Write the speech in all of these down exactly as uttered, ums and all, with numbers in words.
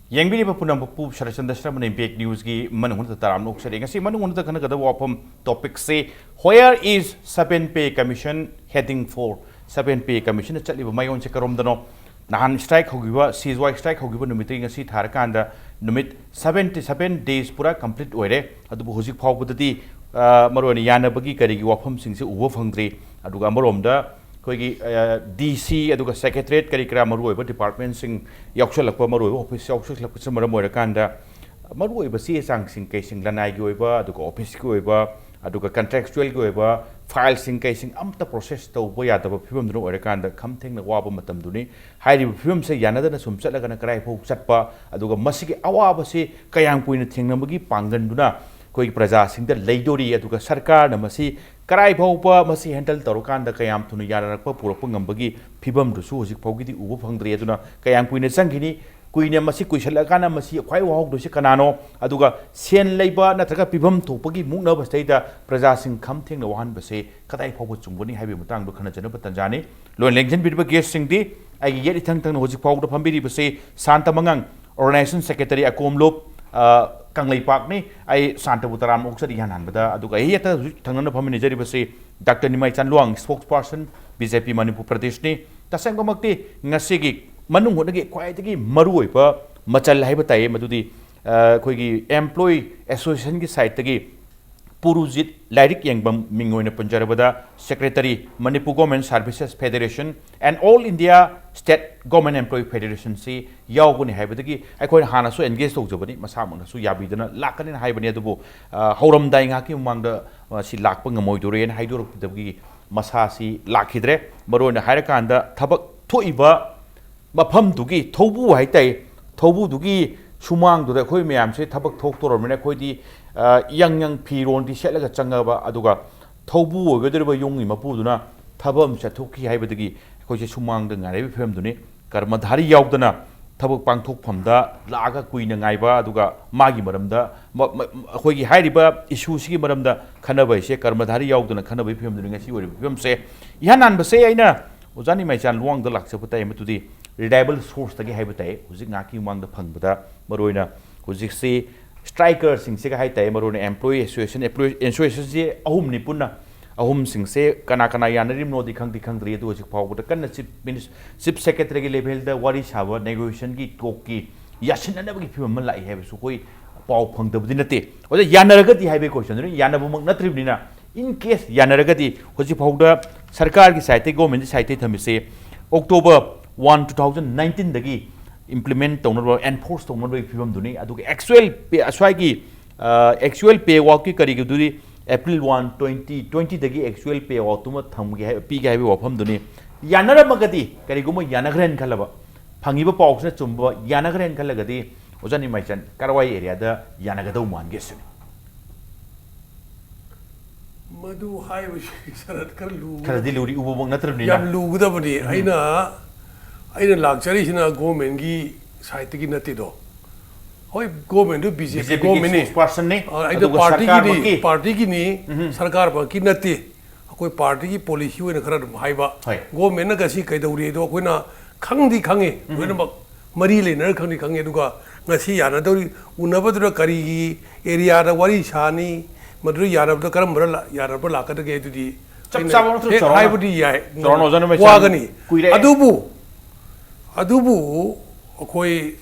ꯌꯦꯡꯕꯤꯔꯤꯕ ꯄꯨꯝꯅꯃꯛꯄꯨ ꯁꯔꯠꯆꯟꯗ꯭ꯔ ꯁꯔꯃꯅ ꯏꯝꯄꯦꯛ ꯅ꯭ꯌꯨꯁꯀꯤ ꯃꯅꯨꯡꯗ ꯇꯔꯥꯝꯅ ꯑꯣꯛꯆꯔꯤ꯫ ꯉꯁꯤ ꯃꯅꯨꯡꯗ ꯈꯟꯅꯒꯗꯕ ꯋꯥꯐꯝ ꯇꯣꯄꯤꯛꯁꯤ, "Where is seven pay commission heading for?" Seven pay ꯀꯃꯤꯁꯟꯅ ꯆꯠꯂꯤꯕ ꯃꯥꯏꯑꯣꯟꯁꯦ ꯀꯔꯣꯝꯗꯅꯣ? ꯅꯍꯥꯟ ꯁ꯭ꯇ꯭ꯔꯥꯏꯛ ꯍꯧꯈꯤꯕ, ꯁꯤ ꯑꯦꯁ ꯋꯥꯏ ꯁ꯭ꯇ꯭ꯔꯥꯏꯛ ꯍꯧꯈꯤꯕ ꯅꯨꯃꯤꯠꯇꯒꯤ ꯉꯁꯤ ꯊꯥꯔꯀꯥꯟꯗ ꯅꯨꯃꯤꯠ ꯁꯚꯦꯟꯇꯤ ꯁꯚꯦꯟ ꯗꯦꯖ ꯄꯨꯔꯥ ꯀꯝꯄ꯭ꯂꯤꯠ ꯑꯣꯏꯔꯦ꯫ ꯑꯗꯨꯕꯨ ꯍꯧꯖꯤꯛ ꯐꯥꯎꯕꯗꯗꯤ, ꯑ, ꯃꯔꯨꯑꯣꯏꯅ ꯌꯥꯅꯕꯒꯤ ꯀꯔꯤꯒꯤ ꯋꯥꯐꯝꯁꯤꯡꯁꯦ ꯎꯕ ꯐꯪꯗ꯭ꯔꯤ꯫ ꯑꯗꯨꯒ ꯑꯃꯔꯣꯝꯗ ꯑꯩꯈꯣꯏꯒꯤ, ꯑ, ꯗꯤ ꯁꯤ, ꯑꯗꯨꯒ ꯁꯦꯀ꯭ꯔꯦꯇꯔꯤꯌꯦꯠ, ꯀꯔꯤ ꯀꯔꯥ ꯃꯔꯨꯑꯣꯏꯕ ꯗꯤꯄꯥꯔꯠꯃꯦꯟꯁꯤꯡ ꯌꯥꯎꯁꯜꯂꯛꯄ, ꯃꯔꯨꯑꯣꯏꯕ ꯑꯣꯐꯤꯁ ꯌꯥꯎꯁꯜꯂꯛꯄꯁꯤꯅ ꯃꯔꯝ ꯑꯣꯏꯔꯀꯥꯟꯗ, ꯃꯔꯨꯑꯣꯏꯕ ꯆꯦ ꯆꯥꯡꯁꯤꯡ ꯀꯩꯁꯤꯡ, ꯂꯅꯥꯏꯒꯤ ꯑꯣꯏꯕ, ꯑꯗꯨꯒ ꯑꯣꯐꯤꯁꯀꯤ ꯑꯣꯏꯕ, ꯑꯗꯨꯒ ꯀꯟꯇ꯭ꯔꯦꯛꯆꯨꯋꯦꯜꯒꯤ ꯑꯣꯏꯕ ꯐꯥꯏꯜꯁꯤꯡ ꯀꯩꯁꯤꯡ ꯑꯝꯇ ꯄ꯭ꯔꯣꯁꯦꯁ ꯇꯧꯕ ꯌꯥꯗꯕ ꯐꯤꯕꯝꯗꯨꯅ ꯑꯣꯏꯔꯀꯥꯟꯗ ꯈꯝ ꯊꯦꯡꯅ ꯋꯥꯕ ꯃꯇꯝꯗꯨꯅꯤ꯫ ꯍꯥꯏꯔꯤꯕ ꯐꯤꯕꯝꯁꯦ ꯌꯥꯅꯗꯅ ꯁꯨꯝ ꯆꯠꯂꯒꯅ ꯀꯗꯥꯏ ꯐꯥꯎ ꯆꯠꯄ, ꯑꯗꯨꯒ ꯃꯁꯤꯒꯤ ꯑꯋꯥꯕꯁꯤ ꯀꯌꯥꯝ ꯀꯨꯏꯅ ꯊꯦꯡꯅꯕꯒꯤ ꯄꯥꯡꯒꯜꯗꯨꯅ ꯑꯩꯈꯣꯏꯒꯤ ꯄ꯭ꯔꯖꯥꯁꯤꯡꯗ ꯂꯩꯗꯣꯔꯤ, ꯑꯗꯨꯒ ꯁꯔꯀꯥꯔꯅ ꯃꯁꯤ ꯀꯗꯥꯏ ꯐꯥꯎꯕ ꯃꯁꯤ ꯍꯦꯟꯗꯜ ꯇꯧꯔꯀꯥꯟꯗ ꯀꯌꯥꯝ ꯊꯨꯅ ꯌꯥꯅꯔꯛꯄ ꯄꯨꯔꯛꯄ ꯉꯝꯕꯒꯤ ꯐꯤꯕꯝꯗꯨꯁꯨ ꯍꯧꯖꯤꯛ ꯐꯥꯎꯒꯤꯗꯤ ꯎꯕ ꯐꯪꯗ꯭ꯔꯤ꯫ ꯑꯗꯨꯅ ꯀꯌꯥꯝ ꯀꯨꯏꯅ ꯆꯪꯈꯤꯅꯤ? ꯀꯨꯏꯅ ꯃꯁꯤ ꯀꯨꯏꯁꯜꯂꯛꯑꯀꯥꯟꯗ ꯃꯁꯤ ꯈ꯭ꯋꯥꯏ ꯋꯥꯍꯧꯗꯣꯏꯁꯤ ꯀꯅꯥꯅꯣ? ꯑꯗꯨꯒ ꯁꯦꯟ ꯂꯩꯕ ꯅꯠꯇ꯭ꯔꯒ ꯄꯤꯐꯝ ꯊꯣꯛꯄꯒꯤ ꯃꯨꯛꯅꯕꯁꯤꯗꯩꯗ ꯄ꯭ꯔꯖꯥꯁꯤꯡ ꯈꯝ ꯊꯦꯡꯅ ꯋꯥꯍꯟꯕꯁꯦ ꯀꯗꯥꯏ ꯐꯥꯎꯕ ꯆꯨꯝꯒꯅꯤ ꯍꯥꯏꯕꯒꯤ ꯃꯇꯥꯡꯗ ꯈꯟꯅꯖꯅꯕ ꯇꯥꯟꯖꯥꯅꯤ꯫ ꯂꯣꯏꯅ ꯂꯦꯡꯁꯤꯟꯕꯤꯔꯤꯕ ꯒꯦꯁꯁꯤꯡꯗꯤ ꯑꯩꯒꯤ ꯌꯦꯠ ꯏꯊꯪ ꯊꯪꯅ ꯍꯧꯖꯤꯛ ꯐꯥꯎꯕꯗ ꯐꯝꯕꯤꯔꯤꯕꯁꯤ ꯁꯥꯟꯇ ꯃꯉꯥꯡ, ꯑꯣꯔꯒꯅꯥꯏꯖꯦꯁꯟ ꯁꯦꯀ꯭ꯔꯦꯇꯔꯤ ꯑꯀꯣꯝꯂꯨꯞ, ꯑ, ꯀꯪꯂꯩꯄꯥꯛꯅꯤ꯫ ꯑꯩ ꯁꯥꯟꯇꯕꯨ ꯇꯔꯥꯝꯅ ꯑꯣꯛꯆꯔꯤ ꯏꯍꯥꯟ ꯍꯥꯟꯕꯗ꯫ ꯑꯗꯨꯒ ꯑꯩ ꯌꯦꯠꯇ ꯍꯧꯖꯤꯛ ꯊꯪꯅꯅ ꯐꯝꯃꯤꯟꯅꯖꯔꯤꯕꯁꯤ ꯗꯥꯛꯇꯔ ꯅꯤꯃꯥꯏ ꯆꯥꯟꯂꯨꯋꯥꯡ, ꯁ꯭ꯄꯣꯛꯁ ꯄꯥꯔꯁꯟ, ꯕꯤ ꯖꯦ ꯄꯤ ꯃꯅꯤꯄꯨꯔ ꯄ꯭ꯔꯗꯦꯁꯅꯤ꯫ ꯇꯁꯦꯡꯕꯃꯛꯇꯤ ꯉꯁꯤꯒꯤ ꯃꯅꯨꯡ ꯍꯨꯠꯅꯒꯤ ꯈ꯭ꯋꯥꯏꯗꯒꯤ ꯃꯔꯨꯑꯣꯏꯕ ꯃꯆꯜ ꯍꯥꯏꯕ ꯇꯥꯏꯌꯦ, ꯃꯗꯨꯗꯤ, ꯑ, ꯑꯩꯈꯣꯏꯒꯤ ꯑꯦꯝꯄ꯭ꯂꯣꯌꯤ ꯑꯦꯁꯣꯁꯤꯌꯦꯁꯟꯒꯤ ꯁꯥꯏꯠꯇꯒꯤ ꯄꯨꯔꯨꯖꯤꯠ ꯂꯥꯏꯔꯤꯛ ꯌꯦꯡꯐꯝ, ꯃꯤꯡ ꯑꯣꯏꯅ ꯄꯟꯖꯔꯕꯗ secretary, Manipur government services federation and All India State Government Employee Federationꯁꯤ ꯌꯥꯎꯒꯅꯤ ꯍꯥꯏꯕꯗꯒꯤ ꯑꯩꯈꯣꯏꯅ ꯍꯥꯟꯅꯁꯨ ꯑꯦꯟꯒꯦꯖ ꯇꯧꯖꯕꯅꯤ, ꯃꯁꯥꯃꯛꯅꯁꯨ ꯌꯥꯕꯤꯗꯅ ꯂꯥꯛꯀꯅꯤꯅ ꯍꯥꯏꯕꯅꯤ꯫ ꯑꯗꯨꯕꯨ, ꯑ, ꯍꯧꯔꯝꯗꯥꯏ ꯉꯥꯏꯍꯥꯛꯀꯤ ꯃꯃꯥꯡꯗ, ꯑ, ꯁꯤ ꯂꯥꯛꯄ ꯉꯝꯃꯣꯏꯗꯣꯔꯦꯅ ꯍꯥꯏꯗꯣꯔꯛꯄꯗꯒꯤ ꯃꯁꯥꯁꯤ ꯂꯥꯛꯈꯤꯗ꯭ꯔꯦ꯫ ꯃꯔꯨꯑꯣꯏꯅ ꯍꯥꯏꯔꯀꯥꯟꯗ ꯊꯕꯛ ꯊꯣꯛꯏꯕ ꯃꯐꯝꯗꯨꯒꯤ ꯊꯧꯕꯨ ꯍꯥꯏꯇꯥꯏ, ꯊꯧꯕꯨꯗꯨꯒꯤ ꯁꯨꯃꯥꯡꯗꯨꯗ ꯑꯩꯈꯣꯏ ꯃꯌꯥꯝꯁꯦ ꯊꯕꯛ ꯊꯣꯛꯇꯣꯔꯕꯅꯤꯅ ꯑꯩꯈꯣꯏꯗꯤ, ꯑ, ꯌꯪ ꯌꯪ ꯐꯤꯔꯣꯟꯗꯤ ꯁꯦꯠꯂꯒ ꯆꯪꯉꯕ, ꯑꯗꯨꯒ ꯊꯧꯕꯨ ꯑꯣꯏꯒꯗꯧꯔꯤꯕ ꯌꯨꯝꯒꯤ ꯃꯄꯨꯗꯨꯅ ꯊꯕꯛ ꯑꯃ ꯆꯠꯊꯣꯛꯈꯤ ꯍꯥꯏꯕꯗꯒꯤ ꯑꯩꯈꯣꯏꯁꯦ ꯁꯨꯃꯥꯡꯗ ꯉꯥꯏꯔꯤꯕ ꯐꯤꯕꯝꯗꯨꯅꯤ꯫ ꯀꯔꯃꯙꯥꯔꯤ ꯌꯥꯎꯗꯅ ꯊꯕꯛ ꯄꯥꯡꯊꯣꯛꯐꯝꯗ ꯂꯥꯛꯑꯒ ꯀꯨꯏꯅ ꯉꯥꯏꯕ, ꯑꯗꯨꯒ ꯃꯥꯒꯤ ꯃꯔꯝꯗ, ꯃ-, ꯃ-, ꯑꯩꯈꯣꯏꯒꯤ ꯍꯥꯏꯔꯤꯕ ꯏꯁꯨꯁꯤꯒꯤ ꯃꯔꯝꯗ ꯈꯟꯅꯕ ꯍꯥꯏꯁꯦ ꯀꯔꯃꯙꯥꯔꯤ ꯌꯥꯎꯗꯅ ꯈꯟꯅꯕꯒꯤ ꯐꯤꯕꯝꯗꯨꯅꯤ ꯉꯁꯤ ꯑꯣꯏꯔꯤꯕ ꯐꯤꯕꯝꯁꯦ꯫ ꯏꯍꯥꯟ ꯍꯥꯟꯕꯁꯦ ꯑꯩꯅ ꯑꯣꯖꯥ ꯅꯤꯃꯥꯏꯆꯥꯟ ꯂꯨꯋꯥꯡꯗ ꯂꯥꯛꯆꯕ ꯇꯥꯏ, ꯃꯗꯨꯗꯤ ꯔꯤꯂꯥꯏꯕꯜ ꯁꯣꯔꯁꯇꯒꯤ ꯍꯥꯏꯕ ꯇꯥꯏ꯫ ꯍꯧꯖꯤꯛ ꯉꯥꯏꯍꯥꯛꯀꯤ ꯃꯃꯥꯡꯗ ꯐꯪꯕꯗ ꯃꯔꯨꯑꯣꯏꯅ ꯍꯧꯖꯤꯛꯁꯤ ꯁ꯭ꯇ꯭ꯔꯥꯏꯀꯔꯁꯤꯡꯁꯤꯒ ꯍꯥꯏ ꯇꯥꯏ, ꯃꯔꯨꯑꯣꯏꯅ ꯑꯦꯝꯄ꯭ꯂꯣꯌꯤ ꯑꯦꯁꯣꯁꯤꯌꯦꯁꯟ, ꯑꯦꯝꯄ꯭ꯂꯣꯌꯤ ꯑꯦꯁꯣꯁꯤꯌꯦꯁꯟꯁꯤ ꯑꯍꯨꯝꯅꯤ ꯄꯨꯟꯅ, ꯑꯍꯨꯝꯁꯤꯡꯁꯦ ꯀꯅꯥ ꯀꯅꯥ ꯌꯥꯅꯔꯤꯕꯅꯣꯗꯤ ꯈꯪꯗꯤ ꯈꯪꯗ꯭ꯔꯤ, ꯑꯗꯨ ꯍꯧꯖꯤꯛ ꯐꯥꯎꯕꯗ ꯀꯟꯅ ꯆꯤꯐ ꯃꯤꯅꯤꯁ-, ꯆꯤꯐ ꯁꯦꯀ꯭ꯔꯦꯇꯔꯤꯒꯤ ꯂꯦꯚꯦꯜꯗ ꯋꯥꯔꯤ ꯁꯥꯕ, ꯅꯦꯒꯣꯁꯤꯌꯦꯁꯟꯒꯤ ꯇꯣꯛꯀꯤ ꯌꯥꯁꯤꯟꯅꯅꯕꯒꯤ ꯐꯤꯕꯝ ꯑꯃ ꯂꯥꯛꯏ ꯍꯥꯏꯕꯁꯨ ꯑꯩꯈꯣꯏ ꯄꯥꯎ ꯐꯪꯗꯕꯗꯤ ꯅꯠꯇꯦ꯫ ꯑꯣꯖꯥ, ꯌꯥꯅꯔꯒꯗꯤ ꯍꯥꯏꯕꯒꯤ ꯀꯣꯏꯁꯟꯗꯨꯅꯤ, ꯌꯥꯅꯕꯃꯛ ꯅꯠꯇ꯭ꯔꯤꯕꯅꯤꯅ, in case ꯌꯥꯅꯔꯒꯗꯤ ꯍꯧꯖꯤꯛ ꯐꯥꯎꯗ ꯁꯔꯀꯥꯔꯒꯤ ꯁꯥꯏꯠꯇꯒꯤ, ꯒꯣꯔꯃꯦꯟꯒꯤ ꯁꯥꯏꯠꯇꯒꯤ ꯊꯝꯃꯤꯁꯦ ꯑꯣꯛꯇꯣꯕꯔ ꯋꯥꯟ, ꯇꯨ ꯊꯥꯎꯖꯟ ꯅꯥꯏꯟꯇꯤꯟꯗꯒꯤ ꯏꯝꯄ꯭ꯂꯤꯃꯦꯟ ꯇꯧꯅꯕ, ꯑꯦꯟꯐꯣꯔꯁ ꯇꯧꯅꯕꯒꯤ ꯐꯤꯕꯝꯗꯨꯅꯤ꯫ ꯑꯗꯨꯒ ꯑꯦꯛꯆꯨꯋꯦꯜ ꯄꯦ, ꯑꯁ꯭ꯋꯥꯏꯒꯤ ꯑꯦꯛꯆꯨꯋꯦꯜ ꯄꯦ ꯋꯥꯛꯀꯤ ꯀꯔꯤꯒꯤꯗꯨꯗꯤ ꯑꯦꯄ꯭ꯔꯤꯜ ꯋꯥꯟ, ꯇ꯭ꯋꯦꯟꯇꯤ ꯇ꯭ꯋꯦꯟꯇꯤꯗꯒꯤ ꯑꯦꯛꯆꯨꯋꯦꯜ ꯄꯦ ꯋꯥꯛꯇꯨꯃ ꯊꯝꯒꯦ ꯍꯥꯏ, ꯄꯤꯒꯦ ꯍꯥꯏꯕꯒꯤ ꯋꯥꯐꯝꯗꯨꯅꯤ꯫ ꯌꯥꯅꯔꯝꯃꯒꯗꯤ, ꯀꯔꯤꯒꯨꯝꯕ ꯌꯥꯅꯈ꯭ꯔꯦꯅ ꯈꯜꯂꯕ, ꯐꯪꯉꯤꯕ ꯄꯥꯎꯁꯤꯅ ꯆꯨꯝꯕ ꯌꯥꯅꯈ꯭ꯔꯦꯅ ꯈꯜꯂꯒꯗꯤ, ꯑꯣꯖꯥ ꯅꯤꯃꯥꯏꯆꯟ, ꯀꯔꯋꯥꯏ ꯑꯦꯔꯤꯌꯥꯗ ꯌꯥꯅꯒꯗꯧ ꯃꯥꯟꯒꯦ ꯁꯤꯅꯤ꯫ ꯃꯗꯨ ꯍꯥꯏꯕꯁꯤ ꯁꯔꯠ ꯈꯔ ꯂꯨ ꯈꯔꯗꯤ ꯂꯨꯔꯤ, ꯎꯕꯃꯛ ꯅꯠꯇ꯭ꯔꯕꯅꯤꯅ꯫ ꯌꯥꯝ ꯂꯨꯒꯗꯕꯅꯤ꯫ ꯑꯩꯅ ꯑꯩꯅ ꯂꯥꯛꯆꯔꯤꯁꯤꯅ ꯒꯣꯔꯃꯦꯟꯒꯤ ꯁꯥꯏꯠꯇꯒꯤ ꯅꯠꯇꯦꯗꯣ꯫ ꯍꯣꯏ, ꯒꯣꯔꯃꯦꯟꯗꯨ B J P B J ꯄꯤꯒꯤ ꯒꯣꯔꯃꯦꯟꯅꯤ꯫ ꯁ꯭ꯄꯣꯛꯁꯄꯥꯔꯁꯟꯅꯤ, ꯑ, ꯑꯩꯅ ꯑꯗꯨꯒ ꯄꯥꯔꯇꯤꯒꯤꯅꯤ, ꯁꯔꯀꯥꯔꯃꯛꯀꯤ ꯄꯥꯔꯇꯤꯒꯤꯅꯤ, ꯎꯝ꯫ ꯁꯔꯀꯥꯔꯃꯛꯀꯤ ꯅꯠꯇꯦ꯫ ꯑꯩꯈꯣꯏ ꯄꯥꯔꯇꯤꯒꯤ ꯄꯣꯂꯤꯁꯤ ꯑꯣꯏꯅ ꯈꯔ ꯑꯗꯨꯝ ꯍꯥꯏꯕ꯫ ꯍꯣꯏ꯫ ꯒꯣꯔꯃꯦꯟꯅ ꯉꯁꯤ ꯀꯩꯗꯧꯔꯤ ꯑꯗꯣ ꯑꯩꯈꯣꯏꯅ ꯈꯪꯗꯤ ꯈꯪꯉꯤ, ꯂꯣꯏꯅꯃꯛ ꯃꯔꯤ ꯂꯩꯅꯔ ꯈꯪꯗꯤ ꯈꯪꯉꯤ꯫ ꯑꯗꯨꯒ ꯉꯁꯤ ꯌꯥꯅꯗꯧꯔꯤ, ꯎꯅꯕꯗꯨꯗ ꯀꯔꯤꯒꯤ ꯑꯦꯔꯤꯌꯥꯗ ꯋꯥꯔꯤ ꯁꯥꯅꯤ, ꯃꯗꯨꯗ ꯌꯥꯅꯕꯗ ꯀꯔꯝꯕ ꯂꯥ-, ꯌꯥꯅꯕ ꯂꯥꯛꯀꯗꯒꯦ ꯑꯗꯨꯗꯤ ꯆꯞ ꯑꯩꯅ ꯆꯥꯕ ꯅꯠꯇ꯭ꯔꯣ, ꯍꯦꯛ ꯆꯥꯎꯔꯥꯛꯅ? ꯍꯥꯏꯕꯗꯤ ꯌꯥꯏ꯫ ꯆꯥꯎꯔꯥꯛꯅ ꯑꯣꯖꯥꯅ ꯃꯩꯁꯥ ꯋꯥꯒꯅꯤ꯫ ꯀꯨꯏꯔꯦ꯫ ꯑꯗꯨꯕꯨ, ꯑꯗꯨꯕꯨ ꯑꯩꯈꯣꯏ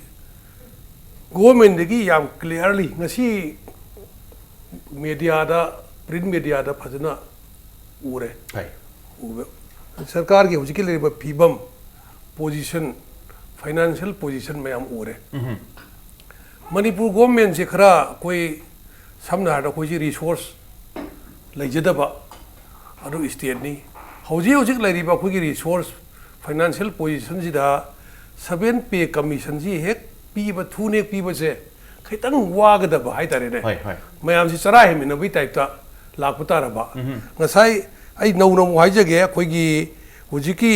ꯒꯣꯔꯃꯦꯟꯗꯒꯤ ꯌꯥꯝ ꯀ꯭ꯂꯤꯌꯥꯔꯂꯤ ꯉꯁꯤ ꯃꯦꯗꯤꯌꯥꯗ, ꯄ꯭ꯔꯤꯟ ꯃꯦꯗꯤꯌꯥꯗ ꯐꯖꯅ ꯎꯔꯦ꯫ ꯍꯣꯏ꯫ ꯎꯕ-, ꯁꯔꯀꯥꯔꯒꯤ ꯍꯧꯖꯤꯛꯀꯤ ꯂꯩꯔꯤꯕ ꯐꯤꯕꯝ, ꯄꯣꯖꯤꯁꯟ, ꯐꯥꯏꯅꯥꯟꯁꯤꯌꯦꯜ ꯄꯣꯖꯤꯁꯟ ꯃꯌꯥꯝ ꯎꯔꯦ꯫ ꯎꯝ꯫ ꯃꯅꯤꯄꯨꯔ ꯒꯣꯔꯃꯦꯟꯁꯦ ꯈꯔ ꯑꯩꯈꯣꯏ, ꯁꯝꯅ ꯍꯥꯏꯔꯕꯗ ꯑꯩꯈꯣꯏꯁꯤ ꯔꯤꯁꯣꯔꯁ ꯂꯩꯖꯗꯕ ꯑꯗꯨ ꯁ꯭ꯇꯦꯠꯅꯤ꯫ ꯍꯧꯖꯤꯛ ꯍꯧꯖꯤꯛ ꯂꯩꯔꯤꯕ ꯑꯩꯈꯣꯏꯒꯤ ꯔꯤꯁꯣꯔꯁ, ꯐꯥꯏꯅꯥꯟꯁꯤꯌꯦꯜ ꯄꯣꯖꯤꯁꯟꯁꯤꯗ ꯁꯚꯦꯟ ꯄꯦ ꯀꯃꯤꯁꯟꯁꯤ ꯍꯦꯛ ꯄꯤꯕ, ꯊꯨꯅ ꯍꯦꯛ ꯄꯤꯕꯁꯦ ꯈꯤꯇꯪ ꯋꯥꯒꯗꯕ ꯍꯥꯏꯇꯥꯔꯦꯅꯦ꯫ ꯍꯣꯏ, ꯍꯣꯏ꯫ ꯃꯌꯥꯝꯁꯤ ꯆꯔꯥ ꯍꯦꯟꯃꯤꯟꯅꯕꯒꯤ ꯇꯥꯏꯞꯇ ꯂꯥꯛꯄ ꯇꯥꯔꯕ꯫ ꯎꯝ꯫ ꯉꯁꯥꯏ ꯑꯩ ꯅꯧꯅ ꯑꯃꯨꯛ ꯍꯥꯏꯖꯒꯦ, ꯑꯩꯈꯣꯏꯒꯤ ꯍꯧꯖꯤꯛꯀꯤ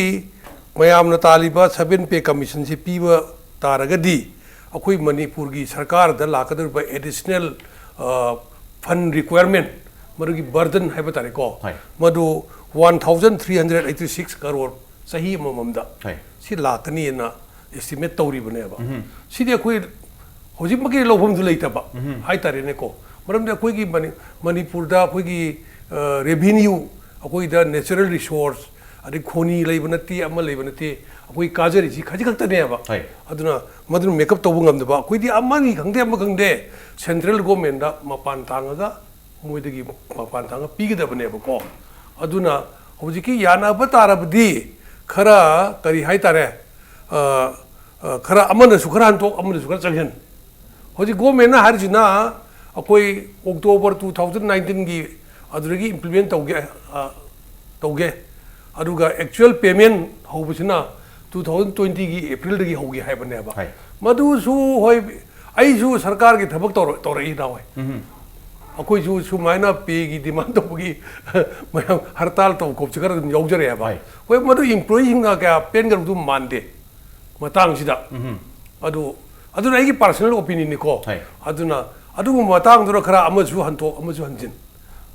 ꯃꯌꯥꯝꯅ ꯇꯥꯜꯂꯤꯕ ꯁꯚꯦꯟ ꯄꯦ ꯀꯃꯤꯁꯟꯁꯤ ꯄꯤꯕ ꯇꯥꯔꯒꯗꯤ ꯑꯩꯈꯣꯏ ꯃꯅꯤꯄꯨꯔꯒꯤ ꯁꯔꯀꯥꯔꯗ ꯂꯥꯛꯀꯗꯧꯔꯤꯕ ꯑꯦꯗꯤꯁꯅꯦꯜ, ꯑ, ꯐꯟ ꯔꯤꯀ꯭ꯋꯥꯌꯔꯃꯦꯟ, ꯃꯗꯨꯒꯤ ꯕꯔꯗꯟ ꯍꯥꯏꯕ ꯇꯥꯔꯦꯀꯣ, ꯍꯣꯏ꯫ ꯃꯗꯨ one thousand three hundred eighty six crore ꯆꯍꯤ ꯑꯃꯃꯝꯗ ꯍꯣꯏ꯫ ꯁꯤ ꯂꯥꯛꯀꯅꯤꯅ estimate ꯇꯧꯔꯤꯕꯅꯦꯕ꯫ ꯎꯝ꯫ ꯁꯤꯗꯤ ꯑꯩꯈꯣꯏ ꯍꯧꯖꯤꯛꯃꯛꯀꯤ ꯂꯧꯐꯝꯁꯨ ꯂꯩꯇꯕ ꯎꯝ꯫ ꯍꯥꯏꯇꯥꯔꯦꯅꯦꯀꯣ꯫ ꯃꯔꯝꯗꯤ ꯑꯩꯈꯣꯏꯒꯤ ꯃꯅꯤ-, ꯃꯅꯤꯄꯨꯔꯗ ꯑꯩꯈꯣꯏꯒꯤ, ꯑ, revenue, ꯑꯩꯈꯣꯏꯗ natural resource, ꯑꯗꯩ ꯈꯣꯅꯤ ꯂꯩꯕ ꯅꯠꯇꯦ, ꯑꯃ ꯂꯩꯕ ꯅꯠꯇꯦ, ꯑꯩꯈꯣꯏ ꯀꯥꯖꯔꯤꯁꯤ ꯈꯖꯤꯛ ꯈꯛꯇꯅꯦꯕ꯫ ꯍꯣꯏ꯫ ꯑꯗꯨꯅ ꯃꯗꯨꯅ make up ꯇꯧꯕ ꯉꯝꯗꯕ, ꯑꯩꯈꯣꯏꯗꯤ ꯑꯃꯅꯤ ꯈꯪꯗꯦ, ꯑꯃ ꯈꯪꯗꯦ, central governmentꯗ ꯃꯄꯥꯟ ꯇꯥꯡꯉꯒ ꯃꯣꯏꯗꯒꯤ ꯃꯄꯥꯟ ꯇꯥꯡꯉ ꯄꯤꯒꯗꯕꯅꯦꯕꯀꯣ꯫ ꯑꯗꯨꯅ ꯍꯧꯖꯤꯛꯀꯤ ꯌꯥꯅꯕ ꯇꯥꯔꯕꯗꯤ ꯈꯔ ꯀꯔꯤ ꯍꯥꯏꯇꯥꯔꯦ, ꯑ, ꯑ, ꯈꯔ ꯑꯃꯅꯁꯨ ꯈꯔ ꯍꯟꯗꯣꯛ, ꯑꯃꯅꯁꯨ ꯈꯔ ꯆꯪꯁꯤꯟ꯫ ꯍꯧꯖꯤꯛ governmentꯅ ꯍꯥꯏꯔꯤꯁꯤꯅ ꯑꯩꯈꯣꯏ October two thousand nineteenꯒꯤ ꯑꯗꯨꯗꯒꯤ implement ꯇꯧꯒꯦ, ꯑ, ꯇꯧꯒꯦ꯫ ꯑꯗꯨꯒ actual payment ꯍꯧꯕꯁꯤꯅ two thousand twentyꯒꯤ Aprilꯗꯒꯤ ꯍꯧꯒꯦ ꯍꯥꯏꯕꯅꯦꯕ꯫ ꯍꯣꯏ꯫ ꯃꯗꯨꯁꯨ ꯍꯣꯏ, ꯑꯩꯁꯨ ꯁꯔꯀꯥꯔꯒꯤ ꯊꯕꯛ ꯇꯧꯔ-, ꯇꯧꯔꯛꯏ ꯅꯍꯥꯟꯋꯥꯏ꯫ ꯎꯝ꯫ ꯑꯩꯈꯣꯏꯁꯨ ꯁꯨꯃꯥꯏꯅ payꯒꯤ demand ꯇꯧꯕꯒꯤ ꯃꯌꯥꯝ ꯍꯔꯇꯥꯜ ꯇꯧꯕ ꯈꯣꯠꯄꯁꯦ ꯈꯔ ꯑꯗꯨꯝ ꯌꯥꯎꯖꯔꯛꯑꯦꯕ꯫ ꯍꯣꯏ꯫ ꯍꯣꯏ, ꯃꯗꯨ employeeꯁꯤꯡꯅ ꯀꯌꯥ ꯄꯦꯟꯒꯗꯧ ꯃꯥꯟꯗꯦ ꯃꯇꯥꯡꯁꯤꯗ꯫ ꯎꯝ꯫ ꯑꯗꯨ, ꯑꯗꯨꯅ ꯑꯩꯒꯤ personal opinionꯅꯤꯀꯣ꯫ ꯍꯣꯏ꯫ ꯑꯗꯨꯅ ꯑꯗꯨꯒꯨꯝꯕ ꯃꯇꯥꯡꯗꯨꯗ ꯈꯔ ꯑꯃꯁꯨ ꯍꯟꯇꯣꯛ, ꯑꯃꯁꯨ ꯍꯟꯖꯤꯟ꯫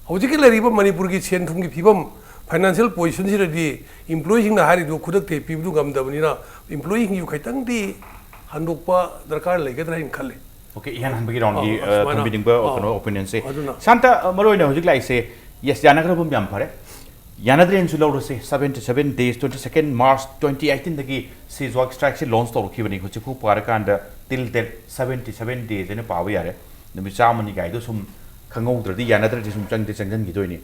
ꯍꯧꯖꯤꯛꯀꯤ ꯂꯩꯔꯤꯕ ꯃꯅꯤꯄꯨꯔꯒꯤ ꯁꯦꯟ ꯊꯨꯝꯒꯤ ꯐꯤꯕꯝ, financial positionꯁꯤꯗꯗꯤ employeeꯁꯤꯡꯅ ꯍꯥꯏꯔꯤꯗꯨ ꯈꯨꯗꯛꯇ ꯄꯤꯕꯗꯨ ꯉꯝꯗꯕꯅꯤꯅ employeeꯁꯤꯡꯁꯨ ꯈꯤꯇꯪꯗꯤ ꯍꯟꯗꯣꯛꯄ ꯗꯔꯀꯥꯔ ꯂꯩꯒꯗ꯭ꯔꯥ ꯍꯥꯏꯅ ꯈꯜꯂꯤ꯫ Okay, ꯏꯍꯥꯟ ꯍꯥꯟꯕꯒꯤ roundꯒꯤ, ꯑꯧ, ꯑ, ꯑꯁꯨꯃꯥꯏꯅ, ꯊꯝꯕꯤꯅꯤꯡꯕ, ꯑꯧ, ꯀꯩꯅꯣ, opinionꯁꯦ꯫ ꯑꯗꯨꯅ ꯁꯥꯟꯇ, ꯑ, ꯃꯔꯨꯑꯣꯏꯅ ꯍꯧꯖꯤꯛ ꯂꯥꯛꯏꯁꯦ, yes, ꯌꯥꯅꯈ꯭ꯔꯕ ꯌꯥꯝ ꯐꯔꯦ꯫ ꯌꯥꯅꯗ꯭ꯔꯦꯅꯁꯨ ꯂꯧꯔꯁꯦ, seventy seven days, twenty second March twenty eighteenꯗꯒꯤ siege work strikeꯁꯦ launch ꯇꯧꯔꯛꯈꯤꯕꯅꯤ꯫ ꯍꯧꯖꯤꯛꯐꯥꯎ ꯄꯥꯔꯀꯥꯟꯗ till date seventy seven days ꯍꯥꯏꯅ ꯄꯥꯕ ꯌꯥꯔꯦ꯫ ꯅꯨꯃꯤꯠ ꯆꯥꯝꯃꯅꯤ ꯀꯥꯏꯗꯣ ꯁꯨꯝ ꯈꯪꯍꯧꯗ꯭ꯔꯗꯤ, ꯌꯥꯅꯗ꯭ꯔꯗꯤ ꯁꯨꯝ ꯆꯪꯗꯤ ꯆꯪꯁꯤꯟꯈꯤꯗꯣꯏꯅꯤ꯫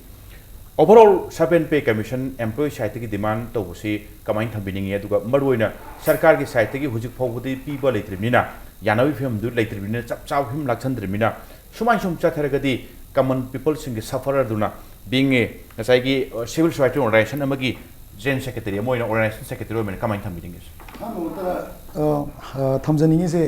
Overall, Servant Pay Commission employee sideꯇꯒꯤ demand ꯇꯧꯕꯁꯤ ꯀꯃꯥꯏꯅ ꯊꯝꯕꯤꯅꯤꯡꯉꯤ? ꯑꯗꯨꯒ ꯃꯔꯨꯑꯣꯏꯅ ꯁꯔꯀꯥꯔꯒꯤ sideꯇꯒꯤ ꯍꯧꯖꯤꯛ ꯐꯥꯎꯕꯗꯤ ꯄꯤꯕ ꯂꯩꯇ꯭ꯔꯤꯕꯅꯤꯅ, ꯌꯥꯅꯕꯒꯤ ꯐꯤꯕꯝꯗꯨ ꯂꯩꯇ꯭ꯔꯤꯕꯅꯤꯅ, ꯆꯞ ꯆꯥꯕ ꯐꯤꯕꯝ ꯂꯥꯛꯁꯟꯗ꯭ꯔꯤꯕꯅꯤꯅ, ꯁꯨꯃꯥꯏꯅ ꯁꯨꯝ ꯆꯠꯊꯔꯒꯗꯤ common peopleꯁꯤꯡꯒꯤ suffererꯗꯨꯅ, being a ꯉꯁꯥꯏꯒꯤ, ꯑ, civil society organization ꯑꯃꯒꯤ general secretary ꯑꯃ ꯑꯣꯏꯅ, organization secretary ꯑꯣꯏꯕꯅ ꯀꯃꯥꯏꯅ ꯊꯝꯕꯤꯅꯤꯡꯉꯤ? ꯑꯍꯥꯟꯕ ꯃꯛꯇꯗ, ꯑ, ꯑ, ꯊꯝꯖꯅꯤꯡꯉꯤꯁꯦ,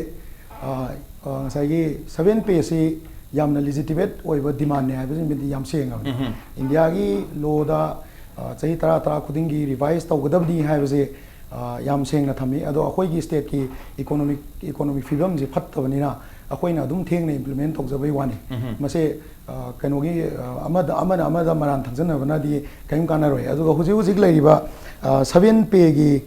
ꯑ, ꯑ, ꯉꯁꯥꯏꯒꯤ Servant Payꯁꯤ ꯌꯥꯝꯅ legitimate ꯑꯣꯏꯕ demandꯅꯦ ꯍꯥꯏꯕꯁꯤꯃꯗꯤ ꯌꯥꯝ ꯁꯦꯡꯉꯕꯅꯤ꯫ ꯎꯝ꯫ ꯏꯟꯗꯤꯌꯥꯒꯤ lawꯗ, ꯑ, ꯆꯍꯤ ꯇꯔꯥ, ꯇꯔꯥ ꯈꯨꯗꯤꯡꯒꯤ revise ꯇꯧꯒꯗꯕꯅꯤ ꯍꯥꯏꯕꯁꯦ, ꯑ, ꯌꯥꯝ ꯁꯦꯡꯅ ꯊꯝꯃꯤ꯫ ꯑꯗꯣ ꯑꯩꯈꯣꯏꯒꯤ stateꯀꯤ economic, economic ꯐꯤꯕꯝꯁꯤ ꯐꯠꯇꯕꯅꯤꯅ ꯑꯩꯈꯣꯏꯅ ꯑꯗꯨꯝ ꯊꯦꯡꯅ implement ꯇꯧꯖꯕꯩ ꯋꯥꯅꯤ꯫ ꯎꯝ꯫ ꯃꯁꯦ, ꯑ, ꯀꯩꯅꯣꯒꯤ, ꯑ, ꯑꯃꯗ, ꯑꯃꯅ ꯑꯃꯗ ꯃꯔꯥꯟ ꯊꯪꯖꯟꯅꯕꯅꯗꯤ ꯀꯔꯤꯝ ꯀꯥꯟꯅꯔꯣꯏ꯫ ꯑꯗꯨꯒ ꯍꯧꯖꯤꯛ ꯍꯧꯖꯤꯛ ꯂꯩꯔꯤꯕ, ꯁꯚꯦꯟ ꯄꯦꯒꯤ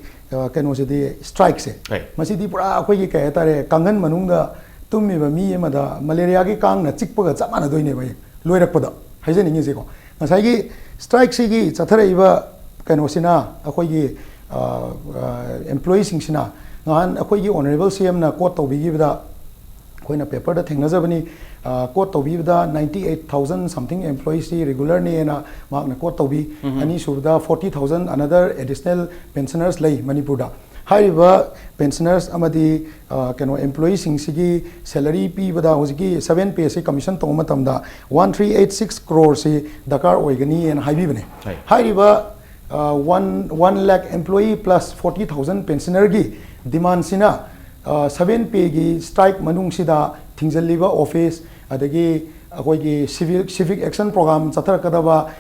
ꯀꯩꯅꯣꯁꯤꯗꯤ, ꯁ꯭ꯇ꯭ꯔꯥꯏꯛꯁꯦ, ꯍꯣꯏ꯫ ꯃꯁꯤꯗꯤ ꯄꯨꯔꯥ ꯑꯩꯈꯣꯏꯒꯤ ꯀꯩ ꯍꯥꯏꯇꯥꯔꯦ, ꯀꯥꯡꯈꯟ ꯃꯅꯨꯡꯗ ꯇꯨꯝꯃꯤꯕ ꯃꯤ ꯑꯃꯗ ꯃꯂꯦꯔꯤꯌꯥꯒꯤ ꯀꯥꯡꯅ ꯆꯤꯛꯄꯒ ꯆꯞ ꯃꯥꯟꯅꯗꯣꯏꯅꯦꯕ꯫ ꯑꯩ ꯂꯣꯏꯔꯛꯄꯗ ꯍꯥꯏꯖꯅꯤꯡꯉꯤꯁꯦꯀꯣ, ꯉꯁꯥꯏꯒꯤ ꯁ꯭ꯇ꯭ꯔꯥꯏꯛꯁꯤꯒꯤ ꯆꯠꯊꯔꯛꯏꯕ ꯀꯩꯅꯣꯁꯤꯅ, ꯑꯩꯈꯣꯏꯒꯤ ꯑꯦꯝꯄ꯭ꯂꯣꯌꯤꯁꯤꯡꯁꯤꯅ ꯉꯍꯥꯟ ꯑꯩꯈꯣꯏꯒꯤ ꯑꯣꯅꯔꯦꯕꯜ ꯁꯤ ꯑꯦꯝꯅ ꯀꯣꯠ ꯇꯧꯕꯤꯈꯤꯕꯗ, ꯑꯩꯈꯣꯏꯅ ꯄꯦꯄꯔꯗ ꯊꯦꯡꯅꯖꯕꯅꯤ, code ꯇꯧꯕꯤꯕꯗ ninety eight thousand something employees ꯁꯤ ꯔꯤꯒꯨꯂꯔꯅꯦꯅ ꯃꯍꯥꯛꯅ ꯀꯣꯠ ꯇꯧꯕꯤ꯫ ꯑꯅꯤꯁꯨꯕꯗ forty thousand another additional pensioners ꯂꯩ ꯃꯅꯤꯄꯨꯔꯗ꯫ ꯍꯥꯏꯔꯤꯕ ꯄꯦꯟꯁꯅꯔꯁ ꯑꯃꯗꯤ ꯀꯩꯅꯣ ꯑꯦꯝꯄ꯭ꯂꯣꯌꯤꯁꯤꯡꯁꯤꯒꯤ ꯁꯦꯂꯔꯤ ꯄꯤꯕꯗ ꯍꯧꯖꯤꯛꯀꯤ ꯁꯚꯦꯟ ꯄꯦ ꯑꯁꯤ ꯀꯃꯤꯁꯟ ꯇꯧꯕ ꯃꯇꯝꯗ one three eight six crore ꯁꯤ ꯗꯔꯀꯥꯔ ꯑꯣꯏꯒꯅꯤꯅ ꯍꯥꯏꯕꯤꯕꯅꯦ꯫ ꯍꯣꯏ꯫ ꯍꯥꯏꯔꯤꯕ one one lakh employee plus forty thousand ꯄꯦꯟꯁꯅꯔꯒꯤ ꯗꯤꯃꯥꯟꯁꯤꯅ ꯁꯚꯦꯟ ꯄꯦꯒꯤ ꯁ꯭ꯇ꯭ꯔꯥꯏꯛ ꯃꯅꯨꯡꯁꯤꯗ ꯊꯤꯡꯖꯤꯜꯂꯤꯕ ꯑꯣꯐꯤꯁ, ꯑꯗꯒꯤ ꯑꯩꯈꯣꯏꯒꯤ ꯁꯤꯚꯤꯛ ꯁꯤꯚꯤꯛ ꯑꯦꯛꯁꯟ ꯄ꯭ꯔꯣꯒ꯭ꯔꯥꯝ ꯆꯠꯊꯔꯛꯀꯗꯕ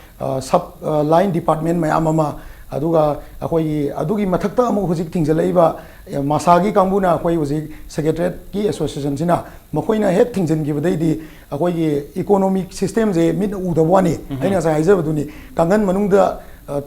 ꯁꯕ ꯂꯥꯏꯟ ꯗꯤꯄꯥꯔꯠꯃꯦꯟ ꯃꯌꯥꯝ ꯑꯃ, ꯑꯗꯨꯒ ꯑꯩꯈꯣꯏꯒꯤ ꯑꯗꯨꯒꯤ ꯃꯊꯛꯇ ꯑꯃꯨꯛ ꯍꯧꯖꯤꯛ ꯊꯤꯡꯖꯤꯜꯂꯛꯏꯕ ꯃꯁꯥꯒꯤ ꯀꯥꯡꯕꯨꯅ ꯑꯩꯈꯣꯏ ꯍꯧꯖꯤꯛ ꯁꯦꯀ꯭ꯔꯦꯇꯔꯤꯌꯦꯠꯀꯤ ꯑꯦꯁꯣꯁꯤꯌꯦꯁꯟꯁꯤꯅ ꯃꯈꯣꯏꯅ ꯍꯦꯛ ꯊꯤꯡꯖꯤꯟꯈꯤꯕꯗꯩꯗꯤ ꯑꯩꯈꯣꯏꯒꯤ ꯏꯀꯣꯅꯣꯃꯤꯛ ꯁꯤꯁꯇꯦꯝꯁꯦ ꯃꯤꯠꯅ ꯎꯗꯕ ꯋꯥꯅꯤ꯫ ꯑꯩꯅ ꯉꯁꯥꯏ ꯍꯥꯏꯖꯕꯗꯨꯅꯤ, ꯀꯥꯡꯈꯟ ꯃꯅꯨꯡꯗ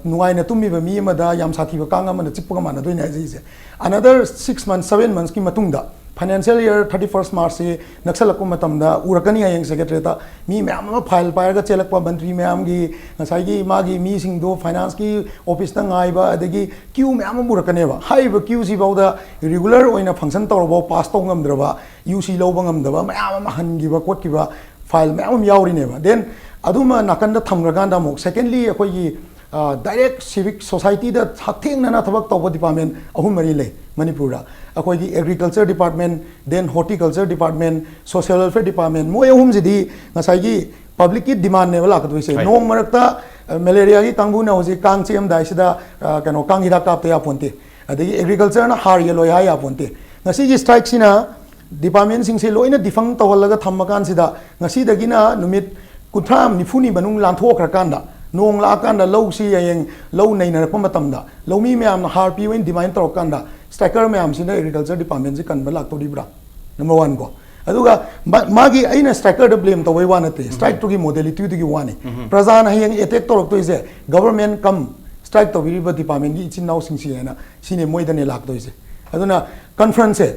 ꯅꯨꯡꯉꯥꯏꯅ ꯇꯨꯝꯃꯤꯕ ꯃꯤ ꯑꯃꯗ ꯌꯥꯝ ꯁꯥꯊꯤꯕ ꯀꯥꯡ ꯑꯃꯅ ꯆꯤꯛꯄꯒ ꯃꯥꯟꯅꯗꯣꯏꯅꯦ ꯍꯥꯏꯖꯔꯤꯁꯦ꯫ Another six months, seven months ꯀꯤ ꯃꯇꯨꯡꯗ financial year thirty first March ꯁꯤ ꯅꯛꯁꯜꯂꯛꯄ ꯃꯇꯝꯗ ꯎꯔꯛꯀꯅꯤ ꯍꯌꯦꯡ ꯁꯦꯀ꯭ꯔꯦꯇꯔꯤꯌꯦꯠꯇ ꯃꯤ ꯃꯌꯥꯝ ꯑꯃ ꯐꯥꯏꯜ ꯄꯥꯏꯔꯒ ꯆꯦꯜꯂꯛꯄ, ꯃꯟꯇ꯭ꯔꯤ ꯃꯌꯥꯝꯒꯤ ꯉꯁꯥꯏꯒꯤ ꯃꯥꯒꯤ ꯃꯤꯁꯤꯡꯗꯣ ꯐꯥꯏꯅꯥꯟꯁꯀꯤ ꯑꯣꯐꯤꯁꯇ ꯉꯥꯏꯕ, ꯑꯗꯒꯤ ꯀ꯭ꯌꯨ ꯃꯌꯥꯝ ꯑꯃ ꯎꯔꯛꯀꯅꯦꯕ꯫ ꯍꯥꯏꯔꯤꯕ ꯀ꯭ꯌꯨꯁꯤꯐꯥꯎꯗ ꯔꯤꯒꯨꯂꯔ ꯑꯣꯏꯅ ꯐꯪꯁꯟ ꯇꯧꯔꯕ, ꯄꯥꯁ ꯇꯧ ꯉꯝꯗ꯭ꯔꯕ, ꯌꯨ ꯁꯤ ꯂꯧꯕ ꯉꯝꯗꯕ ꯃꯌꯥꯝ ꯑꯃ ꯍꯟꯈꯤꯕ ꯈꯣꯠꯈꯤꯕ ꯐꯥꯏꯜ ꯃꯌꯥꯝ ꯑꯃ ꯌꯥꯎꯔꯤꯅꯦꯕ꯫ Then ꯑꯗꯨꯃ ꯅꯥꯀꯟꯗ ꯊꯝꯈ꯭ꯔꯀꯥꯟꯗ ꯑꯃꯨꯛ secondly ꯑꯩꯈꯣꯏꯒꯤ ꯗꯥꯏꯔꯦꯛ ꯁꯤꯚꯤꯛ ꯁꯣꯁꯥꯏꯇꯤꯗ ꯍꯛꯊꯦꯡꯅꯅ ꯊꯕꯛ ꯇꯧꯕ ꯗꯤꯄꯥꯔꯠꯃꯦꯟ ꯑꯍꯨꯝ ꯃꯔꯤ ꯂꯩ ꯃꯅꯤꯄꯨꯔꯗ꯫ ꯑꯩꯈꯣꯏꯒꯤ agriculture department, then horticulture department, social welfare department, ꯃꯣꯏ ꯑꯍꯨꯝꯁꯤꯗꯤ ꯉꯁꯥꯏꯒꯤ ꯄꯕ꯭ꯂꯤꯛꯀꯤ ꯗꯤꯃꯥꯟꯅꯦꯕ ꯂꯥꯛꯀꯗꯣꯏꯁꯦ꯫ ꯍꯣꯏ꯫ ꯅꯣꯡ ꯃꯔꯛꯇ ꯃꯦꯂꯦꯔꯤꯌꯥꯒꯤ ꯀꯥꯡꯕꯨꯅ ꯍꯧꯖꯤꯛ ꯀꯥꯡ ꯆꯤꯛꯑꯝꯗꯥꯏꯁꯤꯗ ꯀꯩꯅꯣ ꯀꯥꯡ ꯍꯤꯗꯥꯛ ꯀꯥꯞꯇ ꯌꯥꯄꯣꯟꯇꯦ, ꯑꯗꯒꯤ ꯑꯦꯒ꯭ꯔꯤꯀꯜꯆꯔꯅ ꯍꯥꯔ ꯌꯦꯜꯂꯣꯏ ꯍꯥꯏ ꯌꯥꯄꯣꯟꯇꯦ꯫ ꯉꯁꯤꯒꯤ ꯁ꯭ꯇ꯭ꯔꯥꯏꯛꯁꯤꯅ ꯗꯤꯄꯥꯔꯠꯃꯦꯟꯁꯤꯡꯁꯦ ꯂꯣꯏꯅ ꯗꯤꯐꯪ ꯇꯧꯍꯜꯂꯒ ꯊꯝꯃꯀꯥꯟꯁꯤꯗ ꯉꯁꯤꯗꯒꯤꯅ ꯅꯨꯃꯤꯠ ꯀꯨꯟꯊ꯭ꯔꯥ ꯅꯤꯐꯨꯅꯤ ꯃꯅꯨꯡ ꯂꯥꯟꯊꯣꯛꯈ꯭ꯔꯀꯥꯟꯗ, ꯅꯣꯡ ꯂꯥꯛꯑꯀꯥꯟꯗ ꯂꯧꯁꯤ ꯍꯌꯦꯡ ꯂꯧ ꯅꯩꯅꯔꯛꯄ ꯃꯇꯝꯗ ꯂꯧꯃꯤ ꯃꯌꯥꯝꯅ ꯍꯥꯔ ꯄꯤꯌꯨ ꯍꯥꯏꯅ ꯗꯤꯃꯥꯟ ꯇꯧꯔꯀꯥꯟꯗ ꯁ꯭ꯇ꯭ꯔꯥꯏꯀꯔ ꯃꯌꯥꯝꯁꯤꯅ ꯑꯦꯒ꯭ꯔꯤꯀꯜꯆꯔ ꯗꯤꯄꯥꯔꯠꯃꯦꯟꯁꯤ ꯀꯟꯕ ꯂꯥꯛꯇꯧꯔꯤꯕ꯭ꯔꯥ? ꯅꯝꯕꯔ ꯋꯥꯟ ꯀꯣ꯫ ꯑꯗꯨꯒ ꯃꯥ- ꯃꯥꯒꯤ ꯑꯩꯅ ꯁ꯭ꯇ꯭ꯔꯥꯏꯀꯔꯗ ꯕ꯭ꯂꯦꯝ ꯇꯧꯕꯩ ꯋꯥ ꯅꯠꯇꯦ, ꯁ꯭ꯇ꯭ꯔꯥꯏꯛꯇꯨꯒꯤ ꯃꯣꯗꯦꯂꯤꯇꯤꯗꯨꯒꯤ ꯋꯥꯅꯤ꯫ ꯄ꯭ꯔꯖꯥꯅ ꯍꯌꯦꯡ ꯑꯦꯇꯦꯛ ꯇꯧꯔꯛꯇꯣꯏꯁꯦ ꯒꯚꯔꯟꯃꯦꯟ ꯀꯝ ꯁ꯭ꯇ꯭ꯔꯥꯏꯛ ꯇꯧꯕꯤꯔꯤꯕ ꯗꯤꯄꯥꯔꯠꯃꯦꯟꯒꯤ ꯏꯆꯤꯟ ꯏꯅꯥꯎꯁꯤꯡꯁꯤ ꯍꯥꯏꯅ ꯁꯤꯅꯦ ꯃꯣꯏꯗꯅꯦ ꯂꯥꯛꯇꯣꯏꯁꯦ꯫ ꯑꯗꯨꯅ ꯀꯟꯐ꯭ꯔꯟꯁꯦ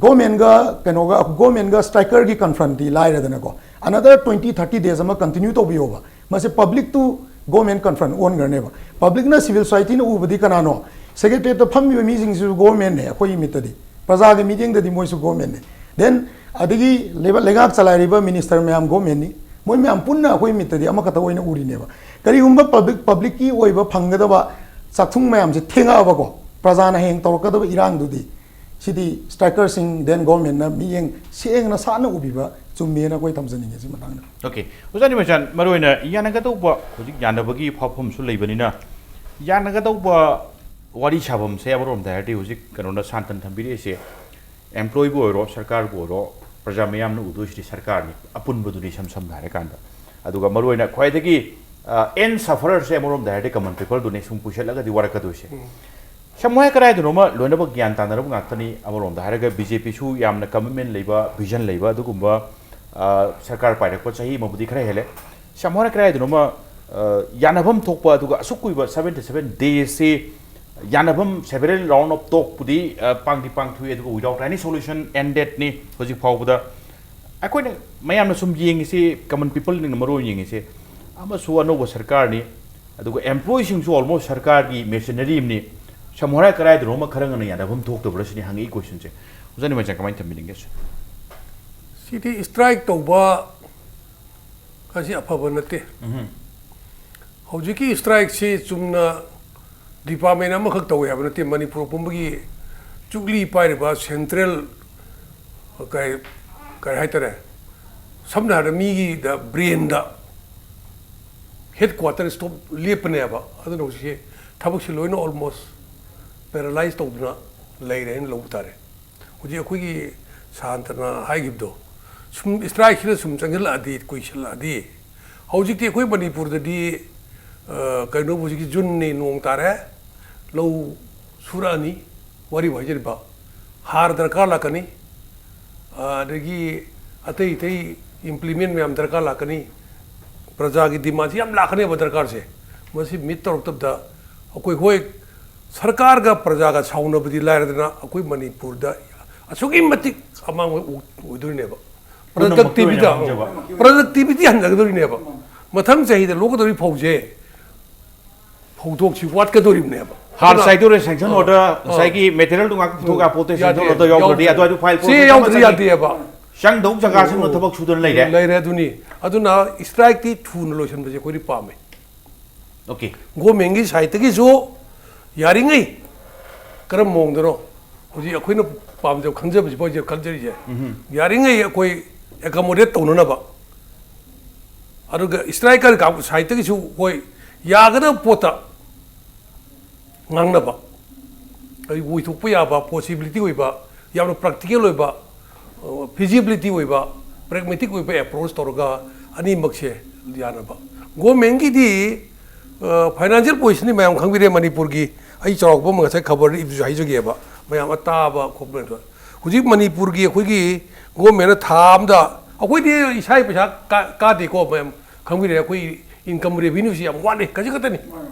ꯒꯣꯔꯃꯦꯟꯒ ꯀꯩꯅꯣꯒ, ꯒꯣꯔꯃꯦꯟꯒ ꯁ꯭ꯇ꯭ꯔꯥꯏꯀꯔꯒꯤ ꯀꯟꯐ꯭ꯔꯟꯇꯤ ꯂꯥꯏꯔꯗꯅꯀꯣ, another twenty thirty days ꯑꯃ ꯀꯟꯇꯤꯅ꯭ꯌꯨ ꯇꯧꯕꯤꯌꯣꯕ꯫ ꯃꯁꯤ ꯄꯕ꯭ꯂꯤꯛ ꯇꯨ ꯒꯣꯔꯃꯦꯟ ꯀꯟꯐ꯭ꯔꯟ ꯑꯣꯟꯈ꯭ꯔꯅꯦꯕ꯫ ꯄꯕ꯭ꯂꯤꯛꯅ, ꯁꯤꯚꯤꯜ ꯁꯣꯁꯥꯏꯇꯤꯅ ꯎꯕꯗꯤ ꯀꯅꯥꯅꯣ? ꯁꯦꯀ꯭ꯔꯦꯇꯔꯤꯌꯦꯠꯇ ꯐꯝꯃꯤꯕ ꯃꯤꯁꯤꯡꯁꯤꯁꯨ ꯒꯣꯔꯃꯦꯟꯅꯦ ꯑꯩꯈꯣꯏꯒꯤ ꯃꯤꯠꯇꯗꯤ, ꯄ꯭ꯔꯖꯥꯒꯤ ꯃꯤꯠꯌꯦꯡꯗꯗꯤ ꯃꯣꯏꯁꯨ ꯒꯣꯔꯃꯦꯟꯅꯦ꯫ ꯗꯦꯟ ꯑꯗꯒꯤ ꯂꯩꯕ-, ꯂꯩꯉꯥꯛ ꯆꯂꯥꯏꯔꯤꯕ ꯃꯤꯅꯤꯁꯇꯔ ꯃꯌꯥꯝ ꯒꯣꯔꯃꯦꯟꯅꯤ꯫ ꯃꯣꯏ ꯃꯌꯥꯝ ꯄꯨꯟꯅ ꯑꯩꯈꯣꯏ ꯃꯤꯠꯇꯗꯤ ꯑꯃꯈꯛꯇ ꯑꯣꯏꯅ ꯎꯔꯤꯅꯦꯕ꯫ ꯀꯔꯤꯒꯨꯝꯕ ꯄꯕ꯭ꯂꯤꯛ, ꯄꯕ꯭ꯂꯤꯛꯀꯤ ꯑꯣꯏꯕ ꯐꯪꯒꯗꯕ ꯆꯥꯛꯊꯨꯡ ꯃꯌꯥꯝꯁꯦ ꯊꯦꯡꯉꯛꯑꯕꯀꯣ, ꯄ꯭ꯔꯖꯥꯅ ꯍꯌꯦꯡ ꯇꯧꯔꯛꯀꯗꯕ ꯏꯔꯥꯡꯗꯨꯗꯤ, ꯁꯤꯗꯤ ꯁ꯭ꯇ꯭ꯔꯥꯏꯀꯔꯁꯤꯡ, ꯗꯦꯟ ꯒꯣꯔꯃꯦꯟꯅ ꯃꯤꯠꯌꯦꯡ ꯁꯦꯡꯅ ꯁꯥꯠꯅ ꯎꯕꯤꯕ ꯆꯨꯝꯃꯦꯅ ꯑꯩꯈꯣꯏ ꯊꯝꯖꯅꯤꯡꯉꯦ ꯁꯤ ꯃꯇꯥꯡꯗ꯫ ꯑꯣꯀꯦ, ꯑꯣꯖꯥ ꯅꯤꯃꯆꯥꯟ, ꯃꯔꯨꯑꯣꯏꯅ ꯌꯥꯅꯒꯗꯧꯕ, ꯍꯧꯖꯤꯛ ꯌꯥꯅꯕꯒꯤ ꯐꯥꯎꯐꯝꯁꯨ ꯂꯩꯕꯅꯤꯅ, ꯌꯥꯅꯒꯗꯧꯕ ꯋꯥꯔꯤ ꯁꯥꯐꯝꯁꯦ ꯑꯃꯔꯣꯝꯗ ꯍꯥꯏꯔꯗꯤ ꯍꯧꯖꯤꯛ ꯀꯩꯅꯣꯅ ꯁꯥꯟꯇꯟ ꯊꯝꯕꯤꯔꯛꯏꯁꯦ, ꯑꯦꯝꯄ꯭ꯂꯣꯏꯕꯨ ꯑꯣꯏꯔꯣ, ꯁꯔꯀꯥꯔꯕꯨ ꯑꯣꯏꯔꯣ, ꯄ꯭ꯔꯖꯥ ꯃꯤꯌꯥꯝꯅ ꯎꯗꯣꯏꯁꯤꯗꯤ ꯁꯔꯀꯥꯔꯅꯤ, ꯑꯄꯨꯟꯕꯗꯨꯅꯤ ꯏꯁꯝ ꯁꯝꯅ ꯍꯥꯏꯔꯀꯥꯟꯗ꯫ ꯑꯗꯨꯒ ꯃꯔꯨꯑꯣꯏꯅ ꯈ꯭ꯋꯥꯏꯗꯒꯤ, ꯑ, ꯑꯦꯟ ꯁꯐꯔꯔꯁꯦ ꯑꯃꯔꯣꯝꯗ ꯍꯥꯏꯔꯗꯤ ꯀꯃꯟ ꯄꯤꯄꯜꯗꯨꯅꯤ ꯁꯨꯝ ꯄꯨꯁꯜꯂꯒꯗꯤ ꯋꯥꯔꯛꯀꯗꯣꯏꯁꯦ꯫ ꯁꯝꯅ ꯍꯥꯏ ꯀꯗꯥꯏꯗꯅꯣꯃ ꯂꯣꯏꯅꯃꯛ ꯒ꯭ꯌꯥꯟ ꯇꯥꯅꯔꯕ ꯉꯥꯛꯇꯅꯤ꯫ ꯑꯃꯔꯣꯝꯗ ꯍꯥꯏꯔꯒ ꯕꯤ ꯖꯦ ꯄꯤꯁꯨ ꯌꯥꯝꯅ ꯀꯃꯤꯠꯃꯦꯟ ꯂꯩꯕ, ꯚꯤꯖꯟ ꯂꯩꯕ ꯑꯗꯨꯒꯨꯝꯕ, ꯑ, ꯁꯔꯀꯥꯔ ꯄꯥꯏꯔꯛꯄ ꯆꯍꯤ ꯑꯃꯕꯨꯗꯤ ꯈꯔ ꯍꯦꯜꯂꯦ꯫ ꯁꯝꯅ ꯍꯥꯏ ꯀꯗꯥꯏꯗꯅꯣꯃ, ꯑ, ꯌꯥꯅꯐꯝ ꯊꯣꯛꯄ ꯑꯗꯨꯒ ꯑꯁꯨꯛ ꯀꯨꯏꯕ seventy seven days ꯁꯤ ꯌꯥꯅꯐꯝ several round of talkꯄꯨꯗꯤ, ꯑ, ꯄꯥꯡꯗꯤ ꯄꯥꯡꯊꯣꯛꯏ, ꯑꯗꯨꯒ without any solution endedꯅꯤ ꯍꯧꯖꯤꯛ ꯐꯥꯎꯕꯗ꯫ ꯑꯩꯈꯣꯏꯅ ꯃꯌꯥꯝꯅ ꯁꯨꯝ ꯌꯦꯡꯉꯤꯁꯤ, ꯀꯃꯟ ꯄꯤꯄꯜꯅ ꯃꯔꯨ ꯑꯣꯏꯅ ꯌꯦꯡꯉꯤꯁꯤ, ꯑꯃꯁꯨ ꯑꯅꯧꯕ ꯁꯔꯀꯥꯔꯅꯤ, ꯑꯗꯨꯒ ꯑꯦꯝꯄ꯭ꯂꯣꯏꯁꯤꯡꯁꯨ almost ꯁꯔꯀꯥꯔꯒꯤ ꯃꯦꯁꯤꯅꯔꯤ ꯑꯃꯅꯤ꯫ ꯁꯝꯅ ꯍꯥꯏ ꯀꯗꯥꯏꯗꯅꯣꯃ ꯈꯔ ꯉꯟꯅ ꯌꯥꯅꯐꯝ ꯊꯣꯛꯇꯕ꯭ꯔꯥ ꯁꯤꯅꯤ ꯍꯪꯉꯛꯏ questionꯁꯦ꯫ ꯑꯣꯖꯥ ꯅꯤꯃꯆꯥꯟ ꯀꯃꯥꯏꯅ ꯊꯝꯕꯤꯅꯤꯡꯒꯦ ꯁꯤ? ꯁꯤꯗꯤ ꯁ꯭ꯇ꯭ꯔꯥꯏꯛ ꯇꯧꯕ ꯑꯁꯤ ꯑꯐꯕ ꯅꯠꯇꯦ꯫ ꯎꯝ꯫ ꯍꯧꯖꯤꯛꯀꯤ ꯁ꯭ꯇ꯭ꯔꯥꯏꯛꯁꯤ ꯆꯨꯝꯅ ꯗꯤꯄꯥꯔꯠꯃꯦꯟ ꯑꯃꯈꯛ ꯇꯧꯋꯦ ꯍꯥꯏꯕ ꯅꯠꯇꯦ꯫ ꯃꯅꯤꯄꯨꯔ ꯄꯨꯝꯕꯒꯤ ꯆꯨꯛꯂꯤ ꯄꯥꯏꯔꯤꯕ ꯁꯦꯟꯇ꯭ꯔꯦꯜ, ꯀꯩ, ꯀꯩ ꯍꯥꯏꯇꯥꯔꯦ, ꯁꯝꯅ ꯍꯥꯏꯔꯕꯗ ꯃꯤꯒꯤꯗ, ꯕ꯭ꯔꯦꯟꯗ ꯍꯦꯗ ꯀ꯭ꯋꯥꯇꯔ ꯁ꯭ꯇꯣꯞ ꯂꯦꯞꯄꯅꯦꯕ꯫ ꯑꯗꯨꯅ ꯍꯧꯖꯤꯛꯁꯤ ꯊꯕꯛꯁꯤ ꯂꯣꯏꯅ almost paralyze ꯇꯧꯗꯨꯅ ꯂꯩꯔꯦ ꯍꯥꯏꯅ ꯂꯧꯕ ꯇꯥꯔꯦ꯫ ꯍꯧꯖꯤꯛ ꯑꯩꯈꯣꯏꯒꯤ ꯁꯥꯟꯇꯅ ꯍꯥꯏꯈꯤꯕꯗꯣ, ꯁꯨꯝ ꯁ꯭ꯇ꯭ꯔꯥꯏꯛꯁꯤꯅ ꯁꯨꯝ ꯆꯪꯁꯤꯜꯂꯛꯑꯗꯤ, ꯀꯨꯏꯁꯜꯂꯛꯑꯗꯤ, ꯍꯧꯖꯤꯛꯇꯤ ꯑꯩꯈꯣꯏ ꯃꯅꯤꯄꯨꯔꯗꯗꯤ, ꯑ, ꯀꯩꯅꯣ, ꯍꯧꯖꯤꯛꯀꯤ ꯖꯨꯟꯅꯤ, ꯅꯣꯡ ꯇꯥꯔꯦ, ꯂꯧ ꯁꯨꯔꯛꯑꯅꯤ, ꯋꯥꯔꯤ ꯍꯥꯏꯖꯔꯤꯕ, ꯍꯥꯔ ꯗꯔꯀꯥꯔ ꯂꯥꯛꯀꯅꯤ, ꯑꯗꯒꯤ ꯑꯇꯩ ꯑꯇꯩ ꯏꯝꯄ꯭ꯂꯤꯃꯦꯟ ꯃꯌꯥꯝ ꯗꯔꯀꯥꯔ ꯂꯥꯛꯀꯅꯤ꯫ ꯄ꯭ꯔꯖꯥꯒꯤ ꯗꯤꯃꯥꯟꯁꯤ ꯌꯥꯝ ꯂꯥꯛꯀꯅꯦꯕ ꯗꯔꯀꯥꯔꯁꯦ꯫ ꯃꯁꯤ ꯃꯤꯠ ꯇꯧꯔꯛꯇꯕꯗ ꯑꯩꯈꯣꯏ, ꯍꯣꯏ, ꯁꯔꯀꯥꯔꯒ ꯄ꯭ꯔꯖꯥꯒ ꯁꯥꯎꯅꯕꯗꯤ ꯂꯥꯏꯔꯗꯅ, ꯑꯩꯈꯣꯏ ꯃꯅꯤꯄꯨꯔꯗ ꯑꯁꯨꯛꯀꯤ ꯃꯇꯤꯛ ꯑꯃꯥꯡꯕ ꯑꯣꯏ-, ꯑꯣꯏꯗꯣꯏꯅꯦꯕ꯫ ꯄꯨꯝꯅꯃꯛꯇ ꯑꯣꯏꯅ ꯄ꯭ꯔꯗꯛꯇꯤꯕꯤꯇꯥ ꯃꯥꯡꯖꯕ꯫ ꯄ꯭ꯔꯗꯛꯇꯤꯕꯤꯇꯤ ꯍꯟꯊꯒꯗꯣꯏꯅꯦꯕ꯫ ꯃꯊꯪ ꯆꯍꯤꯗ ꯂꯣꯛꯀꯗꯧꯔꯤ ꯐꯧꯁꯦ ꯐꯧꯊꯣꯛꯁꯤ ꯋꯥꯠꯀꯗꯧꯔꯤꯕꯅꯦꯕ꯫ ꯍꯥꯔ ꯑꯗꯨꯅ ꯆꯥꯏꯗꯧꯔꯦ, ꯁꯦꯡꯁꯟ ꯑꯥ, ꯑꯣꯔꯗꯔ ꯑꯥ꯫ ꯉꯁꯥꯏꯒꯤ ꯃꯦꯇꯔꯤꯌꯦꯜꯗꯣ ꯉꯥꯛꯇ ꯄꯨꯊꯣꯛꯑꯒ ꯄꯣꯠꯇꯣ ꯁꯦꯡꯁꯟ ꯌꯥꯗꯦ, ꯑꯣꯔꯗꯔꯗꯣ ꯌꯥꯎꯗ꯭ꯔꯗꯤ ꯌꯥꯎꯗꯦ꯫ ꯑꯗꯨꯋꯥꯏꯗꯣ ꯐꯥꯏꯜ ꯆꯦ ꯌꯥꯎꯗ꯭ꯔꯗꯤ ꯌꯥꯗꯦꯕ꯫ ꯆꯪꯗꯧ ꯖꯒꯥꯁꯤꯡꯗꯣ ꯊꯕꯛ ꯁꯨꯗꯅ ꯂꯩꯔꯦ꯫ ꯂꯩꯔꯦ꯫ ꯑꯗꯨꯅꯤ꯫ ꯑꯗꯨꯅ ꯁ꯭ꯇ꯭ꯔꯥꯏꯛꯇꯤ ꯊꯨꯅ ꯂꯣꯏꯁꯤꯟꯕꯁꯦ ꯑꯩꯈꯣꯏꯗꯤ ꯄꯥꯝꯃꯦ꯫ ꯑꯣꯀꯦ꯫ ꯒꯣꯔꯃꯦꯟꯒꯤ ꯁꯥꯏꯠꯇꯒꯤꯁꯨ ꯌꯥꯔꯤꯉꯩ ꯀꯔꯝꯕ ꯃꯑꯣꯡꯗꯅꯣ ꯍꯧꯖꯤꯛ ꯑꯩꯈꯣꯏꯅ ꯄꯥꯝꯖꯕ, ꯈꯟꯖꯕꯁꯤꯐꯥꯎ ꯍꯧꯖꯤꯛ ꯈꯟꯖꯔꯤꯁꯦ꯫ ꯌꯥꯔꯤꯉꯩ ꯑꯩꯈꯣꯏ ꯑꯦꯀꯣꯃꯣꯗꯦꯠ ꯇꯧꯅꯅꯕ꯫ ꯑꯗꯨꯒ ꯁ꯭ꯇ꯭ꯔꯥꯏꯀꯔ ꯀꯥꯡꯕꯨ ꯁꯥꯏꯠꯇꯒꯤꯁꯨ ꯍꯣꯏ ꯌꯥꯒꯗꯕ ꯄꯣꯠꯇ ꯉꯥꯡꯅꯕ, ꯑꯩ ꯑꯣꯏꯊꯣꯛꯄ ꯌꯥꯕ, ꯄꯣꯁꯤꯕꯤꯂꯤꯇꯤ ꯑꯣꯏꯕ, ꯌꯥꯝꯅ ꯄ꯭ꯔꯦꯛꯇꯤꯀꯦꯜ ꯑꯣꯏꯕ, ꯐꯤꯖꯤꯕꯤꯂꯤꯇꯤ ꯑꯣꯏꯕ, ꯄ꯭ꯔꯦꯒꯃꯦꯇꯤꯛ ꯑꯣꯏꯕ ꯑꯦꯄ꯭ꯔꯣꯆ ꯇꯧꯔꯒ ꯑꯅꯤꯃꯛꯁꯦ ꯌꯥꯅꯕ꯫ ꯒꯣꯔꯃꯦꯟꯒꯤꯗꯤ ꯐꯥꯏꯅꯥꯟꯁꯤꯌꯦꯜ ꯄꯣꯖꯤꯁꯟꯗꯤ ꯃꯌꯥꯝ ꯈꯪꯕꯤꯔꯦ ꯃꯅꯤꯄꯨꯔꯒꯤ꯫ ꯑꯩ ꯆꯥꯎꯔꯥꯛꯄ ꯑꯃ ꯉꯁꯥꯏ ꯈꯕꯔꯗ ꯏꯕꯁꯨ ꯍꯥꯏꯖꯒꯦꯕ, ꯃꯌꯥꯝ ꯑꯇꯥꯕ ꯈꯣꯠꯄ꯫ ꯍꯧꯖꯤꯛ ꯃꯅꯤꯄꯨꯔꯒꯤ ꯑꯩꯈꯣꯏꯒꯤ ꯒꯣꯔꯃꯦꯟꯅ ꯊꯥ ꯑꯃꯗ, ꯑꯩꯈꯣꯏꯗꯤ ꯏꯁꯥꯒꯤ ꯄꯩꯁꯥ ꯀꯥ-, ꯀꯥꯗꯦꯀꯣ ꯃꯌꯥꯝ ꯈꯪꯕꯤꯔꯦ, ꯑꯩꯈꯣꯏ ꯏꯟꯀꯝ ꯔꯦꯚꯤꯅ꯭ꯌꯨꯁꯤ ꯌꯥꯝ ꯋꯥꯠꯂꯤ, ꯈꯖꯤꯛ ꯈꯛꯇꯅꯤ,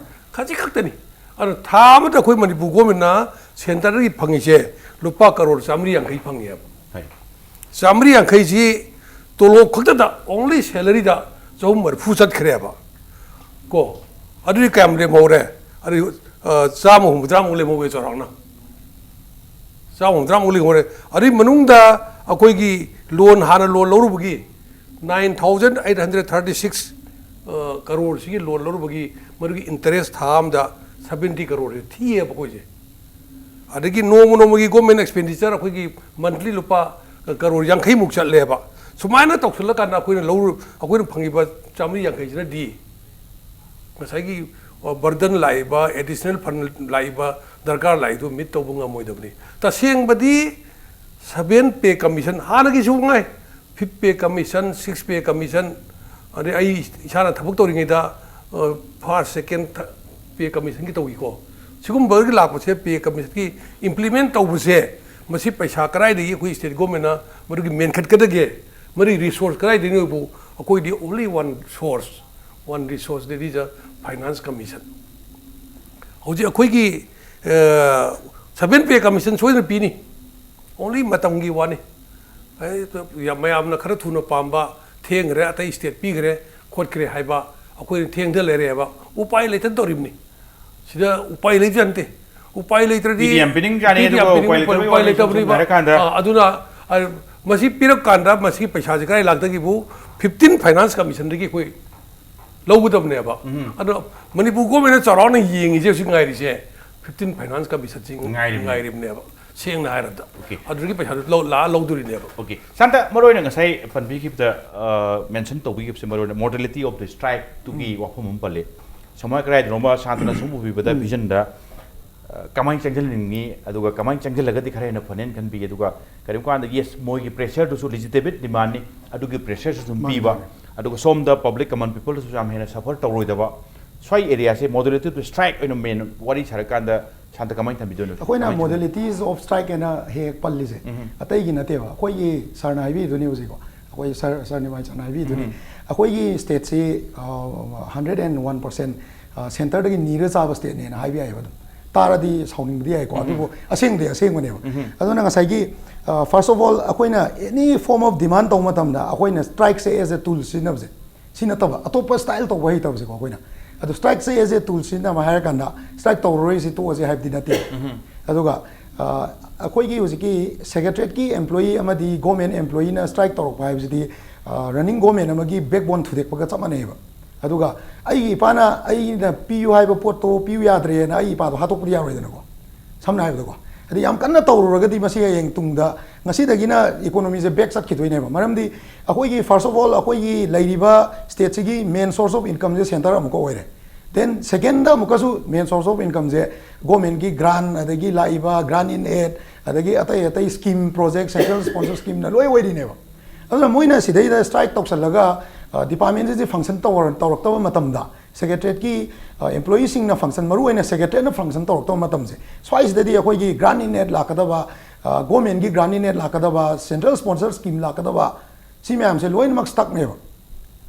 ꯈꯖꯤꯛ ꯈꯛꯇꯅꯤ꯫ ꯑꯗꯣ ꯊꯥ ꯑꯃꯗ ꯑꯩꯈꯣꯏ ꯃꯅꯤꯄꯨꯔ ꯒꯣꯔꯃꯦꯟꯅ ꯁꯦꯟꯇꯔꯗꯒꯤ ꯐꯪꯉꯤꯁꯦ ꯂꯨꯄꯥ ꯀꯔꯣꯔ ꯆꯥꯃꯔꯤ ꯌꯥꯡꯈꯩ ꯐꯪꯉꯦꯕ꯫ ꯍꯣꯏ꯫ ꯆꯥꯃꯔꯤ ꯌꯥꯡꯈꯩꯁꯤ ꯇꯣꯂꯣꯞ ꯈꯛꯇꯗ, ꯑꯣꯡꯂꯤ ꯁꯦꯂꯔꯤꯗ ꯆꯍꯨꯝ ꯃꯔꯤꯐꯨ ꯆꯠꯈ꯭ꯔꯦꯕ ꯀꯣ꯫ ꯑꯗꯨꯗꯤ ꯀꯌꯥꯝ ꯂꯦꯝꯍꯧꯔꯦ? ꯑꯗꯨꯗꯤ, ꯑ, ꯆꯥꯝꯃ ꯍꯨꯝꯐꯨꯇꯔꯥꯃꯨꯛ ꯂꯦꯝꯍꯧꯋꯦ ꯆꯥꯎꯔꯥꯛꯅ꯫ ꯆꯥꯝꯃ ꯍꯨꯝꯐꯨꯇꯔꯥꯃꯨꯛ ꯂꯦꯝꯍꯧꯔꯦ꯫ ꯑꯗꯨꯒꯤ ꯃꯅꯨꯡꯗ ꯑꯩꯈꯣꯏꯒꯤ ꯂꯣꯟ, ꯍꯥꯟꯅ ꯂꯣꯟ ꯂꯧꯔꯨꯕꯒꯤ nine thousand eight hundred thirty six, ꯑ, ꯀꯔꯣꯔꯁꯤꯒꯤ ꯂꯣꯟ ꯂꯧꯔꯨꯕꯒꯤ ꯃꯗꯨꯒꯤ ꯏꯟꯇꯔꯦꯁ ꯊꯥ ꯑꯃꯗ seventy ꯀꯔꯣꯔꯁꯦ ꯊꯤꯌꯦꯕ ꯑꯩꯈꯣꯏꯁꯦ꯫ ꯑꯗꯒꯤ ꯅꯣꯡꯃ ꯅꯣꯡꯃꯒꯤ ꯒꯣꯔꯃꯦꯟ ꯑꯦꯛꯁꯄꯦꯟꯗꯤꯆꯔ ꯑꯩꯈꯣꯏꯒꯤ ꯃꯟꯊꯂꯤ ꯂꯨꯄꯥ ꯀꯔꯣꯔ ꯌꯥꯡꯈꯩꯃꯨꯛ ꯆꯠꯂꯦꯕ꯫ ꯁꯨꯃꯥꯏꯅ ꯇꯧꯁꯤꯜꯂꯀꯥꯟꯗ ꯑꯩꯈꯣꯏꯅ ꯂꯧꯔ-, ꯑꯩꯈꯣꯏꯅ ꯐꯪꯉꯤꯕ ꯆꯥꯃꯔꯤ ꯌꯥꯡꯈꯩꯁꯤꯅꯗꯤ ꯉꯁꯥꯏꯒꯤ, ꯑ, ꯕꯔꯗꯟ ꯂꯥꯛꯏꯕ, ꯑꯦꯗꯤꯁꯅꯦꯜ ꯐꯟ ꯂꯥꯛꯏꯕ, ꯗꯔꯀꯥꯔ ꯂꯥꯛꯏꯗꯨ ꯃꯤꯠ ꯇꯧꯕ ꯉꯝꯃꯣꯏꯗꯕꯅꯤ꯫ ꯇꯁꯦꯡꯕꯗꯤ seven pay commission ꯍꯥꯟꯅꯒꯤꯁꯨ ꯉꯥꯏ, fifth pay commission, sixth pay commission, ꯑꯗꯩ ꯑꯩ ꯏꯁꯥꯅ ꯊꯕꯛ ꯇꯧꯔꯤꯉꯩꯗ, ꯑ, first, second, th-, pay commissionꯒꯤ ꯇꯧꯈꯤꯀꯣ꯫ ꯁꯤꯒꯨꯝꯕꯒꯤ ꯂꯥꯛꯄꯁꯦ, pay commissionꯒꯤ implement ꯇꯧꯕꯁꯦ, ꯃꯁꯤ ꯄꯩꯁꯥ ꯀꯗꯥꯏꯗꯒꯤ ꯑꯩꯈꯣꯏ state governmentꯅ ꯃꯗꯨꯒꯤ ꯃꯦꯟꯈꯠꯀꯗꯒꯦ? ꯃꯗꯨꯒꯤ resource ꯀꯗꯥꯏꯗꯒꯤꯅꯣꯕꯨ? ꯑꯩꯈꯣꯏꯗꯤ only one source, one resource, that is a finance commission꯫ ꯍꯧꯖꯤꯛ ꯑꯩꯈꯣꯏꯒꯤ ꯁꯚꯦꯟ ꯄꯦ ꯀꯃꯤꯁꯟ ꯁꯣꯏꯗꯅ ꯄꯤꯅꯤ꯫ ꯑꯣꯡꯂꯤ ꯃꯇꯝꯒꯤ ꯋꯥꯅꯤ꯫ ꯑꯩ ꯌꯥꯝ, ꯃꯌꯥꯝꯅ ꯈꯔ ꯊꯨꯅ ꯄꯥꯝꯕ, ꯊꯦꯡꯈ꯭ꯔꯦ, ꯑꯇꯩ ꯁ꯭ꯇꯦꯠ ꯄꯤꯈ꯭ꯔꯦ, ꯈꯣꯠꯈ꯭ꯔꯦ ꯍꯥꯏꯕ ꯑꯩꯈꯣꯏꯅ ꯊꯦꯡꯊ ꯂꯩꯔꯦꯕ꯫ ꯎꯄꯥꯏ ꯂꯩꯇꯅ ꯇꯧꯔꯤꯕꯅꯤ꯫ ꯁꯤꯗ ꯎꯄꯥꯏ ꯂꯩꯇ ꯅꯠꯇꯦ꯫ ꯎꯄꯥꯏ ꯂꯩꯇ꯭ꯔꯗꯤ ꯄꯤꯗꯤ ꯌꯥꯝ ꯄꯤꯅꯤꯡꯖꯥꯠꯅꯤ, ꯄꯤꯗꯤ ꯌꯥꯝ ꯑꯗꯨꯒ ꯄꯤꯅꯤꯡ-, ꯎꯄꯥꯏ ꯂꯩꯇꯕꯒꯤ ꯎꯄꯥꯏ ꯋꯥꯅꯤ꯫ ꯂꯩꯇꯕꯅꯤꯕ꯫ ꯁꯝꯅ ꯍꯥꯏꯔꯀꯥꯟꯗ ꯑꯥ, ꯑꯗꯨꯅ, ꯑ, ꯃꯁꯤ ꯄꯤꯔꯛꯀꯥꯟꯗ ꯃꯁꯤꯒꯤ ꯄꯩꯁꯥꯁꯦ ꯀꯗꯥꯏ ꯂꯥꯛꯇꯒꯤꯕꯨ? ꯐꯤꯐꯇꯤꯟ ꯐꯥꯏꯅꯥꯟꯁ ꯀꯃꯤꯁꯟꯗꯒꯤ ꯑꯩꯈꯣꯏ ꯂꯧꯒꯗꯕꯅꯦꯕ꯫ ꯎꯝ꯫ ꯑꯗꯣ ꯃꯅꯤꯄꯨꯔ ꯒꯣꯔꯃꯦꯟꯅ ꯆꯥꯎꯔꯥꯛꯅ ꯌꯦꯡꯉꯤꯁꯦ ꯍꯧꯖꯤꯛ ꯉꯥꯏꯔꯤꯁꯦ ꯐꯤꯐꯇꯤꯟ ꯐꯥꯏꯅꯥꯟꯁ ꯀꯃꯤꯁꯟꯁꯤ ꯉꯥꯏꯔꯤꯕꯅꯦ꯫ ꯉꯥꯏꯔꯤꯕꯅꯦꯕ, ꯁꯦꯡꯅ ꯍꯥꯏꯔꯕꯗ꯫ ꯑꯣꯀꯦ꯫ ꯑꯗꯨꯗꯒꯤ ꯄꯩꯁꯥꯗꯨ ꯂꯧ-, ꯂꯥꯛꯑ ꯂꯧꯗꯣꯔꯤꯅꯦꯕ꯫ ꯑꯣꯀꯦ꯫ ꯁꯥꯟꯇ, ꯃꯔꯨ ꯑꯣꯏꯅ ꯉꯁꯥꯏ ꯄꯟꯕꯤꯈꯤꯕꯗ, ꯑ, ꯃꯦꯟꯁꯟ ꯇꯧꯕꯤꯈꯤꯕꯁꯦ, ꯃꯔꯨ ꯑꯣꯏꯅ modality of the strike ꯇꯨꯒꯤ ꯎꯝ꯫ ꯋꯥꯐꯝ ꯑꯃ ꯄꯜꯂꯦ꯫ ꯁꯝꯅ ꯀꯔꯥꯏꯗꯅꯣꯃ ꯁꯥꯟꯇꯅ ꯁꯨꯝ ꯎꯕꯤꯕꯗ ꯎꯝ꯫ ꯚꯤꯖꯟꯗ, ꯑ, ꯀꯃꯥꯏꯅ ꯆꯪꯁꯤꯜꯍꯟꯅꯤꯡꯉꯤ, ꯑꯗꯨꯒ ꯀꯃꯥꯏꯅ ꯆꯪꯁꯤꯜꯂꯒꯗꯤ ꯈꯔ ꯍꯦꯟꯅ ꯐꯅꯦꯅ ꯈꯟꯕꯤꯒꯦ, ꯑꯗꯨꯒ ꯀꯔꯤꯒꯨꯝꯕ ꯀꯥꯟꯗ, yes, ꯃꯣꯏꯒꯤ ꯄ꯭ꯔꯦꯁꯔꯗꯨꯁꯨ legitimate demandꯅꯤ, ꯑꯗꯨꯒꯤ ꯄ꯭ꯔꯦꯁꯔꯁꯨ ꯑꯗꯨꯝ ꯃꯥꯅꯤ, ꯄꯤꯕ, ꯃꯥꯅꯤ꯫ ꯑꯗꯨꯒ ꯁꯣꯝꯗ public common peopleꯗꯁꯨ ꯌꯥꯝ ꯍꯦꯟꯅ suffer ꯇꯧꯔꯣꯏꯗꯕ, ꯁ꯭ꯋꯥꯏ areaꯁꯦ modality of strike ꯑꯣꯏꯅ main ꯋꯥꯔꯤ ꯁꯥꯔꯀꯥꯟꯗ ꯁꯥꯟꯇ ꯀꯃꯥꯏꯅ ꯊꯝꯕꯤꯗꯣꯏꯅꯣ? ꯑꯩꯈꯣꯏꯅ ꯀꯃꯥꯏꯅ ꯊꯝꯕꯤ-, modalities of strike ꯍꯥꯏꯅ ꯍꯦꯛ ꯍꯦꯛ ꯄꯜꯂꯤꯁꯦ, ꯎꯝ꯫ ꯑꯇꯩꯒꯤ ꯅꯠꯇꯦꯕ, ꯑꯩꯈꯣꯏꯒꯤ ꯁꯥꯔꯅ ꯍꯥꯏꯕꯤꯗꯨꯅꯤ ꯍꯧꯖꯤꯛꯀꯣ, ꯑꯩꯈꯣꯏ ꯁꯥꯔ, ꯁꯥꯔ ꯅꯤꯃꯥꯏ ꯁꯥꯔꯅ ꯍꯥꯏꯕꯤꯗꯨꯅꯤ꯫ ꯎꯝ꯫ ꯑꯩꯈꯣꯏꯒꯤ ꯁ꯭ꯇꯦꯠꯁꯤ, ꯑ, hundred and one percent, ꯑ, ꯁꯦꯟꯇꯔꯗꯒꯤ ꯅꯤꯔ ꯆꯥꯕ ꯁ꯭ꯇꯦꯠꯅꯦꯅ ꯍꯥꯏꯕ ꯌꯥꯏꯑꯕ ꯑꯗꯨꯝ꯫ ꯇꯥꯔꯗꯤ ꯁꯥꯎꯅꯤꯡꯕꯗꯤ ꯌꯥꯏꯀꯣ, ꯎꯝ꯫ ꯑꯗꯨꯕꯨ ꯑꯁꯦꯡꯕꯗꯤ ꯑꯁꯦꯡꯕꯅꯦꯕ꯫ ꯎꯝ꯫ ꯑꯗꯨꯅ ꯉꯁꯥꯏꯒꯤ, ꯑ, first of all, ꯑꯩꯈꯣꯏꯅ any form of demand ꯇꯧꯕ ꯃꯇꯝꯗ ꯑꯩꯈꯣꯏꯅ strikeꯁꯦ as a tool ꯁꯤꯖꯤꯟꯅꯕꯁꯦ, ꯁꯤ ꯅꯠꯇꯕ ꯑꯇꯣꯞꯄ style ꯇꯧꯕ ꯍꯩꯇꯕꯁꯦꯀꯣ ꯑꯩꯈꯣꯏꯅ꯫ ꯑꯗꯣ strikeꯁꯦ as a tool ꯁꯤꯖꯤꯟꯅꯕ ꯍꯥꯏꯔꯀꯥꯟꯗ strike ꯇꯧꯔꯔꯣꯏ, ꯁꯤ ꯇꯣꯛꯑꯁꯦ ꯍꯥꯏꯕꯗꯤ ꯅꯠꯇꯦ꯫ ꯎꯝ꯫ ꯑꯗꯨꯒ, ꯑ, ꯑꯩꯈꯣꯏꯒꯤ ꯍꯧꯖꯤꯛꯀꯤ secretariatꯀꯤ employee ꯑꯃꯗꯤ government employeeꯅ strike ꯇꯧꯔꯛꯄ ꯍꯥꯏꯕꯁꯤꯗꯤ, ꯑ, running government ꯑꯃꯒꯤ backbone ꯊꯨꯗꯦꯛꯄꯒ ꯆꯞ ꯃꯥꯟꯅꯩꯑꯕ꯫ ꯑꯗꯨꯒ ꯑꯩꯒꯤ ꯏꯄꯥꯅ ꯑꯩꯅ ꯄꯤꯌꯨ ꯍꯥꯏꯕ ꯄꯣꯠꯇꯣ ꯄꯤꯌꯨ ꯌꯥꯗ꯭ꯔꯦꯅ ꯑꯩꯒꯤ ꯏꯄꯥꯗꯣ ꯍꯥꯠꯇꯣꯛꯄꯗꯤ ꯌꯥꯔꯣꯏꯗꯅꯀꯣ, ꯁꯝꯅ ꯍꯥꯏꯕꯗꯀꯣ꯫ ꯍꯥꯏꯗꯤ ꯌꯥꯝ ꯀꯟꯅ ꯇꯧꯔꯨꯔꯒꯗꯤ ꯃꯁꯤ ꯍꯌꯦꯡ ꯇꯨꯡꯗ, ꯉꯁꯤꯗꯒꯤꯅ economyꯁꯦ back ꯆꯠꯈꯤꯗꯣꯏꯅꯦꯕ꯫ ꯃꯔꯝꯗꯤ ꯑꯩꯈꯣꯏꯒꯤ, first of all, ꯑꯩꯈꯣꯏꯒꯤ ꯂꯩꯔꯤꯕ stateꯁꯤꯒꯤ main source of incomeꯁꯦ centre ꯑꯃꯨꯛꯀ ꯑꯣꯏꯔꯦ꯫ Then secondꯗ ꯑꯃꯨꯛꯀꯁꯨ main source of incomeꯁꯦ governmentꯀꯤ grant, ꯑꯗꯒꯤ ꯂꯥꯛꯏꯕ grant in aid, ꯑꯗꯒꯤ ꯑꯇꯩ ꯑꯇꯩ scheme, project, central sponsor schemeꯅ ꯂꯣꯏ ꯑꯣꯏꯔꯤꯅꯦꯕ꯫ ꯑꯗꯨꯅ ꯃꯣꯏꯅ ꯁꯤꯗꯩꯗ strike ꯇꯧꯁꯜꯂꯒ, ꯑ, departmentꯁꯤꯡꯁꯦ function ꯇꯧꯔ-, ꯇꯧꯔꯛꯇꯕ ꯃꯇꯝꯗ, secretariatꯀꯤ, ꯑ, employeeꯁꯤꯡꯅ function, ꯃꯔꯨ ꯑꯣꯏꯅ secretariatꯅ function ꯇꯧꯔꯛꯇꯕ ꯃꯇꯝꯁꯦ, ꯁ꯭ꯋꯥꯏꯁꯤꯗꯗꯤ ꯑꯩꯈꯣꯏꯒꯤ grant in aid ꯂꯥꯛꯀꯗꯕ, ꯑ, governmentꯀꯤ grant in aid ꯂꯥꯛꯀꯗꯕ, central sponsor scheme ꯂꯥꯛꯀꯗꯕ, ꯁꯤ ꯃꯌꯥꯝꯁꯦ ꯂꯣꯏꯅꯃꯛ stuckꯅꯦꯕ꯫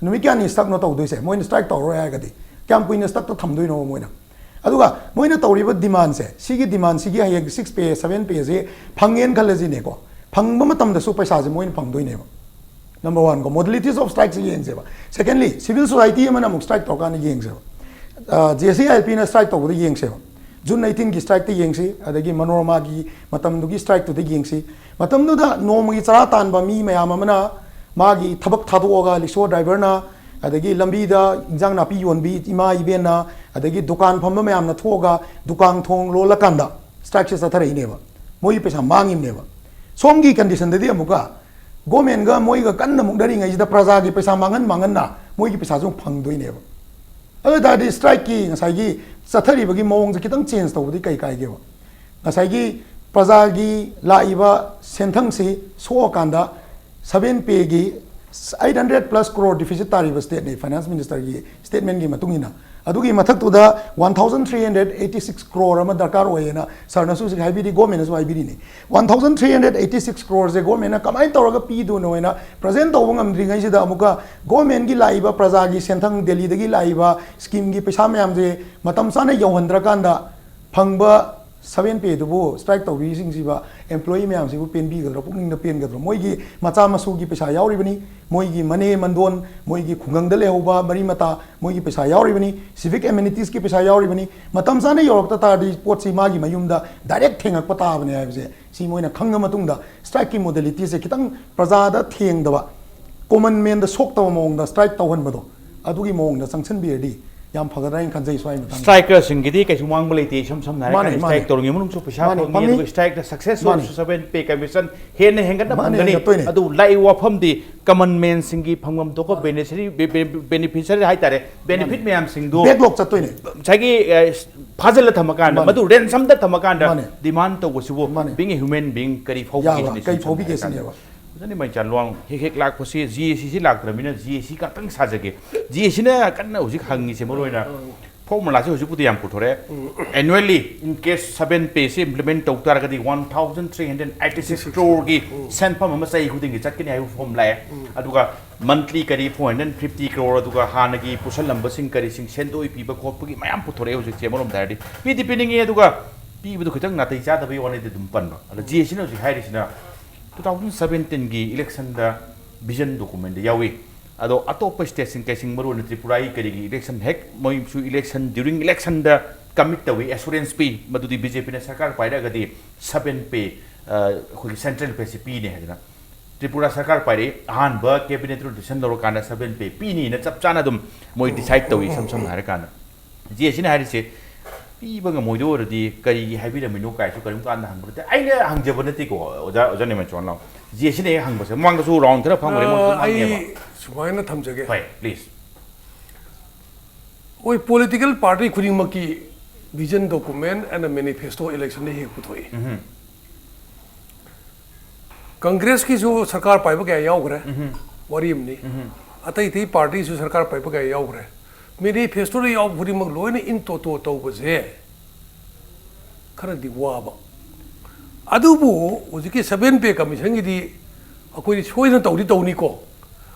ꯅꯨꯃꯤꯠ ꯀꯌꯥꯅꯤ stuckꯅꯣ ꯇꯧꯗꯣꯏꯁꯦ? ꯃꯣꯏꯅ strike ꯇꯧꯔꯔꯣꯏ ꯍꯥꯏꯔꯒꯗꯤ ꯀꯌꯥꯝ ꯀꯨꯏꯅ stuckꯇ ꯊꯝꯗꯣꯏꯅꯣ ꯃꯣꯏꯅ? ꯑꯗꯨꯒ ꯃꯣꯏꯅ ꯇꯧꯔꯤꯕ demandꯁꯦ, ꯁꯤꯒꯤ demandꯁꯤꯒꯤ ꯍꯌꯦꯡ six pay seven payꯁꯦ ꯐꯪꯉꯦꯅ ꯈꯜꯂꯁꯤꯅꯦꯀꯣ, ꯐꯪꯕ ꯃꯇꯝꯗꯁꯨ ꯄꯩꯁꯥꯁꯦ ꯃꯣꯏꯅ ꯐꯪꯗꯣꯏꯅꯦꯕ꯫ Number one ꯀꯣ, modalities of strikeꯁꯦ ꯌꯦꯡꯁꯦꯕ꯫ Secondly, civil society ꯑꯃꯅ ꯑꯃꯨꯛ strike ꯇꯧꯔꯀꯥꯟꯗ ꯌꯦꯡꯁꯦꯕ꯫ JCILPꯅ strike ꯇꯧꯕꯗ ꯌꯦꯡꯁꯦꯕ꯫ June eighteenꯒꯤ strikeꯇ ꯌꯦꯡꯁꯤ, ꯑꯗꯒꯤ ꯃꯅꯣꯔꯃꯥꯒꯤ ꯃꯇꯝꯗꯨꯒꯤ strikeꯇꯨꯗ ꯌꯦꯡꯁꯤ꯫ ꯃꯇꯝꯗꯨꯗ ꯅꯣꯡꯃꯒꯤ ꯆꯔꯥ ꯇꯥꯟꯕ ꯃꯤ ꯃꯌꯥꯝ ꯑꯃꯅ ꯃꯥꯒꯤ ꯊꯕꯛ ꯊꯥꯗꯣꯛꯑꯒ, ꯔꯤꯛꯁꯣ driverꯅ, ꯑꯗꯒꯤ ꯂꯝꯕꯤꯗ ꯏꯟꯖꯥꯡ ꯅꯥꯄꯤ ꯌꯣꯟꯕꯤ ꯏꯃꯥ ꯏꯕꯦꯟꯅ, ꯑꯗꯒꯤ ꯗꯨꯀꯥꯟ ꯐꯝꯕ ꯃꯌꯥꯝꯅ ꯊꯣꯛꯑꯒ ꯗꯨꯀꯥꯟ ꯊꯣꯡ ꯂꯣꯜꯂꯀꯥꯟꯗ strikeꯁꯦ ꯆꯠꯊꯔꯛꯏꯅꯦꯕ꯫ ꯃꯣꯏꯒꯤ ꯄꯩꯁꯥ ꯃꯥꯡꯉꯤꯕꯅꯦꯕ꯫ ꯁꯣꯝꯒꯤ conditionꯗꯗꯤ ꯑꯃꯨꯛꯀ governmentꯒ ꯃꯣꯏꯒ ꯀꯟꯅ ꯃꯨꯛꯅꯔꯤꯉꯩꯁꯤꯗ ꯄ꯭ꯔꯖꯥꯒꯤ ꯄꯩꯁꯥ ꯃꯥꯡꯍꯟꯅ ꯃꯣꯏꯒꯤ ꯄꯩꯁꯥꯁꯨ ꯑꯃꯨꯛ ꯐꯪꯗꯣꯏꯅꯦꯕ꯫ ꯑꯗꯨ ꯑꯣꯏ ꯇꯥꯔꯗꯤ strikeꯀꯤ ꯉꯁꯥꯏꯒꯤ ꯆꯠꯊꯔꯤꯕꯒꯤ ꯃꯑꯣꯡꯁꯦ ꯈꯤꯇꯪ change ꯇꯧꯕꯗꯤ ꯀꯩ ꯀꯥꯏꯒꯦꯕ? ꯉꯁꯥꯏꯒꯤ ꯄ꯭ꯔꯖꯥꯒꯤ ꯂꯥꯛꯏꯕ ꯁꯦꯟꯊꯪꯁꯤ ꯁꯣꯛꯑꯀꯥꯟꯗ seven payꯒꯤ eight hundred plus crore deficit ꯇꯥꯔꯤꯕ stateꯅꯤ, finance ministerꯒꯤ statementꯀꯤ ꯃꯇꯨꯡ ꯏꯟꯅ꯫ ꯑꯗꯨꯒꯤ ꯃꯊꯛꯇꯨꯗ one thousand three hundred eighty six crore ꯑꯃ ꯗꯔꯀꯥꯔ ꯑꯣꯏꯌꯦꯅ sirꯅꯁꯨ ꯍꯧꯖꯤꯛ ꯍꯥꯏꯕꯤꯔꯤ, governmentꯅꯁꯨ ꯍꯥꯏꯕꯤꯔꯤꯅꯤ꯫ One thousand three hundred eighty six croreꯁꯦ governmentꯅ ꯀꯃꯥꯏꯅ ꯇꯧꯔꯒ ꯄꯤꯗꯣꯏꯅꯣ ꯍꯥꯏꯅ present ꯇꯧꯕ ꯉꯝꯗ꯭ꯔꯤꯉꯩꯁꯤꯗ ꯑꯃꯨꯛꯀ governmentꯀꯤ ꯂꯥꯛꯏꯕ ꯄ꯭ꯔꯖꯥꯒꯤ ꯁꯦꯟꯊꯪ, ꯗꯦꯜꯂꯤꯗꯒꯤ ꯂꯥꯛꯏꯕ schemeꯒꯤ ꯄꯩꯁꯥ ꯃꯌꯥꯝꯁꯦ ꯃꯇꯝ ꯆꯥꯅ ꯌꯧꯍꯟꯗ꯭ꯔꯀꯥꯟꯗ ꯐꯪꯕ seven payꯗꯨꯕꯨ strike ꯇꯧꯕꯤꯁꯤꯡꯁꯤꯕ employee ꯃꯌꯥꯝꯁꯤꯕꯨ ꯄꯦꯟꯕꯤꯒꯗ꯭ꯔꯣ, ꯄꯨꯛꯅꯤꯡꯗ ꯄꯦꯟꯒꯗ꯭ꯔꯣ? ꯃꯣꯏꯒꯤ ꯃꯆꯥ ꯃꯁꯨꯒꯤ ꯄꯩꯁꯥ ꯌꯥꯎꯔꯤꯕꯅꯤ, ꯃꯣꯏꯒꯤ ꯃꯅꯦ ꯃꯟꯗꯣꯟ, ꯃꯣꯏꯒꯤ ꯈꯨꯡꯒꯪꯗ ꯂꯩꯍꯧꯕ ꯃꯔꯤ ꯃꯇꯥ, ꯃꯣꯏꯒꯤ ꯄꯩꯁꯥ ꯌꯥꯎꯔꯤꯕꯅꯤ, civic amenities ꯀꯤ ꯄꯩꯁꯥ ꯌꯥꯎꯔꯤꯕꯅꯤ꯫ ꯃꯇꯝ ꯆꯥꯅ ꯌꯧꯔꯛꯇ ꯇꯥꯔꯗꯤ ꯄꯣꯠꯁꯤ ꯃꯥꯒꯤ ꯃꯌꯨꯝꯗ direct ꯊꯦꯡꯉꯛꯄ ꯇꯥꯕꯅꯤ ꯍꯥꯏꯕꯁꯦ ꯁꯤ ꯃꯣꯏꯅ ꯈꯪꯉ ꯃꯇꯨꯡꯗ strike ꯀꯤ modality ꯁꯦ ꯈꯤꯇꯪ ꯄ꯭ꯔꯖꯥꯗ ꯊꯦꯡꯗꯕ, common man ꯗ ꯁꯣꯛꯇꯕ ꯃꯑꯣꯡꯗ strike ꯇꯧꯍꯟꯕꯗꯣ, ꯑꯗꯨꯒꯤ ꯃꯑꯣꯡꯗ ꯆꯪꯁꯤꯟꯕꯤꯔꯗꯤ ꯌꯥꯝ ꯐꯒꯗ꯭ꯔꯥ ꯍꯥꯏꯅ ꯈꯟꯖꯩ꯫ ꯁ꯭ꯋꯥꯏ ꯃꯇꯥꯡꯗ Striker ꯁꯤꯡꯒꯤꯗꯤ ꯀꯩꯁꯨ ꯃꯥꯡꯕ ꯂꯩꯇꯦ꯫ ꯏꯁꯝ ꯁꯝꯅ ꯍꯥꯏꯔ ꯃꯥꯅꯦ, ꯀꯥꯟꯗ ꯃꯥꯅꯦ꯫ Strike ꯇꯧꯔꯤꯉꯩ ꯃꯅꯨꯡꯁꯨ ꯄꯩꯁꯥ ꯃꯥꯅꯦ, ꯐꯪꯉꯤ, ꯐꯪꯉꯤ꯫ ꯑꯗꯨꯒ Strike ꯇ success ꯃꯥꯅꯦ꯫ ꯑꯣꯏꯔꯁꯨ seven pay commission ꯍꯦꯟꯅ ꯍꯦꯟꯒꯠꯅ ꯃꯥꯅꯦ, ꯐꯪꯒꯅꯤ꯫ ꯍꯦꯟꯒꯠꯇꯣꯏꯅꯦ꯫ ꯑꯗꯨ ꯂꯥꯛꯏ ꯋꯥꯐꯝꯗꯤ common man ꯁꯤꯡꯒꯤ ꯐꯪꯐꯝ ꯊꯣꯛꯄ beneficiary, be- be- beneficiary ꯍꯥꯏꯇꯥꯔꯦ, benefit ꯃꯌꯥꯝꯁꯤꯡꯗꯨ Backlog ꯆꯠꯇꯣꯏꯅꯦ꯫ ꯉꯁꯥꯏꯒꯤ ꯑ, ꯐꯥꯖꯤꯜꯂ ꯊꯝꯃꯀꯥꯟꯗ, ꯃꯥꯅꯦ꯫ ꯃꯗꯨ ransom ꯗ ꯊꯝꯃꯀꯥꯟꯗ ꯃꯥꯅꯦ꯫ Demand ꯇꯧꯕꯁꯤꯕꯨ ꯃꯥꯅꯦ꯫ Being a human being ꯀꯔꯤ ꯌꯥꯕ꯭ꯔꯥ? ꯐꯥꯎꯕꯤꯒꯦ ꯀꯔꯤ ꯐꯥꯎꯕꯤꯒꯦ ꯁꯤꯅꯦꯕ? ꯐꯖꯅ ꯃꯩꯆꯥꯟ ꯂꯣꯡ ꯍꯦꯛ ꯍꯦꯛ ꯂꯥꯛꯄꯁꯤ GAC ꯁꯤ ꯂꯥꯛꯇ꯭ꯔꯕꯅꯤꯅ GAC ꯈꯛꯇꯪ ꯁꯥꯖꯒꯦ꯫ GAC ꯅ ꯀꯟꯅ ꯍꯧꯖꯤꯛ ꯍꯪꯉꯤꯁꯦ ꯃꯔꯨ ꯑꯣꯏꯅ formula ꯁꯤ ꯍꯧꯖꯤꯛꯄꯨꯗꯤ ꯌꯥꯝ ꯄꯨꯊꯣꯔꯛꯑꯦ꯫ Annually in case seven pay ꯁꯤ implement ꯇꯧ ꯇꯥꯔꯒꯗꯤ one thousand three hundred eighty six crore ꯒꯤ ꯁꯦꯟꯐꯝ ꯑꯃ ꯆꯍꯤ ꯈꯨꯗꯤꯡꯒꯤ ꯆꯠꯀꯅꯤ ꯍꯥꯏꯕ formula ꯂꯥꯛꯑꯦ꯫ ꯑꯗꯨꯒ ꯃꯟꯊꯂꯤ ꯀꯔꯤ ꯐꯣꯔ ꯍꯟꯗ꯭ꯔꯦꯠ ꯐꯤꯐꯇꯤ ꯀ꯭ꯔꯣꯔ, ꯑꯗꯨꯒ ꯍꯥꯟꯅꯒꯤ ꯄꯨꯁꯜꯂꯝꯕꯁꯤꯡ ꯀꯔꯤꯁꯤꯡ ꯁꯦꯟꯗꯣꯏ ꯄꯤꯕ ꯈꯣꯠꯄꯒꯤ ꯃꯌꯥꯝ ꯄꯨꯊꯣꯔꯛꯑꯦ ꯍꯧꯖꯤꯛꯁꯦ꯫ ꯑꯃꯔꯣꯝꯗ ꯍꯥꯏꯔꯗꯤ ꯄꯤꯗꯤ ꯄꯤꯅꯤꯡꯉꯦ, ꯑꯗꯨꯒ ꯄꯤꯕꯗꯨ ꯈꯤꯇꯪ ꯅꯥꯇꯩ ꯆꯥꯗꯕꯒꯤ ꯋꯥꯅꯤꯗꯤ ꯑꯗꯨꯝ ꯄꯟꯕ꯫ ꯑꯗꯣ ꯖꯦ ꯑꯦ ꯁꯤꯅ ꯍꯧꯖꯤꯛ ꯍꯥꯏꯔꯤꯁꯤꯅ ꯇꯨ ꯊꯥꯎꯖꯟ ꯁꯕꯦꯟꯇꯤꯟꯒꯤ ꯏꯂꯦꯛꯁꯟꯗ ꯚꯤꯖꯟ ꯗꯣꯀꯨꯃꯦꯟꯗ ꯌꯥꯎꯏ꯫ ꯑꯗꯣ ꯑꯇꯣꯞꯄ ꯁ꯭ꯇꯦꯠꯁꯤꯡ ꯀꯩꯁꯤꯡ, ꯃꯔꯨꯑꯣꯏꯅ ꯇ꯭ꯔꯤꯄꯨꯔꯥꯒꯤ ꯀꯔꯤꯒꯤ ꯏꯂꯦꯛꯁꯟ, ꯍꯦꯛ ꯃꯣꯏꯁꯨ ꯏꯂꯦꯛꯁꯟ, ꯗ꯭ꯌꯨꯔꯤꯡ ꯏꯂꯦꯛꯁꯟꯗ ꯀꯃꯤꯠ ꯇꯧꯏ, ꯑꯦꯁꯨꯔꯦꯟꯁ ꯄꯤ, ꯃꯗꯨꯗꯤ ꯕꯤ ꯖꯦ ꯄꯤꯅ ꯁꯔꯀꯥꯔ ꯄꯥꯏꯔꯛꯑꯒꯗꯤ ꯁꯕꯦꯟ ꯄꯦ, ꯑ, ꯑꯩꯈꯣꯏꯒꯤ ꯁꯦꯟꯇ꯭ꯔꯦꯜ ꯄꯦꯁꯤ ꯄꯤꯅꯤ ꯍꯥꯏꯗꯅ꯫ ꯇ꯭ꯔꯤꯄꯨꯔꯥ ꯁꯔꯀꯥꯔ ꯄꯥꯏꯔꯛꯏ, ꯑꯍꯥꯟꯕ ꯀꯦꯕꯤꯅꯦꯠ ꯔꯣꯇꯦꯁꯟ ꯂꯧꯔꯀꯥꯟꯗ ꯁꯕꯦꯟ ꯄꯦ ꯄꯤꯅꯤꯅ ꯆꯞ ꯆꯥꯅ ꯑꯗꯨꯝ ꯃꯣꯏ ꯗꯤꯁꯥꯏꯗ ꯇꯧꯏ, ꯏꯁꯝ ꯁꯝꯅ ꯍꯥꯏꯔꯀꯥꯟꯗ꯫ ꯖꯦ ꯑꯦ ꯁꯤꯅ ꯍꯥꯏꯔꯤꯁꯦ, ꯄꯤꯕ ꯉꯝꯃꯣꯏꯗꯣꯏ ꯑꯣꯏꯔꯗꯤ ꯀꯔꯤꯒꯤ ꯍꯥꯏꯕꯤꯔꯝꯃꯤꯅꯣ ꯀꯥꯏꯁꯨ ꯀꯔꯤꯒꯨꯝꯕ ꯀꯥꯟꯗ ꯍꯪꯕ ꯅꯠꯇꯦ꯫ ꯑꯩꯅ ꯍꯪꯖꯕ ꯅꯠꯇꯦꯀꯣ, ꯑꯣꯖꯥ, ꯑꯣꯖꯥ ꯅꯦꯃꯟꯆꯣꯟ ꯂꯥꯎ꯫ ꯖꯦ ꯑꯦ ꯁꯤꯅ ꯍꯦꯛ ꯍꯪꯕꯁꯦ, ꯃꯃꯥꯡꯗꯁꯨ ꯔꯥꯎꯟ ꯈꯔ ꯐꯝꯈ꯭ꯔꯦ, ꯃꯣꯏꯁꯨ ꯑ, ꯑꯩ ꯍꯪꯉꯦꯕ꯫ ꯁꯨꯃꯥꯏꯅ ꯊꯝꯖꯒꯦ꯫ ꯍꯣꯏ, please꯫ ꯍꯣꯏ, political party ꯈꯨꯗꯤꯡꯃꯛꯀꯤ vision document and manifesto election ꯗ ꯍꯦꯛ ꯄꯨꯊꯣꯛꯏ꯫ ꯎꯝꯍꯨꯝ꯫ ꯀꯪꯒ꯭ꯔꯦꯁꯀꯤꯁꯨ ꯁꯔꯀꯥꯔ ꯄꯥꯏꯕ ꯀꯌꯥ ꯌꯥꯎꯈ꯭ꯔꯦ, ꯎꯝꯍꯨꯝ꯫ ꯋꯥꯔꯤ ꯑꯃꯅꯤ꯫ ꯎꯝꯍꯨꯝ꯫ ꯑꯇꯩ ꯑꯇꯩ party ꯁꯨ ꯁꯔꯀꯥꯔ ꯄꯥꯏꯕ ꯀꯌꯥ ꯌꯥꯎꯈ꯭ꯔꯦ꯫ Manifesto ꯗ ꯌꯥꯎꯕ ꯈꯨꯗꯤꯡꯃꯛ ꯂꯣꯏꯅ in toto ꯇꯧꯕꯁꯦ ꯈꯔꯗꯤ ꯋꯥꯕ꯫ ꯑꯗꯨꯕꯨ ꯍꯧꯖꯤꯛꯀꯤ seven pay commission ꯒꯤꯗꯤ ꯑꯩꯈꯣꯏꯗꯤ ꯁꯣꯏꯗꯅ ꯇꯧꯗꯤ ꯇꯧꯅꯤꯀꯣ꯫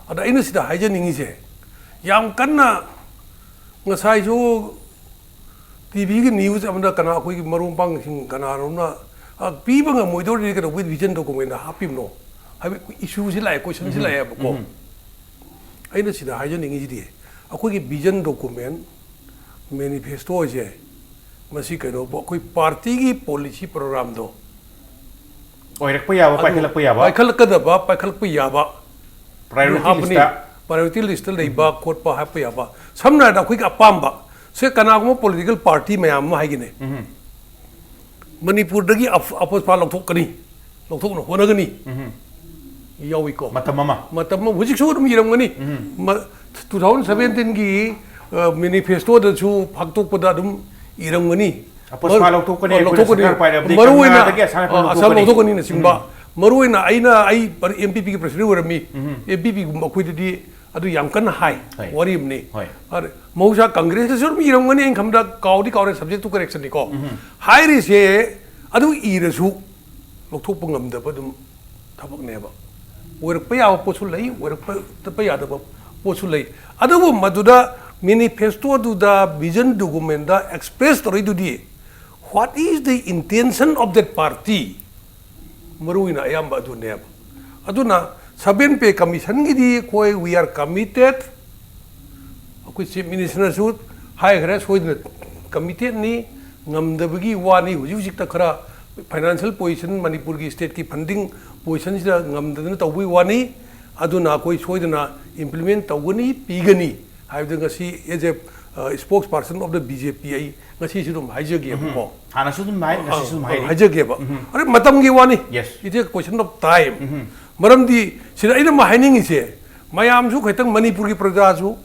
ꯑꯗ ꯑꯩꯅ ꯁꯤꯗ ꯍꯥꯏꯖꯅꯤꯡꯉꯤꯁꯦ, ꯌꯥꯝ ꯀꯟꯅ ꯉꯁꯥꯏꯁꯨ ꯇꯤ ꯚꯤꯒꯤ news ꯑꯃꯗ ꯀꯅꯥ, ꯑꯩꯈꯣꯏꯒꯤ ꯃꯔꯨꯞ ꯃꯄꯥꯡꯁꯤꯡ ꯀꯅꯥꯅꯣꯝꯅ, "ꯑ, ꯄꯤꯕ ꯉꯝꯃꯣꯏꯗꯧꯔꯗꯤ ꯀꯩꯗꯧꯕꯩ vision document ꯗ ꯍꯥꯞꯄꯤꯕꯅꯣ?" ꯍꯥꯏꯕ issue ꯁꯤ ꯂꯥꯛꯑꯦ, question ꯁꯤ ꯎꯝ, ꯂꯥꯛꯑꯦꯕꯀꯣ꯫ ꯎꯝ꯫ ꯑꯩꯅ ꯁꯤꯗ ꯍꯥꯏꯖꯅꯤꯡꯉꯤꯁꯤꯗꯤ, ꯑꯩꯈꯣꯏꯒꯤ vision document, manifesto ꯁꯦ, ꯃꯁꯤ ꯀꯩꯅꯣ, ꯑꯩꯈꯣꯏ party ꯒꯤ policy program ꯗꯣ ꯑꯣꯏꯔꯛꯄ ꯌꯥꯕ, ꯑꯗꯨ ꯄꯥꯏꯈꯠꯂꯛꯄ ꯌꯥꯕ꯫ ꯄꯥꯏꯈꯠꯂꯛꯀꯗꯕ, ꯄꯥꯏꯈꯠꯂꯛꯄ ꯌꯥꯕ꯫ Priority ꯑꯗꯨ ꯍꯥꯞꯄꯅꯤ꯫ List ꯇ꯫ Priority list ꯇ ꯂꯩꯕ ꯈꯣꯠꯄ ꯍꯥꯞꯄ ꯌꯥꯕ꯫ ꯁꯝꯅ ꯍꯥꯏꯔꯕꯗ ꯑꯩꯈꯣꯏꯒꯤ ꯑꯄꯥꯝꯕ, ꯁꯦ, ꯀꯅꯥꯒꯨꯝꯕ political party ꯃꯌꯥꯝ ꯑꯃ ꯍꯥꯏꯒꯦꯅꯦ꯫ ꯎꯝ꯫ ꯃꯅꯤꯄꯨꯔꯗꯒꯤ ꯑꯞ-, ꯑꯄꯣꯁꯄꯥ ꯂꯧꯊꯣꯛꯀꯅꯤ, ꯂꯧꯊꯣꯛꯅ ꯍꯣꯠꯅꯒꯅꯤ꯫ ꯎꯝ꯫ ꯌꯥꯎꯏꯀꯣ꯫ ꯃꯇꯝ ꯑꯃ꯫ ꯃꯇꯝ ꯑꯃ, ꯍꯧꯖꯤꯛꯁꯨ ꯑꯗꯨꯝ ꯏꯔꯝꯒꯅꯤ꯫ ꯎꯝ꯫ ꯃ-, two thousand seventeen ꯒꯤ, ꯑ, manifesto ꯗꯁꯨ ꯐꯥꯛꯇꯣꯛꯄꯗ ꯑꯗꯨꯝ ꯏꯔꯝꯒꯅꯤ꯫ ꯑꯄꯣꯁꯄꯥ ꯃꯔꯨ-, ꯂꯧꯊꯣꯛꯀꯅꯤ, ꯑ, ꯑꯩꯈꯣꯏꯅ ꯂꯧꯊꯣꯛꯀꯅꯤ꯫ ꯁꯔꯀꯥꯔ ꯄꯥꯏꯔꯕꯗꯤ ꯃꯔꯨ ꯑꯣꯏꯅ, ꯀꯪꯂꯥꯗꯒꯤ ꯑꯁꯥꯝ ꯔꯥꯏꯐꯜ ꯑ, ꯑꯁꯥꯝ ꯂꯧꯊꯣꯛꯀꯅꯤ꯫ ꯂꯧꯊꯣꯛꯀꯅꯤꯅ ꯆꯤꯡꯕ꯫ ꯎꯝ꯫ ꯃꯔꯨ ꯑꯣꯏꯅ ꯑꯩꯅ, ꯑꯩ ꯄꯔ-, ꯑꯦꯝ ꯄꯤ ꯄꯤ ꯒꯤ president ꯑꯣꯏꯔꯝꯃꯤ꯫ ꯎꯝ꯫ ꯑꯦꯝ ꯄꯤ ꯄꯤ ꯒꯨꯝꯕ ꯑꯩꯈꯣꯏꯗꯗꯤ ꯑꯗꯨ ꯌꯥꯝ ꯀꯟꯅ ꯍꯥꯏ, ꯍꯣꯏ꯫ ꯋꯥꯔꯤ ꯑꯃꯅꯤ꯫ ꯍꯣꯏ꯫ ꯑꯗ ꯃꯍꯧꯁꯥ ꯀꯪꯒ꯭ꯔꯦꯁꯇꯁꯨ ꯑꯗꯨꯝ ꯏꯔꯝꯒꯅꯤ, ꯑꯩꯅ ꯈꯟꯕꯗ ꯀꯥꯎꯗꯤ ꯀꯥꯎꯔꯦ, subject to correction ꯅꯤꯀꯣ꯫ ꯎꯝ꯫ ꯍꯥꯏꯔꯤꯁꯦ ꯑꯗꯨ ꯏꯔꯁꯨ ꯂꯧꯊꯣꯛꯄ ꯉꯝꯗꯕ ꯑꯗꯨꯝ ꯊꯕꯛꯅꯦꯕ꯫ ꯑꯣꯏꯔꯛꯄ ꯌꯥꯕ ꯄꯣꯠꯁꯨ ꯂꯩ, ꯑꯣꯏꯔꯛꯄ ꯌꯥꯗꯕ ꯄꯣꯠꯁꯨ ꯂꯩ꯫ ꯑꯗꯨꯕꯨ ꯃꯗꯨꯗ ꯃꯦꯅꯤꯐꯦꯁꯇꯣꯗꯨꯗ, ꯚꯤꯖꯟ ꯗꯣꯀꯨꯃꯦꯟꯗ ꯑꯦꯛꯁꯄ꯭ꯔꯦꯁ ꯇꯧꯔꯛꯏꯗꯨꯗꯤ, what is the intention of that party? ꯃꯔꯨ ꯑꯣꯏꯅ ꯑꯌꯥꯝꯕ ꯑꯗꯨꯅꯦꯕ꯫ ꯑꯗꯨꯅ ꯁꯚꯦꯟ ꯄꯦ ꯀꯃꯤꯁꯟꯒꯤꯗꯤ ꯑꯩꯈꯣꯏ, we are committed꯫ ꯑꯩꯈꯣꯏ ꯆꯤꯐ ꯃꯤꯅꯤꯁꯇꯔꯅꯁꯨ ꯍꯥꯏꯈ꯭ꯔꯦ, ꯁꯣꯏꯗꯅ ꯀꯃꯤꯇꯦꯠꯅꯤ, ꯉꯝꯗꯕꯒꯤ ꯋꯥꯅꯤ꯫ ꯍꯧꯖꯤꯛ ꯍꯧꯖꯤꯛꯇ ꯈꯔ ꯐꯥꯏꯅꯥꯟꯁꯤꯌꯦꯜ ꯄꯣꯖꯤꯁꯟ, ꯃꯅꯤꯄꯨꯔꯒꯤ ꯁ꯭ꯇꯦꯠꯀꯤ ꯐꯟꯗꯤꯡ ꯄꯣꯖꯤꯁꯟꯁꯤꯗ ꯉꯝꯗꯗꯅ ꯇꯧꯕꯒꯤ ꯋꯥꯅꯤ꯫ ꯑꯗꯨꯅ ꯑꯩꯈꯣꯏ ꯁꯣꯏꯗꯅ ꯏꯝꯄ꯭ꯂꯤꯃꯦꯟ ꯇꯧꯒꯅꯤ, ꯄꯤꯒꯅꯤ ꯍꯥꯏꯕꯗꯨ ꯉꯁꯤ as a spokesperson of the B J P ꯑꯩ ꯉꯁꯤꯁꯨ ꯑꯗꯨꯝ ꯍꯥꯏꯖꯒꯦꯕꯀꯣ꯫ ꯍꯥꯟꯅꯁꯨ ꯑꯗꯨꯝ ꯍꯥꯏ, ꯉꯁꯤꯁꯨ ꯑꯗꯨꯝ ꯍꯥꯏꯔꯤ꯫ ꯍꯥꯏꯖꯒꯦꯕ꯫ ꯑꯗꯨ ꯃꯇꯝꯒꯤ ꯋꯥꯅꯤ꯫ Yes. It is a question of time꯫ ꯃꯔꯝꯗꯤ ꯁꯤꯗ ꯑꯩꯅ ꯑꯃ ꯍꯥꯏꯅꯤꯡꯉꯤꯁꯦ, ꯃꯌꯥꯝꯁꯨ ꯈꯤꯇꯪ, ꯃꯅꯤꯄꯨꯔꯒꯤ ꯄ꯭ꯔꯖꯥꯁꯨ,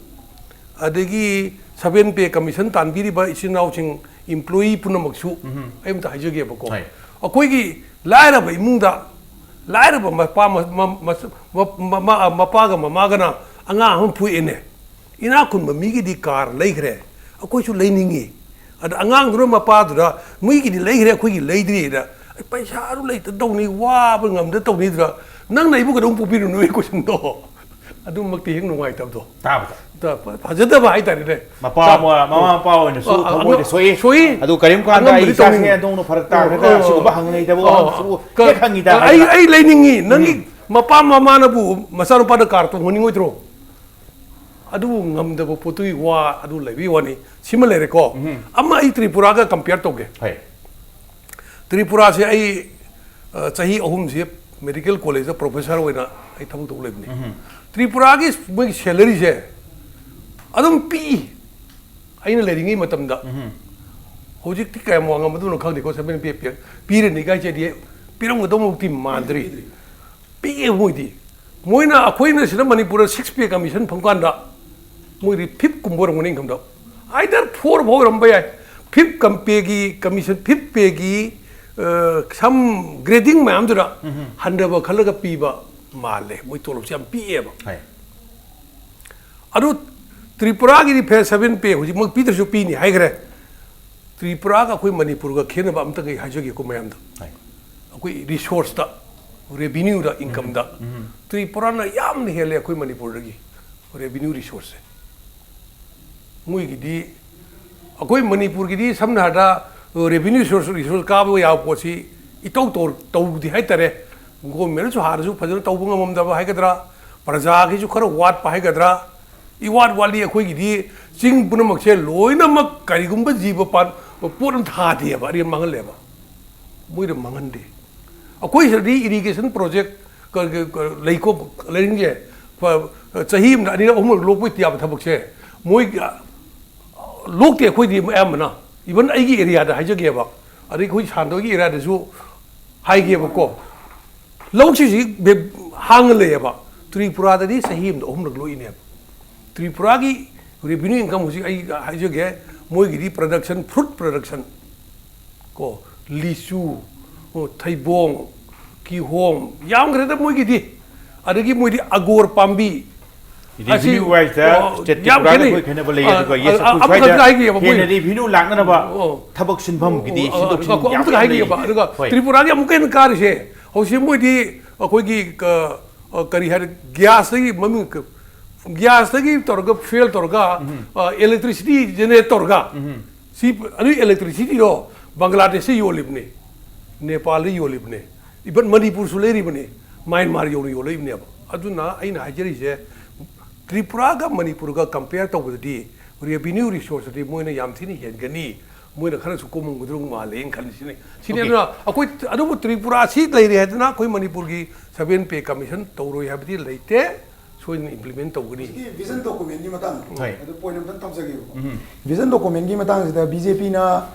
ꯑꯗꯒꯤ ꯁꯚꯦꯟ ꯄꯦ ꯀꯃꯤꯁꯟ ꯇꯥꯟꯕꯤꯔꯤꯕ ꯏꯆꯤꯟ ꯏꯅꯥꯎꯁꯤꯡ, ꯏꯝꯄ꯭ꯂꯣꯌꯤ ꯄꯨꯝꯅꯃꯛꯁꯨ, ꯑꯩ ꯑꯝꯇ ꯍꯥꯏꯖꯒꯦꯕꯀꯣ꯫ ꯍꯣꯏ꯫ ꯑꯩꯈꯣꯏꯒꯤ ꯂꯥꯏꯔꯕ ꯏꯃꯨꯡꯗ, ꯂꯥꯏꯔꯕ ꯃꯄꯥ, ꯃ-, ꯃ-, ꯃ-, ꯃ-, ꯃ-, ꯃ-, ꯃꯄꯥꯒ ꯃꯃꯥꯒꯅ ꯑꯉꯥꯡ ꯑꯃ ꯄꯣꯛꯑꯦꯅꯦ, ꯏꯅꯥꯛ ꯈꯨꯟꯕ ꯃꯤꯒꯤꯗꯤ ꯀꯥꯔ ꯂꯩꯈ꯭ꯔꯦ, ꯑꯩꯈꯣꯏꯁꯨ ꯂꯩꯅꯤꯡꯉꯤ꯫ ꯑꯗ ꯑꯉꯥꯡꯗꯨꯅ ꯃꯄꯥꯗꯨꯗ, "ꯃꯤꯒꯤꯗꯤ ꯂꯩꯈ꯭ꯔꯦ, ꯑꯩꯈꯣꯏꯒꯤ ꯂꯩꯗ꯭ꯔꯤꯗ, ꯑꯩ ꯄꯩꯁꯥꯁꯨ ꯂꯩꯇ ꯇꯧꯅꯤ, ꯋꯥꯕ ꯉꯝꯗ ꯇꯧꯅꯤꯗꯨꯗ, ꯅꯪꯅ ꯑꯩꯕꯨ ꯀꯩꯗꯧ ꯄꯣꯛꯄꯤꯔꯨꯅꯨ?" ꯑꯩ ꯀꯣꯏꯁꯟꯗꯣ ꯑꯗꯨꯃꯛꯇꯤ ꯍꯦꯛ ꯅꯨꯡꯉꯥꯏꯇꯕꯗꯣ, ꯇꯥꯕꯗ꯫ ꯇ-, ꯐ-, ꯐꯖꯗꯕ ꯍꯥꯏꯇꯥꯔꯦꯅꯦ꯫ ꯃꯄꯥ ꯑꯃ, ꯃꯃꯥ ꯃꯄꯥ ꯑꯣꯏꯅꯁꯨ ꯑ, ꯑ, ꯊꯃꯣꯏꯗ ꯑ, ꯁꯣꯛꯏ꯫ ꯁꯣꯛꯏ꯫ ꯑꯗꯨ ꯀꯔꯤꯒꯨꯝꯕ ꯀꯥꯟꯗ ꯑꯩ ꯑꯉꯝꯕꯗꯤ ꯏꯆꯥꯁꯦ ꯇꯧꯅꯤꯡꯉꯤ꯫ ꯑꯗꯣꯝꯅ ꯐꯔꯛ ꯇꯥꯈ꯭ꯔꯒ ꯑ, ꯑ, ꯑꯁꯤꯒꯨꯝꯕ ꯍꯪꯉꯩꯗꯕ ꯑ, ꯋꯥꯍꯪꯁꯨ ꯀ-, ꯍꯦꯛ ꯍꯪꯉꯤꯗ ꯑꯩ, ꯍꯥꯏꯔꯒ꯫ ꯑꯩ ꯂꯩꯅꯤꯡꯉꯤ꯫ ꯅꯪꯒꯤ ꯃꯄꯥ ꯃꯃꯥꯅꯕꯨ ꯃꯆꯥꯅꯨꯄꯥꯗ ꯀꯥꯔ ꯇꯣꯡꯍꯟꯅꯤꯡꯉꯣꯏꯗ꯭ꯔꯣ? ꯑꯗꯨꯕꯨ ꯉꯝꯗꯕ ꯄꯣꯠꯇꯨꯒꯤ ꯋꯥ ꯑꯗꯨ ꯂꯩꯕꯒꯤ ꯋꯥꯅꯤ꯫ ꯁꯤꯃ ꯂꯩꯔꯦꯀꯣ꯫ ꯑꯃ ꯑꯩ ꯇ꯭ꯔꯤꯄꯨꯔꯥꯒ ꯀꯝꯄꯤꯌꯔ ꯇꯧꯒꯦ꯫ ꯍꯣꯏ꯫ ꯇ꯭ꯔꯤꯄꯨꯔꯥꯁꯦ ꯑꯩ, ꯑ, ꯆꯍꯤ ꯑꯍꯨꯝꯁꯦ ꯃꯦꯗꯤꯀꯦꯜ ꯀꯣꯂꯦꯖꯇ ꯄ꯭ꯔꯣꯐꯦꯁꯔ ꯑꯣꯏꯅ ꯑꯩ ꯊꯕꯛ ꯇꯧꯕ ꯂꯩꯕꯅꯤ꯫ ꯇ꯭ꯔꯤꯄꯨꯔꯥꯒꯤ ꯃꯣꯏꯒꯤ ꯁꯦꯂꯔꯤꯁꯦ ꯑꯗꯨꯝ ꯄꯤꯛꯏ꯫ ꯑꯩꯅ ꯂꯩꯔꯤꯉꯩ ꯃꯇꯝꯗ꯫ ꯍꯧꯖꯤꯛꯇꯤ ꯀꯌꯥꯝ ꯋꯥꯡꯉꯝꯃꯗꯣꯏꯅꯣ ꯈꯪꯗꯦꯀꯣ, ꯁꯚꯦꯟ ꯄꯦ ꯄꯤꯔꯅꯤ ꯀꯥꯏꯁꯦꯗꯤ ꯄꯤꯔꯝꯒꯗꯧꯃꯛꯇꯤ ꯃꯥꯟꯗ꯭ꯔꯤ꯫ ꯄꯤꯛꯑꯦ ꯃꯣꯏꯗꯤ꯫ ꯃꯣꯏꯅ, ꯑꯩꯈꯣꯏꯅ ꯁꯤꯗ ꯃꯅꯤꯄꯨꯔꯗ ꯁꯤꯛꯁ ꯄꯦ ꯀꯃꯤꯁꯟ ꯐꯪꯀꯥꯟꯗ ꯃꯣꯏꯗꯤ ꯐꯤꯐ ꯀꯨꯝꯕ ꯑꯣꯏꯔꯝꯒꯅꯤ ꯏꯟꯀꯝꯗ꯫ ꯑꯥꯏꯗꯔ ꯐꯣꯔ ꯐꯥꯎ ꯑꯣꯏꯔꯝꯕ ꯌꯥꯏ꯫ ꯐꯤꯐ ꯀꯝ ꯄꯦꯒꯤ ꯀꯃꯤꯁꯟ, ꯐꯤꯐ ꯄꯦꯒꯤ, ꯑ, ꯁꯝ ꯒ꯭ꯔꯦꯗꯤꯡ ꯃꯌꯥꯝꯗꯨꯅ ꯍꯟꯊꯕ ꯈꯜꯂꯒ ꯄꯤꯕ ꯃꯥꯜꯂꯦ꯫ ꯃꯣꯏ ꯇꯣꯂꯣꯞꯁꯦ ꯌꯥꯝ ꯄꯤꯛꯑꯦꯕ꯫ ꯍꯣꯏ꯫ ꯑꯗꯨ ꯇ꯭ꯔꯤꯄꯨꯔꯥꯒꯤꯗꯤ ꯐꯦ ꯁꯚꯦꯟ ꯄꯦ ꯍꯧꯖꯤꯛꯃꯛ ꯄꯤꯗ꯭ꯔꯁꯨ ꯄꯤꯅꯤ ꯍꯥꯏꯈ꯭ꯔꯦ꯫ ꯇ꯭ꯔꯤꯄꯨꯔꯥꯒ ꯑꯩꯈꯣꯏ ꯃꯅꯤꯄꯨꯔꯒ ꯈꯦꯠꯅꯕ ꯑꯝꯇꯒ ꯍꯥꯏꯖꯒꯦꯀꯣ ꯃꯌꯥꯝꯗ꯫ ꯍꯣꯏ꯫ ꯑꯩꯈꯣꯏ ꯔꯤꯁꯣꯔꯁꯇ, ꯔꯦꯚꯤꯅ꯭ꯌꯨꯗ, ꯏꯟꯀꯝꯗ ꯇ꯭ꯔꯤꯄꯨꯔꯥꯅ ꯌꯥꯝꯅ ꯍꯦꯜꯂꯦ ꯑꯩꯈꯣꯏ ꯃꯅꯤꯄꯨꯔꯗꯒꯤ ꯔꯦꯚꯤꯅ꯭ꯌꯨ ꯔꯤꯁꯣꯔꯁꯁꯦ꯫ ꯃꯣꯏꯒꯤꯗꯤ, ꯑꯩꯈꯣꯏ ꯃꯅꯤꯄꯨꯔꯒꯤꯗꯤ ꯁꯝꯅ ꯍꯥꯏꯔꯕꯗ ꯔꯦꯚꯤꯅ꯭ꯌꯨ ꯔꯤꯁꯣꯔꯁ, ꯔꯤꯁꯣꯔꯁ ꯀꯥꯕ ꯌꯥꯕ ꯄꯣꯠꯁꯤ ꯏꯇꯧ ꯇꯧ-, ꯇꯧꯗꯦ ꯍꯥꯏꯇꯥꯔꯦ꯫ ꯒꯣꯔꯃꯦꯟꯅꯁꯨ ꯍꯥꯟꯅꯁꯨ ꯐꯖꯅ ꯇꯧꯕ ꯉꯝꯃꯝꯗꯕ ꯍꯥꯏꯒꯗ꯭ꯔꯥ, ꯄ꯭ꯔꯖꯥꯒꯤꯁꯨ ꯈꯔ ꯋꯥꯠꯄ ꯍꯥꯏꯒꯗ꯭ꯔꯥ, ꯏꯋꯥꯠ ꯋꯥꯠꯂꯤ꯫ ꯑꯩꯈꯣꯏꯒꯤꯗꯤ ꯆꯤꯡ ꯄꯨꯝꯅꯃꯛꯁꯦ ꯂꯣꯏꯅꯃꯛ ꯀꯔꯤꯒꯨꯝꯕ ꯖꯤꯕ ꯄꯥꯟ-, ꯄꯣꯠ ꯑꯃ ꯊꯥꯗꯦꯕ, ꯑꯔꯦꯝ ꯃꯥꯡꯍꯜꯂꯦꯕ꯫ ꯃꯣꯏꯗ ꯃꯥꯡꯍꯟꯗꯦ꯫ ꯑꯩꯈꯣꯏ ꯁꯤꯗꯗꯤ ꯏꯔꯤꯒꯦꯁꯟ ꯄ꯭ꯔꯣꯖꯦꯛ ꯀ-, ꯀ-, ꯀ-, ꯂꯩꯀꯣ, ꯂꯩꯔꯤꯁꯦ, ꯐ-, ꯆꯍꯤ ꯑꯃꯗ ꯑꯅꯤꯔꯛ ꯑꯍꯨꯝꯂꯛ ꯂꯣꯛꯄ ꯌꯥꯕ ꯊꯕꯛꯁꯦ ꯃꯣꯏ, ꯑ, ꯂꯣꯛꯇꯦ꯫ ꯑꯩꯈꯣꯏꯗꯤ ꯑꯌꯥꯝꯕꯅ, ꯏꯚꯟ ꯑꯩꯒꯤ ꯑꯦꯔꯤꯌꯥꯗ ꯍꯥꯏꯖꯒꯦꯕ, ꯑꯗꯩ ꯑꯩꯈꯣꯏ ꯁꯥꯟꯗꯣꯏꯒꯤ ꯑꯦꯔꯤꯌꯥꯗꯁꯨ ꯍꯥꯏꯒꯦꯕꯀꯣ, ꯂꯧꯁꯤꯁꯤ ꯕꯦ-, ꯍꯥꯡꯉ ꯂꯩꯌꯦꯕ꯫ ꯇ꯭ꯔꯤꯄꯨꯔꯥꯗꯗꯤ ꯆꯍꯤ ꯑꯃꯗ ꯑꯍꯨꯝꯂꯛ ꯂꯣꯛꯏꯅꯦꯕ꯫ ꯇ꯭ꯔꯤꯄꯨꯔꯥꯒꯤ ꯔꯦꯚꯤꯅ꯭ꯌꯨ ꯏꯟꯀꯝ ꯍꯧꯖꯤꯛ ꯑꯩ ꯍꯥꯏꯖꯒꯦ, ꯃꯣꯏꯒꯤꯗꯤ ꯄ꯭ꯔꯗꯛꯁꯟ, ꯐ꯭ꯔꯨꯠ ꯄ꯭ꯔꯗꯛꯁꯟ, ꯀꯣ, ꯂꯤꯆꯨ, ꯑꯣ, ꯊꯩꯕꯣꯡ, ꯀꯤꯍꯣꯝ, ꯌꯥꯝꯈ꯭ꯔꯦꯗ ꯃꯣꯏꯒꯤꯗꯤ꯫ ꯑꯗꯒꯤ ꯃꯣꯏꯗꯤ ꯑꯒꯣꯔ ꯄꯥꯝꯕꯤ, ꯑꯁꯤ, revenue wise ꯇ ꯑꯣ, state ꯌꯥꯝ ꯇ꯭ꯔꯤꯄꯨꯔꯥꯒ ꯈꯦꯠꯅꯩ꯫ ꯑꯩꯈꯣꯏ ꯈꯦꯠꯅꯕ ꯂꯩ, ꯑꯥ, ꯑꯗꯨꯒ, yes, ꯑꯥ, ꯑꯩꯈꯣꯏ ꯑꯃꯈꯛꯇ ꯁ꯭ꯋꯥꯏꯗ ꯍꯥꯏꯒꯦꯕ, ꯃꯣꯏ ꯍꯦꯟꯅ revenue ꯂꯥꯛꯅꯅꯕ ꯑꯣ꯫ ꯊꯕꯛ ꯁꯤꯟꯐꯝꯒꯤꯗꯤ ꯑꯣ, ꯑꯣ, ꯁꯤꯟꯗꯣꯛ ꯁꯤꯟꯖꯤꯟ ꯑꯗꯨꯒ ꯌꯥꯝ ꯑꯃꯈꯛꯇ ꯌꯥꯝ ꯂꯩ꯫ ꯍꯥꯏꯒꯦꯕ, ꯑꯗꯨꯒ ꯍꯣꯏ꯫ ꯇ꯭ꯔꯤꯄꯨꯔꯥꯒꯤ ꯑꯃꯨꯛꯀ ꯍꯦꯟꯅ ꯀꯥꯔꯤꯁꯦ, ꯍꯧꯖꯤꯛ ꯃꯣꯏꯗꯤ ꯑꯩꯈꯣꯏꯒꯤ ꯀ-, ꯑ, ꯀꯔꯤ ꯍꯥꯏꯔꯦ, ꯒ꯭ꯌꯥꯁꯇꯒꯤ ꯃꯃꯤꯡ ꯀ-, ꯒ꯭ꯌꯥꯁꯇꯒꯤ ꯇꯧꯔꯒ fuel ꯇꯧꯔꯒ, ꯎꯝ꯫ ꯑ, electricity generate ꯇꯧꯔꯒ, ꯎꯝ꯫ ꯁꯤ ꯑꯗꯨꯒꯤ electricity ꯗꯣ ꯕꯪꯒ꯭ꯂꯥꯗꯦꯁꯇ ꯌꯣꯜꯂꯤꯕꯅꯤ, ꯅꯦꯄꯥꯜꯗ ꯌꯣꯜꯂꯤꯕꯅꯤ, even ꯃꯅꯤꯄꯨꯔꯁꯨ ꯂꯩꯔꯤꯕꯅꯤ, ꯃ꯭ꯌꯥꯟꯃꯥꯔ ꯌꯧꯅ ꯌꯣꯜꯂꯛꯏꯕꯅꯦꯕ꯫ ꯑꯗꯨꯅ ꯑꯩꯅ ꯍꯥꯏꯖꯔꯤꯁꯦ, ꯇ꯭ꯔꯤꯄꯨꯔꯥꯒ ꯃꯅꯤꯄꯨꯔꯒ compare ꯇꯧꯕꯗꯗꯤ revenue resource ꯇꯗꯤ ꯃꯣꯏꯅ ꯌꯥꯝ ꯊꯤꯅ ꯍꯦꯟꯒꯅꯤ, ꯃꯣꯏꯅ ꯈꯔꯁꯨ ꯀꯣꯝꯃꯝꯒꯗꯧ ꯃꯥꯜꯂꯦꯅ ꯈꯜꯂꯤꯁꯤꯅꯤ꯫ ꯁꯤꯅꯤ꯫ Okay꯫ ꯑꯗꯨꯅ ꯑꯩꯈꯣꯏ, ꯑꯗꯨꯕꯨ ꯇ꯭ꯔꯤꯄꯨꯔꯥ ꯑꯁꯤ ꯂꯩꯔꯦ ꯍꯥꯏꯗꯅ ꯑꯩꯈꯣꯏ ꯃꯅꯤꯄꯨꯔꯒꯤ seven pay commission ꯇꯧꯔꯣꯏ ꯍꯥꯏꯕꯗꯤ ꯂꯩꯇꯦ꯫ ꯁꯣꯏꯗꯅ implement ꯇꯧꯒꯅꯤ꯫ ꯍꯧꯖꯤꯛꯀꯤ vision document ꯀꯤ ꯃꯇꯥꯡꯗ ꯍꯣꯏ꯫ ꯑꯗꯨ point ꯑꯝꯇꯪ ꯊꯝꯖꯒꯦꯕꯀꯣ꯫ ꯎꯝ꯫ Vision document ꯀꯤ ꯃꯇꯥꯡꯁꯤꯗ BJP ꯅ,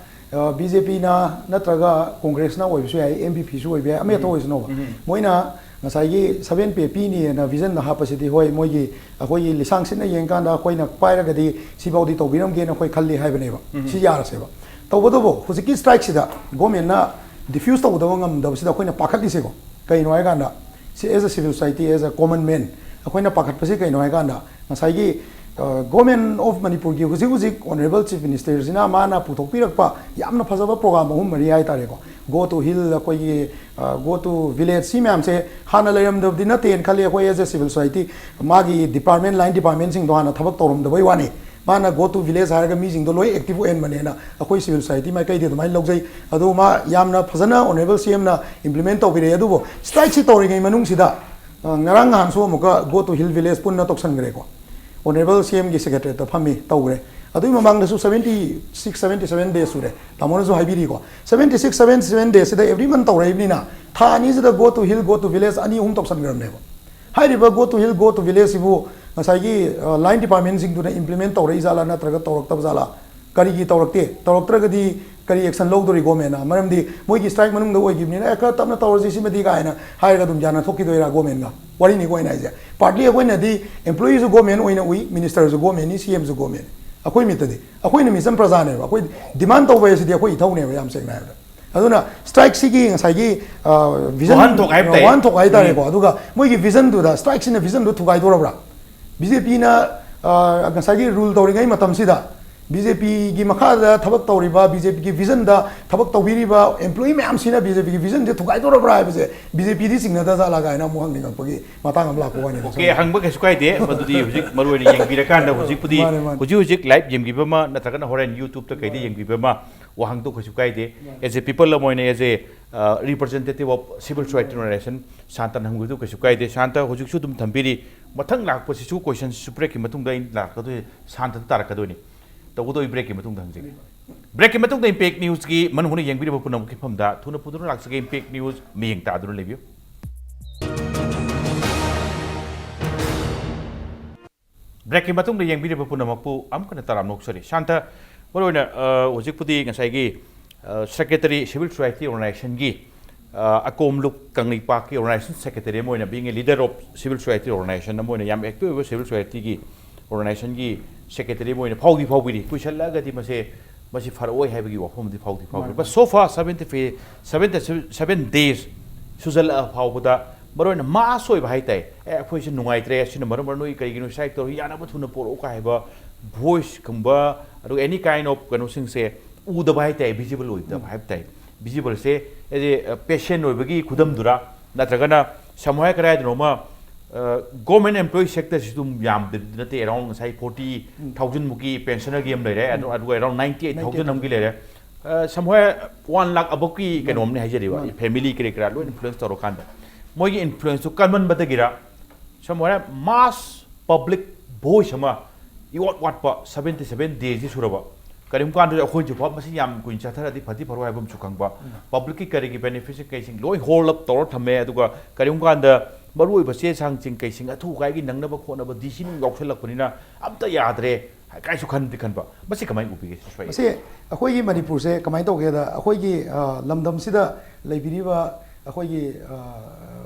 ꯑ, BJP ꯅ ꯅꯠꯇ꯭ꯔꯒ Congress ꯅ ꯑꯣꯏꯕꯁꯨ ꯌꯥꯏ, NPP ꯁꯨ ꯑꯣꯏꯕ ꯌꯥꯏ, ꯑꯃ ꯍꯦꯛꯇ ꯎꯝ꯫ ꯑꯣꯏꯁꯅꯨꯕ꯫ ꯎꯝ꯫ ꯃꯣꯏꯅ ꯉꯁꯥꯏꯒꯤ seven pay ꯄꯤꯅꯤꯅ vision ꯗ ꯍꯥꯞꯄꯁꯤꯗꯤ, ꯍꯣꯏ, ꯃꯣꯏꯒꯤ, ꯑꯩꯈꯣꯏꯒꯤ ꯂꯤꯁꯥꯡ ꯁꯤꯠꯅ ꯌꯦꯡꯀꯥꯟꯗ ꯑꯩꯈꯣꯏꯅ ꯄꯥꯏꯔꯒꯗꯤ ꯁꯤꯐꯥꯎꯗꯤ ꯇꯧꯕꯤꯔꯝꯒꯦꯅ ꯑꯩꯈꯣꯏ ꯈꯜꯂꯤ ꯍꯥꯏꯕꯅꯦꯕ꯫ ꯎꯝ꯫ ꯁꯤ ꯌꯥꯔꯁꯦꯕ꯫ ꯇꯧꯕꯇꯕꯨ ꯍꯧꯖꯤꯛꯀꯤ strike ꯁꯤꯗ government ꯅ diffuse ꯇꯧꯒꯗꯕ ꯉꯝꯗꯕꯁꯤꯗ ꯑꯩꯈꯣꯏꯅ ꯄꯥꯈꯠꯂꯤꯁꯦꯀꯣ, ꯀꯩꯅꯣ ꯍꯥꯏꯀꯥꯟꯗ, ꯁꯤ as a civil society, as a common man, ꯑꯩꯈꯣꯏꯅ ꯄꯥꯈꯠꯄꯁꯤ ꯀꯩꯅꯣ ꯍꯥꯏꯀꯥꯟꯗ, ꯉꯁꯥꯏꯒꯤ ꯒꯣꯔꯃꯦꯟ ꯑꯣꯐ ꯃꯅꯤꯄꯨꯔꯒꯤ ꯍꯧꯖꯤꯛ ꯍꯧꯖꯤꯛ ꯑꯣꯅꯔꯦꯕꯜ ꯆꯤꯐ ꯃꯤꯅꯤꯁꯇꯔꯁꯤꯅ ꯃꯥꯅ ꯄꯨꯊꯣꯛꯄꯤꯔꯛꯄ ꯌꯥꯝꯅ ꯐꯖꯕ ꯄ꯭ꯔꯣꯒ꯭ꯔꯥꯝ ꯑꯍꯨꯝ ꯃꯔꯤ ꯍꯥꯏ ꯇꯥꯔꯦꯀꯣ꯫ Go to Hill, ꯑꯩꯈꯣꯏꯒꯤ ꯒꯣ ꯇꯨ ꯚꯤꯂꯦꯖ, ꯁꯤ ꯃꯌꯥꯝꯁꯦ ꯍꯥꯟꯅ ꯂꯩꯔꯝꯗꯕꯗꯤ ꯅꯠꯇꯦꯅ ꯈꯜꯂꯤ꯫ ꯑꯩꯈꯣꯏ ꯑꯦꯖ ꯑꯦ ꯁꯤꯚꯤꯜ ꯁꯣꯁꯥꯏꯇꯤ, ꯃꯥꯒꯤ ꯗꯤꯄꯥꯔꯠꯃꯦꯟ, ꯂꯥꯏꯟ ꯗꯤꯄꯥꯔꯠꯃꯦꯟꯁꯤꯡꯗꯣ ꯍꯥꯟꯅ ꯊꯕꯛ ꯇꯧꯔꯝꯗꯕꯩ ꯋꯥꯅꯤ꯫ ꯃꯥꯅ ꯒꯣ ꯇꯨ ꯚꯤꯂꯦꯖ ꯍꯥꯏꯔꯒ ꯃꯤꯁꯤꯡꯗꯣ ꯂꯣꯏ ꯑꯦꯛꯇꯤꯚ ꯑꯣꯏꯍꯟꯕꯅꯦꯅ ꯑꯩꯈꯣꯏ ꯁꯤꯚꯤꯜ ꯁꯣꯁꯥꯏꯇꯤ ꯃꯥꯏꯀꯩꯗꯤ ꯑꯗꯨꯃꯥꯏꯅ ꯂꯧꯖꯩ꯫ ꯑꯗꯨ ꯃꯥ ꯌꯥꯝꯅ ꯐꯖꯅ ꯑꯣꯅꯔꯦꯕꯜ ꯁꯤ ꯑꯦꯝꯅ ꯏꯝꯄ꯭ꯂꯤꯃꯦꯟ ꯇꯧꯕꯤꯔꯛꯑꯦ꯫ ꯑꯗꯨꯕꯨ ꯁ꯭ꯇ꯭ꯔꯥꯏꯛꯁꯤ ꯇꯧꯔꯤꯉꯩ ꯃꯅꯨꯡꯁꯤꯗ, ꯑ, ꯉꯔꯥꯡ ꯅꯍꯥꯟꯁꯨ ꯑꯃꯨꯛꯀ Go to Hill Village ꯄꯨꯟꯅ ꯇꯧꯁꯟꯈ꯭ꯔꯦꯀꯣ꯫ ꯑꯣꯅꯔꯦꯕꯜ ꯁꯤ ꯑꯦꯝꯒꯤ ꯁꯦꯀ꯭ꯔꯦꯇꯔꯤꯌꯦꯠꯇ ꯐꯝꯃꯤ, ꯇꯧꯈ꯭ꯔꯦ꯫ ꯑꯗꯨꯒꯤ ꯃꯃꯥꯡꯗꯁꯨ seventy six, seventy seven days ꯁꯨꯔꯦ꯫ ꯇꯥꯃꯣꯅꯁꯨ ꯍꯥꯏꯕꯤꯔꯤꯀꯣ, seventy six, seventy seven daysꯁꯤꯗ every month ꯇꯧꯔꯛꯏꯕꯅꯤꯅ, ꯊꯥ ꯑꯅꯤꯁꯤꯗ Go to Hill, Go to Village ꯑꯅꯤ ꯑꯍꯨꯝ ꯇꯧꯁꯟꯈ꯭ꯔꯕꯅꯦꯕ꯫ ꯍꯥꯏꯔꯤꯕ Go to Hill, Go to Villageꯁꯤꯕꯨ ꯉꯁꯥꯏꯒꯤ, ꯑ, ꯂꯥꯏꯟ ꯗꯤꯄꯥꯔꯠꯃꯦꯟꯁꯤꯡꯗꯨꯅ ꯏꯝꯄ꯭ꯂꯤꯃꯦꯟ ꯇꯧꯔꯛꯏ ꯖꯥꯠꯂꯥ ꯅꯠꯇ꯭ꯔꯒ ꯇꯧꯔꯛꯇꯕ ꯖꯥꯠꯂꯥ? ꯀꯔꯤꯒꯤ ꯇꯧꯔꯛꯇꯦ? ꯇꯧꯔꯛꯇ꯭ꯔꯒꯗꯤ ꯀꯔꯤ ꯑꯦꯛꯁꯟ ꯂꯧꯗꯣꯔꯤ ꯒꯣꯔꯃꯦꯟꯅ? ꯃꯔꯝꯗꯤ ꯃꯣꯏꯒꯤ ꯁ꯭ꯇ꯭ꯔꯥꯏꯛ ꯃꯅꯨꯡꯗ ꯑꯣꯏꯈꯤꯕꯅꯤꯅ, "ꯑꯦ, ꯈꯔ ꯇꯞꯅ ꯇꯧꯔꯁꯤ ꯁꯤꯃꯗꯤ" ꯀꯥꯏꯅ ꯍꯥꯏꯔꯒ ꯑꯗꯨꯝ ꯌꯥꯅꯊꯣꯛꯈꯤꯗꯣꯏꯔꯥ ꯒꯣꯔꯃꯦꯟꯒ? ꯋꯥꯔꯤꯅꯤꯀꯣ ꯑꯩꯅ ꯍꯥꯏꯁꯦ꯫ ꯄꯥꯔꯠꯂꯤ ꯑꯩꯈꯣꯏꯅꯗꯤ ꯑꯦꯝꯄ꯭ꯂꯣꯌꯤꯁꯨ ꯒꯣꯔꯃꯦꯟ ꯑꯣꯏꯅ ꯎꯏ, ꯃꯤꯅꯤꯁꯇꯔꯁꯨ ꯒꯣꯔꯃꯦꯟꯅꯤ, ꯁꯤ ꯑꯦꯝꯁꯨ ꯒꯣꯔꯃꯦꯟꯅꯤ꯫ ꯑꯩꯈꯣꯏ ꯃꯤꯠꯇꯗꯤ, ꯑꯩꯈꯣꯏꯅ ꯃꯤꯆꯝ ꯄ꯭ꯔꯖꯥꯅꯦꯕ꯫ ꯑꯩꯈꯣꯏ ꯗꯤꯃꯥꯟ ꯇꯧꯕ ꯍꯥꯏꯁꯤꯗꯤ ꯑꯩꯈꯣꯏ ꯏꯊꯧꯅꯦꯕ, ꯌꯥꯝ ꯁꯦꯡꯅ ꯍꯥꯏꯔꯕꯗ꯫ ꯑꯗꯨꯅ ꯁ꯭ꯇ꯭ꯔꯥꯏꯛꯁꯤꯒꯤ ꯉꯁꯥꯏꯒꯤ, ꯑ, ꯚꯤꯖꯟ, ꯋꯥꯍꯟꯊꯣꯛ ꯍꯥꯏꯕ ꯇꯥꯏ꯫ ꯋꯥꯍꯟꯊꯣꯛ ꯍꯥꯏꯇꯥꯔꯦꯀꯣ꯫ ꯎꯝ꯫ ꯑꯗꯨꯒ ꯃꯣꯏꯒꯤ ꯚꯤꯖꯟꯗꯨꯗ, ꯁ꯭ꯇ꯭ꯔꯥꯏꯛꯁꯤꯅ ꯚꯤꯖꯟꯗꯨ ꯊꯨꯒꯥꯏꯗꯣꯔꯕ꯭ꯔꯥ? ꯕꯤ ꯖꯦ ꯄꯤꯅ, ꯑ, ꯉꯁꯥꯏꯒꯤ ꯔꯨꯜ ꯇꯧꯔꯤꯉꯩ ꯃꯇꯝꯁꯤꯗ ꯕꯤ ꯖꯦ ꯄꯤꯒꯤ ꯃꯈꯥꯗ ꯊꯕꯛ ꯇꯧꯔꯤꯕ, ꯕꯤ ꯖꯦ ꯄꯤꯒꯤ ꯚꯤꯖꯟꯗ ꯊꯕꯛ ꯇꯧꯕꯤꯔꯤꯕ ꯑꯦꯝꯄ꯭ꯂꯣꯌꯤ ꯃꯌꯥꯝꯁꯤꯅ ꯕꯤ ꯖꯦ ꯄꯤꯒꯤ ꯚꯤꯖꯟꯁꯦ ꯊꯨꯒꯥꯏꯗꯣꯔꯕ꯭ꯔꯥ ꯍꯥꯏꯕꯁꯦ ꯕꯤ ꯖꯦ ꯄꯤꯗꯤ ꯆꯤꯡꯅꯗ ꯖꯥꯠꯂꯥ ꯀꯥꯏꯅ ꯑꯃꯨꯛ ꯍꯪꯅꯤꯡꯉꯛꯄꯒꯤ ꯃꯇꯥꯡ ꯑꯃ ꯂꯥꯛꯄ ꯋꯥꯅꯤꯗ꯫ ꯑꯣꯀꯦ, ꯍꯪꯕ ꯀꯩꯁꯨ ꯀꯥꯏꯗꯦ꯫ ꯃꯗꯨꯗꯤ ꯍꯧꯖꯤꯛ ꯃꯔꯨ ꯑꯣꯏꯅ ꯌꯦꯡꯕꯤꯔꯀꯥꯟꯗ, ꯍꯧꯖꯤꯛꯄꯨꯗꯤ, ꯃꯥꯅꯦ, ꯃꯥꯅꯦ꯫ ꯍꯧꯖꯤꯛ ꯍꯧꯖꯤꯛ ꯂꯥꯏꯚ ꯌꯦꯡꯕꯤꯕ ꯑꯃ ꯅꯠꯇ꯭ꯔꯒꯅ ꯍꯣꯔꯦꯟ YouTube-ꯇ ꯀꯩꯗ ꯌꯦꯡꯕꯤꯕ ꯑꯃ, ꯋꯥꯍꯪꯗꯣ ꯀꯩꯁꯨ ꯀꯥꯏꯗꯦ꯫ ꯃꯥꯅꯦ꯫ As a people ꯑꯃ ꯑꯣꯏꯅ, as a, ꯑ, representative of civil society organization, ꯁꯥꯟꯇꯅ ꯍꯪꯕꯗꯨ ꯀꯩꯁꯨ ꯀꯥꯏꯗꯦ꯫ ꯁꯥꯟꯇ ꯍꯧꯖꯤꯛꯁꯨ ꯑꯗꯨꯝ ꯊꯝꯕꯤꯔꯤ꯫ ꯃꯊꯪ ꯂꯥꯛꯄꯁꯤꯁꯨ ꯀꯣꯏꯁꯟꯁꯤꯁꯨ ꯕ꯭ꯔꯦꯛꯀꯤ ꯃꯇꯨꯡꯗ ꯑꯩꯅ ꯂꯥꯛꯀꯗꯣꯏ, ꯁꯥꯟꯇꯗ ꯇꯥꯔꯛꯀꯗꯣꯏꯅꯤ꯫ ꯇꯧꯕꯇꯕꯨ ꯕ꯭ꯔꯦꯛꯀꯤ ꯃꯇꯨꯡꯗ ꯍꯪꯖꯒꯦ꯫ ꯕ꯭ꯔꯦꯛꯀꯤ ꯃꯇꯨꯡꯗ ꯏꯝꯄꯦꯛ ꯅ꯭ꯌꯨꯁꯀꯤ ꯃꯅꯨꯡ ꯍꯨꯠꯅ ꯌꯦꯡꯕꯤꯔꯤꯕ ꯄꯨꯝꯅꯃꯛꯀꯤ ꯃꯐꯝꯗ ꯊꯨꯅ ꯄꯨꯗꯨꯅ ꯂꯥꯛꯆꯒꯦ꯫ ꯏꯝꯄꯦꯛ ꯅ꯭ꯌꯨꯁ ꯃꯤꯠꯌꯦꯡ ꯇꯥꯗꯨꯅ ꯂꯩꯕꯤꯌꯨ꯫ ꯕ꯭ꯔꯦꯛꯀꯤ ꯃꯇꯨꯡꯗ ꯌꯦꯡꯕꯤꯔꯤꯕ ꯄꯨꯝꯅꯃꯛꯄꯨ ꯑꯃꯨꯛ ꯍꯟꯅ ꯇꯔꯥꯝꯅ ꯑꯣꯛꯆꯔꯤ꯫ ꯁꯥꯟꯇ, ꯃꯔꯨꯑꯣꯏꯅ, ꯑ, ꯍꯧꯖꯤꯛꯄꯨꯗꯤ ꯉꯁꯥꯏꯒꯤ, ꯑ, ꯁꯦꯀ꯭ꯔꯦꯇꯔꯤ, ꯁꯤꯚꯤꯜ ꯁꯣꯁꯥꯏꯇꯤ ꯑꯣꯔꯒꯅꯥꯏꯖꯦꯁꯟꯒꯤ, ꯑ, ꯑꯀꯣꯝꯂꯨꯞ ꯀꯪꯂꯩꯄꯥꯛꯀꯤ ꯑꯣꯔꯒꯅꯥꯏꯖꯦꯁꯟ ꯁꯦꯀ꯭ꯔꯦꯇꯔꯤ ꯑꯃ ꯑꯣꯏꯅ, being a leader of civil society organization ꯑꯃ ꯑꯣꯏꯅ, ꯌꯥꯝ ꯑꯦꯛꯇꯤꯚ ꯑꯣꯏꯕ ꯁꯤꯚꯤꯜ ꯁꯣꯁꯥꯏꯇꯤꯒꯤ ꯑꯣꯔꯒꯅꯥꯏꯖꯦꯁꯟꯒꯤ ꯁꯦꯀ꯭ꯔꯦꯇꯔꯤ ꯑꯃ ꯑꯣꯏꯅ ꯐꯥꯎꯗꯤ ꯐꯥꯎꯕꯤꯔꯤ꯫ ꯀꯨꯏꯁꯜꯂꯛꯑꯒꯗꯤ ꯃꯁꯦ, ꯃꯁꯤ ꯐꯔꯛꯑꯣꯏ ꯍꯥꯏꯕꯒꯤ ꯋꯥꯐꯝ ꯑꯃꯗꯤ ꯐꯥꯎꯗꯤ ꯐꯥꯎꯕꯤꯔꯤ꯫ ꯃꯥꯅꯤ꯫ But so far, seventy, seventy seven days ꯁꯨꯖꯜꯂꯛꯑ ꯐꯥꯎꯕꯗ ꯃꯔꯨ ꯑꯣꯏꯅ ꯃꯥꯁ ꯑꯣꯏꯕ ꯍꯥꯏ ꯇꯥꯏ꯫ "ꯑꯦ, ꯑꯩꯈꯣꯏꯁꯦ ꯅꯨꯡꯉꯥꯏꯇ꯭ꯔꯦ, ꯑꯁꯤꯅ ꯃꯔꯝ ꯑꯣꯏꯔꯒ ꯅꯣꯏ ꯀꯔꯤꯒꯤꯅꯣ ꯁ꯭ꯇ꯭ꯔꯥꯏꯛ ꯇꯧꯔꯤ, ꯌꯥꯅꯕ ꯊꯨꯅ ꯄꯨꯔꯛꯎ" ꯀꯥꯏ ꯍꯥꯏꯕ ꯚꯣꯏꯁꯀꯨꯝꯕ, ꯑꯗꯨꯒ ꯑꯦꯅꯤ ꯀꯥꯏꯟ ꯑꯣꯐ ꯀꯩꯅꯣꯁꯤꯡꯁꯦ ꯎꯗꯕ ꯍꯥꯏ ꯇꯥꯏ, ꯚꯤꯖꯤꯕꯜ ꯑꯣꯏꯗꯕ ꯍꯥꯏꯕ ꯇꯥꯏ꯫ ꯚꯤꯖꯤꯕꯜꯁꯦ ꯑꯦ ꯄꯦꯁꯦꯟ ꯑꯣꯏꯕꯒꯤ ꯈꯨꯗꯝꯗꯨꯔꯥ, ꯅꯠꯇ꯭ꯔꯒꯅ ꯁꯝꯍꯥꯏ ꯀꯗꯥꯏꯗꯅꯣꯃ ꯒꯣꯔꯃꯦꯟ ꯑꯦꯝꯄ꯭ꯂꯣꯌꯤ ꯁꯦꯛꯇꯔꯁꯤ ꯑꯗꯨꯝ ꯌꯥꯝꯗꯕꯗꯤ ꯅꯠꯇꯦ, ꯑꯦꯔꯥꯎꯟ ꯉꯁꯥꯏ ꯐꯣꯔꯇꯤ ꯊꯥꯎꯖꯟꯃꯨꯛꯀꯤ ꯄꯦꯟꯁꯅꯔꯒꯤ ꯑꯃ ꯂꯩꯔꯦ, ꯑꯗꯨ ꯑꯗꯨꯒ ꯑꯦꯔꯥꯎꯟ ꯅꯥꯏꯟꯇꯤ ꯑꯩꯠ ꯊꯥꯎꯖꯟ ꯑꯃꯒꯤ ꯂꯩꯔꯦ꯫ ꯁꯝꯍꯥꯏ ꯋꯥꯟ ꯂꯥꯛ ꯑꯕꯞꯀꯤ ꯀꯩꯅꯣꯝꯅꯤ ꯍꯥꯏꯖꯔꯤꯕ, ꯐꯦꯃꯤꯂꯤ ꯀꯔꯤ ꯀꯔꯥ ꯂꯣꯏ ꯏꯟꯐ꯭ꯂꯨꯌꯦꯟꯁ ꯇꯧꯔꯀꯥꯟꯗ ꯃꯣꯏꯒꯤ ꯏꯟꯐ꯭ꯂꯨꯌꯦꯟꯁꯇꯨ ꯀꯟꯃꯟꯕꯗꯒꯤꯔ, ꯁꯝꯅ ꯍꯥꯏꯔꯕ ꯃꯥꯁ ꯄꯕ꯭ꯂꯤꯛ ꯚꯣꯏꯁ ꯑꯃ ꯏꯋꯥꯠ ꯋꯥꯠꯄ ꯁꯕꯦꯟꯇꯤ ꯁꯕꯦꯟ ꯗꯦꯁꯤ ꯁꯨꯔꯕ꯫ ꯀꯔꯤꯒꯨꯝꯕ ꯀꯥꯟꯗ ꯑꯩꯈꯣꯏꯁꯨ ꯐꯥꯎ ꯃꯁꯤ ꯌꯥꯝ ꯀꯨꯏꯅ ꯆꯠꯊꯔꯗꯤ ꯐꯗꯤ ꯐꯔꯣꯏ ꯍꯥꯏꯕ ꯑꯃꯁꯨ ꯈꯪꯕ꯫ ꯄꯕ꯭ꯂꯤꯛꯀꯤ ꯀꯔꯤꯒꯤ ꯕꯦꯅꯤꯐꯤꯠꯁꯤꯡ ꯀꯩꯁꯤꯡ ꯂꯣꯏ ꯍꯣꯜ ꯑꯞ ꯇꯧꯔ ꯊꯝꯃꯦ, ꯑꯗꯨꯒ ꯀꯔꯤꯒꯨꯝꯕ ꯀꯥꯟꯗ ꯃꯔꯨꯑꯣꯏꯕ ꯆꯦ ꯆꯥꯡꯁꯤꯡ ꯀꯩꯁꯤꯡ ꯑꯊꯨ ꯑꯀꯥꯏꯒꯤ ꯅꯪꯅꯕ ꯈꯣꯠꯅꯕ ꯗꯤ ꯁꯤ ꯅꯨꯡ ꯌꯥꯎꯁꯜꯂꯛꯄꯅꯤꯅ ꯑꯝꯇ ꯌꯥꯗ꯭ꯔꯦ ꯀꯥꯏꯁꯨ ꯈꯟꯗꯤ ꯈꯟꯕ꯫ ꯃꯁꯤ ꯀꯃꯥꯏꯅ ꯎꯕꯤꯒꯦ, ꯁꯤꯁꯣꯏ? ꯃꯁꯤ ꯑꯩꯈꯣꯏꯒꯤ ꯃꯅꯤꯄꯨꯔꯁꯦ ꯀꯃꯥꯏꯅ ꯇꯧꯒꯦꯗ, ꯑꯩꯈꯣꯏꯒꯤ, ꯑ, ꯂꯝꯗꯝꯁꯤꯗ ꯂꯩꯕꯤꯔꯤꯕ ꯑꯩꯈꯣꯏꯒꯤ, ꯑ,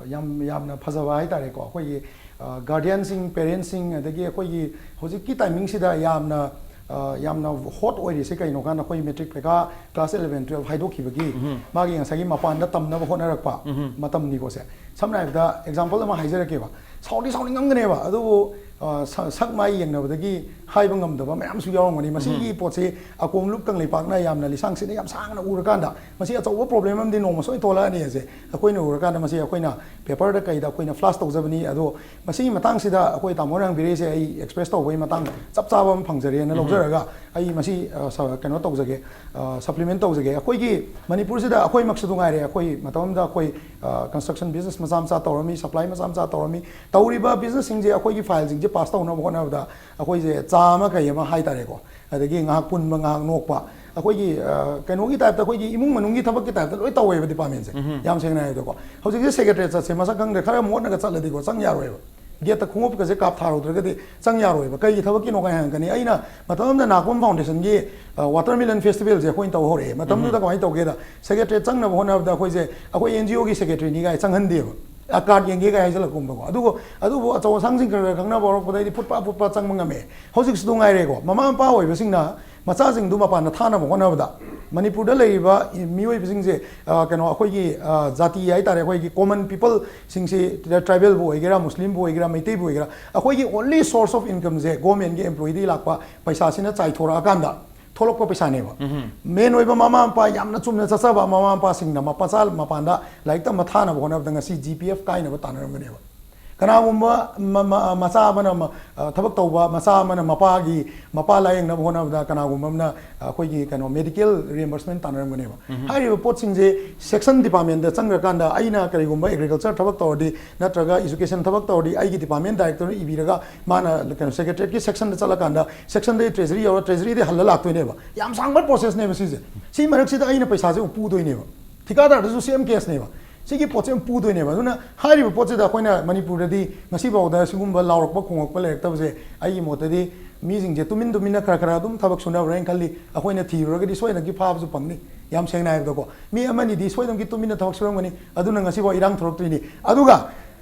ꯌꯥꯝ, ꯌꯥꯝꯅ ꯐꯖꯕ ꯍꯥꯏꯇꯥꯔꯦꯀꯣ, ꯑꯩꯈꯣꯏꯒꯤ, ꯑ, ꯒꯥꯔꯗꯤꯌꯟꯁꯤꯡ, ꯄꯦꯔꯦꯟꯁꯁꯤꯡ, ꯑꯗꯒꯤ ꯑꯩꯈꯣꯏꯒꯤ ꯍꯧꯖꯤꯛꯀꯤ ꯇꯥꯏꯃꯤꯡꯁꯤꯗ ꯌꯥꯝꯅ, ꯑ, ꯌꯥꯝꯅ ꯍꯣꯠ ꯑꯣꯏꯔꯤꯁꯦ ꯀꯩꯅꯣ ꯀꯥꯟꯗ, ꯑꯩꯈꯣꯏ ꯃꯦꯇ꯭ꯔꯤꯛ ꯄꯩꯈꯥ, ꯀ꯭ꯂꯥꯁ ꯏꯂꯚꯦꯟ ꯇꯨꯌꯦꯜꯐ ꯍꯥꯏꯗꯣꯛꯈꯤꯕꯒꯤ ꯃꯥꯒꯤ ꯉꯁꯥꯏꯒꯤ ꯃꯄꯥꯟꯗ ꯇꯝꯅꯕ ꯍꯣꯠꯅꯔꯛꯄ ꯃꯇꯝꯅꯤꯀꯣ ꯁꯦ꯫ ꯁꯝꯅ ꯍꯥꯏꯔꯕꯗ ꯑꯦꯛꯖꯥꯝꯄꯜ ꯑꯃ ꯍꯥꯏꯖꯔꯛꯀꯦꯕ, ꯁꯥꯎꯗꯤ ꯁꯥꯎꯅꯤꯡꯉꯝꯒꯅꯦꯕ, ꯑꯗꯨꯕꯨ, ꯑ, ꯁ-, ꯁꯛ ꯃꯥꯏ ꯌꯦꯡꯅꯕꯗꯒꯤ ꯍꯥꯏꯕ ꯉꯝꯗꯕ ꯃꯌꯥꯝꯁꯨ ꯌꯥꯎꯔꯝꯒꯅꯤ꯫ ꯃꯁꯤꯒꯤ ꯄꯣꯠꯁꯤ ꯑꯀꯣꯝꯂꯨꯞ ꯀꯪꯂꯩꯄꯥꯛꯅ ꯌꯥꯝꯅ ꯂꯤꯁꯥꯡ ꯁꯤꯠꯅ ꯌꯥꯝ ꯁꯥꯡꯅ ꯎꯔꯀꯥꯟꯗ, ꯃꯁꯤ ꯑꯆꯧꯕ ꯄ꯭ꯔꯣꯕ꯭ꯂꯦꯝ ꯑꯃꯗꯤ ꯅꯣꯡꯃ ꯁꯣꯏ ꯊꯣꯛꯂꯛꯑꯅꯤ ꯑꯁꯦ꯫ ꯑꯩꯈꯣꯏꯅ ꯎꯔꯀꯥꯟꯗ ꯃꯁꯤ ꯑꯩꯈꯣꯏꯅ ꯄꯦꯄꯔꯗ ꯀꯩꯗ ꯑꯩꯈꯣꯏꯅ ꯐ꯭ꯂꯥꯁ ꯇꯧꯖꯕꯅꯤ꯫ ꯑꯗꯣ ꯃꯁꯤꯒꯤ ꯃꯇꯥꯡꯁꯤꯗ ꯑꯩꯈꯣꯏ ꯇꯥꯃꯣꯅ ꯍꯪꯕꯤꯔꯛꯏꯁꯦ ꯑꯩ ꯑꯦꯛꯁꯄ꯭ꯔꯦꯁ ꯇꯧꯕꯒꯤ ꯃꯇꯥꯡ ꯆꯞ ꯆꯥꯕ ꯑꯃ ꯐꯪꯖꯔꯦꯅ ꯂꯧꯖꯔꯒ, ꯑꯩ ꯃꯁꯤ, ꯑ, ꯁ-, ꯀꯩꯅꯣ ꯇꯧꯖꯒꯦ, ꯑ, ꯁꯄ꯭ꯂꯤꯃꯦꯟ ꯇꯧꯖꯒꯦ꯫ ꯑꯩꯈꯣꯏꯒꯤ ꯃꯅꯤꯄꯨꯔꯁꯤꯗ ꯑꯩꯈꯣꯏꯃꯛꯁꯨ ꯉꯥꯏꯔꯦ, ꯑꯩꯈꯣꯏ ꯃꯇꯝ ꯑꯃꯗ ꯑꯩꯈꯣꯏ, ꯑ, ꯀꯟꯁꯇ꯭ꯔꯛꯁꯟ ꯕꯤꯖꯤꯅꯦꯁ ꯃꯆꯥ ꯃꯆꯥ ꯇꯧꯔꯝꯃꯤ, ꯁꯄ꯭ꯂꯥꯏ ꯃꯆꯥ ꯃꯆꯥ ꯇꯧꯔꯝꯃꯤ꯫ ꯇꯧꯔꯤꯕ ꯕꯤꯖꯤꯅꯦꯁꯁꯤꯡꯁꯦ ꯑꯩꯈꯣꯏꯒꯤ ꯐꯥꯏꯜꯁꯤꯡꯁꯦ ꯄꯥꯁ ꯇꯧꯅꯕ ꯍꯣꯠꯅꯕꯗ ꯑꯩꯈꯣꯏꯁꯦ ꯆꯥ ꯑꯃ ꯀꯩ ꯑꯃ ꯍꯥꯏꯇꯥꯔꯦꯀꯣ, ꯑꯗꯒꯤ ꯉꯥꯏꯍꯥꯛ ꯄꯨꯟꯕ, ꯉꯥꯏꯍꯥꯛ ꯅꯣꯛꯄ, ꯑꯩꯈꯣꯏꯒꯤ, ꯑ, ꯀꯩꯅꯣꯒꯤ ꯇꯥꯏꯞꯇ, ꯑꯩꯈꯣꯏꯒꯤ ꯏꯃꯨꯡ ꯃꯅꯨꯡꯒꯤ ꯊꯕꯛꯀꯤ ꯇꯥꯏꯞꯇ ꯂꯣꯏ ꯇꯧꯋꯦꯕ ꯗꯤꯄꯥꯔꯠꯃꯦꯟꯁꯦ꯫ ꯌꯥꯝ ꯁꯦꯡꯅ ꯍꯥꯏꯕꯗꯀꯣ, ꯍꯧꯖꯤꯛꯁꯦ ꯁꯦꯀ꯭ꯔꯦꯇꯔꯤ ꯆꯠꯁꯦ ꯃꯁꯛ ꯈꯪꯗ꯭ꯔꯦ, ꯈꯔ ꯃꯣꯠꯅꯒ ꯆꯠꯂꯗꯤꯀꯣ ꯆꯪ ꯌꯥꯔꯣꯏꯕ꯫ ꯒꯦꯠꯇ ꯈꯣꯡꯎꯞꯀꯁꯦ ꯀꯥꯞꯊꯥꯔꯨꯗ꯭ꯔꯒꯗꯤ ꯆꯪ ꯌꯥꯔꯣꯏꯕ꯫ ꯀꯩꯒꯤ ꯊꯕꯛꯀꯤꯅꯣ ꯀꯥꯏ ꯍꯪꯉꯛꯀꯅꯤ꯫ ꯑꯩꯅ ꯃꯇꯝ ꯑꯃꯗ ꯅꯥꯀꯣꯝ ꯐꯥꯎꯟꯗꯦꯁꯟꯒꯤ, ꯑ, ꯋꯥꯇꯔꯃꯦꯂꯟ ꯐꯦꯁꯇꯤꯚꯦꯜꯁꯦ ꯑꯩꯈꯣꯏꯅ ꯇꯧ ꯍꯧꯔꯛꯑꯦ꯫ ꯃꯇꯝꯗꯨꯗ ꯀꯃꯥꯏꯅ ꯇꯧꯒꯦꯗ, ꯁꯦꯀ꯭ꯔꯦꯇꯔꯤ ꯆꯪꯅꯕ ꯍꯣꯠꯅꯕꯗ ꯑꯩꯈꯣꯏꯁꯦ, ꯑꯩꯈꯣꯏ ꯑꯦꯟ ꯖꯤ ꯑꯣꯒꯤ ꯁꯦꯀ꯭ꯔꯦꯇꯔꯤꯅꯤ ꯀꯥꯏ ꯆꯪꯍꯟꯗꯦꯕ, ꯑ, ꯀꯥꯔꯗ ꯌꯦꯡꯒꯦ ꯀꯥꯏ ꯍꯥꯏꯖꯜꯂꯛꯀꯨꯝꯕꯀꯣ꯫ ꯑꯗꯨꯕꯨ, ꯑꯗꯨꯕꯨ ꯑꯆꯧ ꯑꯁꯥꯡꯁꯤꯡ ꯈꯔ ꯈꯔ ꯈꯪꯅꯕ ꯍꯧꯔꯛꯄꯗꯩꯗꯤ ꯐꯨꯠ ꯐꯥ ꯐꯨꯠ ꯐꯥ ꯆꯪꯕ ꯉꯝꯃꯛꯑꯦ꯫ ꯍꯧꯖꯤꯛꯁꯨ ꯑꯗꯨꯝ ꯉꯥꯏꯔꯦꯀꯣ, ꯃꯃꯥ ꯃꯄꯥ ꯑꯣꯏꯕꯁꯤꯡꯅ ꯃꯆꯥꯁꯤꯡꯗꯨ ꯃꯄꯥꯟꯗ ꯊꯥꯅꯕ ꯍꯣꯠꯅꯕꯗ ꯃꯅꯤꯄꯨꯔꯗ ꯂꯩꯔꯤꯕ ꯃꯤꯑꯣꯏꯕꯁꯤꯡꯁꯦ, ꯑ, ꯀꯩꯅꯣ, ꯑꯩꯈꯣꯏꯒꯤ, ꯑ, ꯖꯥꯇꯤ ꯍꯥꯏꯇꯥꯔꯦ, ꯑꯩꯈꯣꯏꯒꯤ common peopleꯁꯤꯡꯁꯤ, tribal-ꯕꯨ ꯑꯣꯏꯒꯦꯔꯥ, Muslim-ꯕꯨ ꯑꯣꯏꯒꯦꯔꯥ, ꯃꯩꯇꯩꯕꯨ ꯑꯣꯏꯒꯦꯔꯥ, ꯑꯩꯈꯣꯏꯒꯤ only source of income-ꯁꯦ government-ꯀꯤ employee-ꯗꯒꯤ ꯂꯥꯛꯄ ꯄꯩꯁꯥꯁꯤꯅ ꯆꯥꯏꯊꯣꯔꯛꯑꯀꯥꯟꯗ ꯊꯣꯛꯂꯛꯄ ꯄꯩꯁꯥꯅꯦꯕ꯫ Main ꯑꯣꯏꯕ ꯃꯃꯥ ꯃꯄꯥ, ꯌꯥꯝꯅ ꯆꯨꯝꯅ ꯆꯠꯆꯕ ꯃꯃꯥ ꯃꯄꯥꯁꯤꯡꯅ ꯃꯆꯥ ꯃꯄꯥꯟꯗ ꯂꯥꯏꯔꯤꯛ ꯇꯝꯕ ꯊꯥꯅꯕ ꯍꯣꯠꯅꯕꯗ ꯉꯁꯤ G P F ꯀꯥꯏꯅꯕ ꯇꯥꯟꯅꯔꯝꯒꯅꯦꯕ꯫ ꯀꯅꯥꯒꯨꯝꯕ ꯃ-, ꯃ-, ꯃꯆꯥ ꯑꯃꯅ ꯃ-, ꯑ, ꯊꯕꯛ ꯇꯧꯕ ꯃꯆꯥ ꯑꯃꯅ ꯃꯄꯥꯒꯤ, ꯃꯄꯥ ꯂꯥꯌꯦꯡꯅꯕ ꯍꯣꯠꯅꯕꯗ ꯀꯅꯥꯒꯨꯝꯕ ꯑꯃꯅ, ꯑ, ꯑꯩꯈꯣꯏꯒꯤ ꯀꯩꯅꯣ, medical reimbursement ꯇꯥꯟꯅꯔꯝꯒꯅꯦꯕ꯫ ꯍꯥꯏꯔꯤꯕ ꯄꯣꯠꯁꯤꯡꯁꯦ section department-ꯇ ꯆꯪꯈ꯭ꯔꯀꯥꯟꯗ, ꯑꯩꯅ ꯀꯔꯤꯒꯨꯝꯕ agriculture ꯊꯕꯛ ꯇꯧꯔꯗꯤ ꯅꯠꯇ꯭ꯔꯒ education ꯊꯕꯛ ꯇꯧꯔꯗꯤ, ꯑꯩꯒꯤ department director-ꯅ ꯏꯕꯤꯔꯒ ꯃꯥꯅ ꯀꯩꯅꯣ, secretariat-ꯀꯤ section-ꯗ ꯆꯠꯂꯀꯥꯟꯗ, section-ꯗꯒꯤ treasury ꯌꯧꯔ, treasury-ꯗꯒꯤ ꯍꯜꯂ ꯂꯥꯛꯇꯣꯏꯅꯦꯕ꯫ ꯌꯥꯝ ꯁꯥꯡꯕ process-ꯅꯦꯕ ꯁꯤꯁꯦ꯫ ꯁꯤ ꯃꯔꯛꯁꯤꯗ ꯑꯩꯅ ꯄꯩꯁꯥꯁꯦ ꯑꯃꯨꯛ ꯄꯨꯗꯣꯏꯅꯦꯕ꯫ ꯊꯤꯀꯥꯗꯥꯔꯗꯁꯨ same case-ꯅꯦꯕ꯫ ꯁꯤꯒꯤ ꯄꯣꯠꯁꯦ ꯑꯃꯨꯛ ꯄꯨꯗꯣꯏꯅꯦꯕ꯫ ꯑꯗꯨꯅ ꯍꯥꯏꯔꯤꯕ ꯄꯣꯠꯁꯤꯗ ꯑꯩꯈꯣꯏꯅ ꯃꯅꯤꯄꯨꯔꯗꯗꯤ ꯉꯁꯤꯐꯥꯎꯗ ꯁꯤꯒꯨꯝꯕ ꯂꯥꯎꯔꯛꯄ ꯈꯣꯡꯂꯛꯄ ꯂꯩꯔꯛꯇꯕꯁꯦ, ꯑꯩꯒꯤ ꯃꯣꯠꯇꯗꯤ ꯃꯤꯁꯤꯡꯁꯦ ꯇꯨꯃꯤꯟ ꯇꯨꯃꯤꯟꯅ ꯈꯔ ꯈꯔ ꯑꯗꯨꯝ ꯊꯕꯛ ꯁꯨꯅꯕ꯭ꯔꯥ ꯍꯥꯏꯅ ꯈꯜꯂꯤ꯫ ꯑꯩꯈꯣꯏꯅ ꯊꯤꯔꯨꯔꯒꯗꯤ ꯁꯣꯏꯗꯅꯒꯤ ꯐꯥꯕꯁꯨ ꯐꯪꯅꯤ꯫ ꯌꯥꯝ ꯁꯦꯡꯅ ꯍꯥꯏꯕꯗꯀꯣ, ꯃꯤ ꯑꯃꯅꯤꯗꯤ ꯁꯣꯏꯗꯅꯒꯤ ꯇꯨꯃꯤꯟꯅ ꯊꯕꯛ ꯁꯨꯔꯝꯒꯅꯤ꯫ ꯑꯗꯨꯅ ꯉꯁꯤꯐꯥꯎ ꯏꯔꯥꯡ ꯊꯣꯛꯂꯛꯇ꯭ꯔꯤꯅꯤ꯫ ꯑꯗꯨꯒ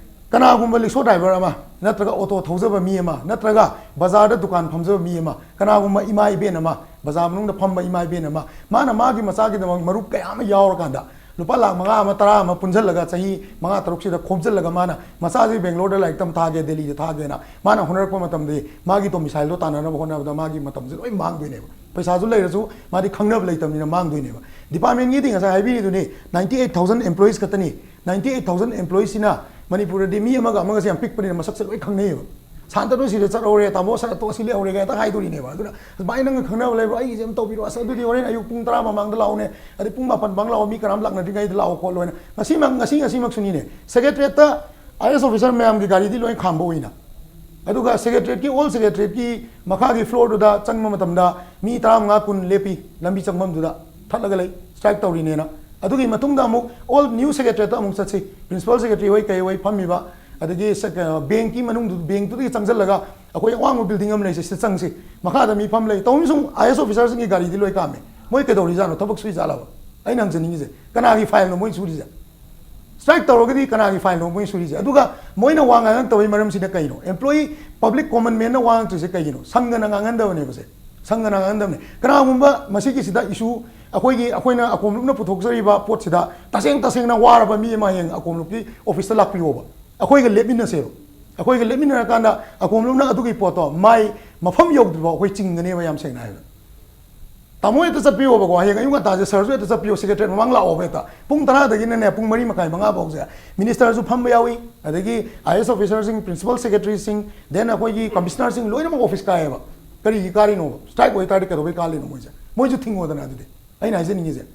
ꯀꯅꯥꯒꯨꯝꯕ ꯔꯤꯛꯁꯣ driver ꯑꯃ, ꯅꯠꯇ꯭ꯔꯒ ꯑꯣꯇꯣ ꯊꯧꯖꯕ ꯃꯤ ꯑꯃ, ꯅꯠꯇ꯭ꯔꯒ ꯕꯖꯥꯔꯗ ꯗꯨꯀꯥꯟ ꯐꯝꯖꯕ ꯃꯤ ꯑꯃ, ꯀꯅꯥꯒꯨꯝꯕ ꯏꯃꯥ ꯏꯕꯦꯟ ꯑꯃ, ꯕꯖꯥꯔ ꯃꯅꯨꯡꯗ ꯐꯝꯕ ꯏꯃꯥ ꯏꯕꯦꯟ ꯑꯃ, ꯃꯥꯅ ꯃꯥꯒꯤ ꯃꯆꯥꯒꯤꯗꯃꯛ ꯃꯔꯨꯞ ꯀꯌꯥ ꯑꯃ ꯌꯥꯎꯔꯀꯥꯟꯗ, ꯂꯨꯄꯥ ꯂꯥꯈ ꯃꯉꯥ ꯑꯃ, ꯇꯔꯥ ꯑꯃ ꯄꯨꯟꯁꯤꯜꯂꯒ ꯆꯍꯤ ꯃꯉꯥ ꯇꯔꯨꯛꯁꯤꯗ ꯈꯣꯝꯖꯤꯜꯂꯒ ꯃꯥꯅ ꯃꯆꯥꯁꯤ ꯕꯦꯡꯒ꯭ꯂꯣꯔꯗ ꯂꯥꯏꯔꯤꯛ ꯇꯝ ꯊꯥꯒꯦ, ꯗꯦꯜꯂꯤꯗ ꯊꯥꯒꯦꯅ ꯃꯥꯅ ꯍꯣꯠꯅꯔꯛꯄ ꯃꯇꯝꯗꯗꯤ, ꯃꯥꯒꯤ domicile-ꯗꯣ ꯇꯥꯟꯅꯅꯕ ꯍꯣꯠꯅꯕꯗ ꯃꯥꯒꯤ ꯃꯇꯝꯁꯦ ꯂꯣꯏ ꯃꯥꯡꯗꯣꯏꯅꯦꯕ꯫ ꯄꯩꯁꯥꯁꯨ ꯂꯩꯔꯁꯨ ꯃꯥꯗꯤ ꯈꯪꯅꯕ ꯂꯩꯇꯕꯅꯤꯅ ꯃꯥꯡꯗꯣꯏꯅꯦꯕ꯫ Department-ꯒꯤꯗꯤ ꯉꯁꯥꯏ ꯍꯥꯏꯕꯤꯔꯤꯗꯨꯅꯤ, ninety eight thousand employees ꯈꯛꯇꯅꯤ꯫ Ninety eight thousand employees-ꯁꯤꯅ ꯃꯅꯤꯄꯨꯔꯗꯗꯤ ꯃꯤ ꯑꯃꯒ ꯑꯃꯒꯁꯦ ꯌꯥꯝ ꯄꯤꯛꯄꯅꯤꯅ ꯃꯁꯛꯁꯦ ꯂꯣꯏ ꯈꯪꯅꯩꯌꯦꯕ꯫ ꯁꯥꯟꯇꯅꯨ ꯁꯤꯗ ꯆꯠꯍꯧꯔꯦ, ꯇꯥꯃꯣ ꯁꯔꯇꯣ ꯑꯁꯤ ꯂꯩꯍꯧꯔꯦꯒ ꯍꯦꯛꯇ ꯍꯥꯏꯗꯣꯔꯤꯅꯦꯕ꯫ ꯑꯗꯨꯅ, "ꯚꯥꯏ, ꯅꯪꯅ ꯈꯪꯅꯕ ꯂꯩꯕ꯭ꯔꯣ? ꯑꯩꯒꯤꯁꯦ ꯑꯝ ꯇꯧꯕꯤꯔꯣ꯫ ꯑꯁ, ꯑꯗꯨꯗꯤ ꯍꯣꯔꯦꯟ ꯑꯌꯨꯛ ꯄꯨꯡ ꯇꯔꯥ ꯃꯃꯥꯡꯗ ꯂꯥꯛꯑꯣꯅꯦ, ꯑꯗꯩ ꯄꯨꯡ ꯃꯥꯄꯟ ꯃꯃꯥꯡ ꯂꯥꯛꯑꯣ, ꯃꯤ ꯀꯅꯥꯝ ꯂꯥꯛꯅꯗ꯭ꯔꯤꯉꯩꯗ ꯂꯥꯛꯑꯣ ꯈꯣꯠꯂꯣꯅ"꯫ ꯉꯁꯤꯃꯛ, ꯉꯁꯤ, ꯉꯁꯤꯃꯛꯁꯨꯅꯤꯅꯦ, Secretariat-ꯇ I A S officer ꯃꯌꯥꯝꯒꯤ ꯒꯥꯔꯤꯗꯤ ꯂꯣꯏ ꯈꯥꯝꯕ ꯎꯏꯅ꯫ ꯑꯗꯨꯒ Secretariat-ꯀꯤ, all Secretariat-ꯀꯤ ꯃꯈꯥꯒꯤ floor-ꯗꯨꯗ ꯆꯪꯕ ꯃꯇꯝꯗ ꯃꯤ ꯇꯔꯥꯃꯉꯥ ꯀꯨꯟ ꯂꯦꯞꯄꯤ, ꯂꯝꯕꯤ ꯆꯪꯐꯝꯗꯨꯗ ꯊꯠꯂꯒ ꯂꯩ, strike ꯇꯧꯔꯤꯅꯦꯅ꯫ ꯑꯗꯨꯒꯤ ꯃꯇꯨꯡꯗ ꯑꯃꯨꯛ all new Secretariat-ꯇ ꯑꯃꯨꯛ ꯆꯠꯁꯤ, principal secretary ꯍꯣꯏ ꯀꯩ ꯍꯣꯏ ꯐꯝꯃꯤꯕ, ꯑꯗꯒꯤ ꯁꯦ-, ꯀꯩꯅꯣ, bank-ꯀꯤ ꯃꯅꯨꯡꯗꯨ, bank-ꯇꯨꯗꯒꯤ ꯆꯪꯁꯤꯜꯂꯒ ꯑꯩꯈꯣꯏ ꯑꯋꯥꯡꯕ building ꯑꯃ ꯂꯩꯁꯦ, ꯁꯤꯗ ꯆꯪꯁꯤ꯫ ꯃꯈꯥꯗ ꯃꯤ ꯐꯝ ꯂꯩ꯫ ꯇꯧꯔꯤꯁꯨ I A S officer-ꯁꯤꯡꯒꯤ ꯒꯥꯔꯤꯗꯤ ꯂꯣꯏ ꯈꯥꯝꯃꯦ꯫ ꯃꯣꯏ ꯀꯩꯗꯧꯔꯤꯖꯥꯠꯅꯣ? ꯊꯕꯛ ꯁꯨꯏꯖꯥꯠꯂꯕ? ꯑꯩꯅ ꯍꯪꯖꯅꯤꯡꯉꯤꯁꯦ, ꯀꯅꯥꯒꯤ file-ꯅꯣ ꯃꯣꯏ ꯁꯨꯔꯤꯁꯦ? Strike ꯇꯧꯔꯒꯗꯤ ꯀꯅꯥꯒꯤ file-ꯅꯣ ꯃꯣꯏ ꯁꯨꯔꯤꯁꯦ? ꯑꯗꯨꯒ ꯃꯣꯏꯅ ꯋꯥ ꯉꯥꯡꯉꯛꯇꯕꯒꯤ ꯃꯔꯝꯁꯤꯅ ꯀꯩꯅꯣ? Employee, public common man-ꯅ ꯋꯥ ꯉꯥꯡꯉꯛꯇ꯭ꯔꯤꯁꯦ ꯀꯩꯒꯤꯅꯣ? ꯁꯪꯒꯅ ꯉꯥꯡꯍꯟꯗꯕꯅꯦꯕꯁꯦ꯫ ꯁꯪꯒꯅ ꯉꯥꯡꯒꯗꯕꯅꯤ꯫ ꯀꯅꯥꯒꯨꯝꯕ ꯃꯁꯤꯒꯤꯁꯤꯗ ꯏꯁꯨ ꯑꯩꯈꯣꯏꯒꯤ, ꯑꯩꯈꯣꯏꯅ ꯑꯀꯣꯝꯂꯨꯞꯅ ꯄꯨꯊꯣꯛꯆꯔꯤꯕ ꯄꯣꯠꯁꯤꯗ ꯇꯁꯦꯡ ꯇꯁꯦꯡꯅ ꯋꯥꯔꯕ ꯃꯤ ꯑꯃ ꯍꯌꯦꯡ ꯑꯀꯣꯝꯂꯨꯞꯀꯤ ꯑꯣꯐꯤꯁꯇ ꯂꯥꯛꯄꯤꯌꯣꯕ, ꯑꯩꯈꯣꯏꯒ ꯂꯦꯞꯃꯤꯟꯅꯁꯦꯕ꯫ ꯑꯩꯈꯣꯏꯒ ꯂꯦꯞꯃꯤꯟꯅꯔꯀꯥꯟꯗ ꯑꯀꯣꯝꯂꯨꯞꯅ ꯑꯗꯨꯒꯤ ꯄꯣꯠꯇꯣ ꯃꯥꯏ ꯃꯐꯝ ꯌꯧꯗ꯭ꯔꯤꯕ ꯑꯩꯈꯣꯏ ꯆꯤꯡꯒꯅꯦꯕ, ꯌꯥꯝ ꯁꯦꯡꯅ ꯍꯥꯏꯕꯗ꯫ ꯇꯥꯃꯣ ꯍꯦꯛꯇ ꯆꯠꯄꯤꯌꯣꯕꯀꯣ, ꯍꯌꯦꯡ ꯑꯌꯨꯛ ꯉꯟꯇꯥꯁꯦ ꯁꯔꯁꯨ ꯍꯦꯛꯇ ꯆꯠꯄꯤꯌꯣ, ꯁꯦꯀ꯭ꯔꯦꯇꯔꯤ ꯃꯃꯥꯡ ꯂꯥꯛꯑꯣꯕ ꯍꯦꯛꯇ꯫ ꯄꯨꯡ ꯇꯔꯥꯗꯒꯤꯅꯅꯦ ꯄꯨꯡ ꯃꯔꯤ ꯃꯈꯥꯏ ꯃꯉꯥ ꯐꯥꯎꯁꯦ ꯃꯤꯅꯤꯁꯇꯔꯁꯨ ꯐꯝꯕ ꯌꯥꯎꯏ, ꯑꯗꯒꯤ ꯑꯥꯏ ꯑꯦꯁ ꯑꯣꯐꯤꯁꯔꯁꯤꯡ, ꯄ꯭ꯔꯤꯟꯁꯤꯄꯜ ꯁꯦꯀ꯭ꯔꯦꯇꯔꯤꯁꯤꯡ, ꯗꯦꯟ ꯑꯩꯈꯣꯏꯒꯤ ꯀꯃꯤꯁꯅꯔꯁꯤꯡ ꯂꯣꯏꯅꯃꯛ ꯑꯣꯐꯤꯁ ꯀꯥꯏꯌꯦꯕ꯫ ꯀꯔꯤꯒꯤ ꯀꯥꯔꯤꯅꯣꯕ? ꯁ꯭ꯇ꯭ꯔꯥꯏꯛ ꯑꯣꯏꯇꯥꯔꯗꯤ ꯀꯩꯗꯧꯕꯩ ꯀꯥꯔꯤꯅꯣ ꯃꯣꯏꯁꯦ? ꯃꯣꯏꯁꯨ ꯊꯤꯡꯉꯣꯗꯅ ꯑꯗꯨꯗꯤ꯫ ꯑꯩꯅ ꯍꯥꯏꯖꯅꯤꯡꯉꯤꯁꯦ,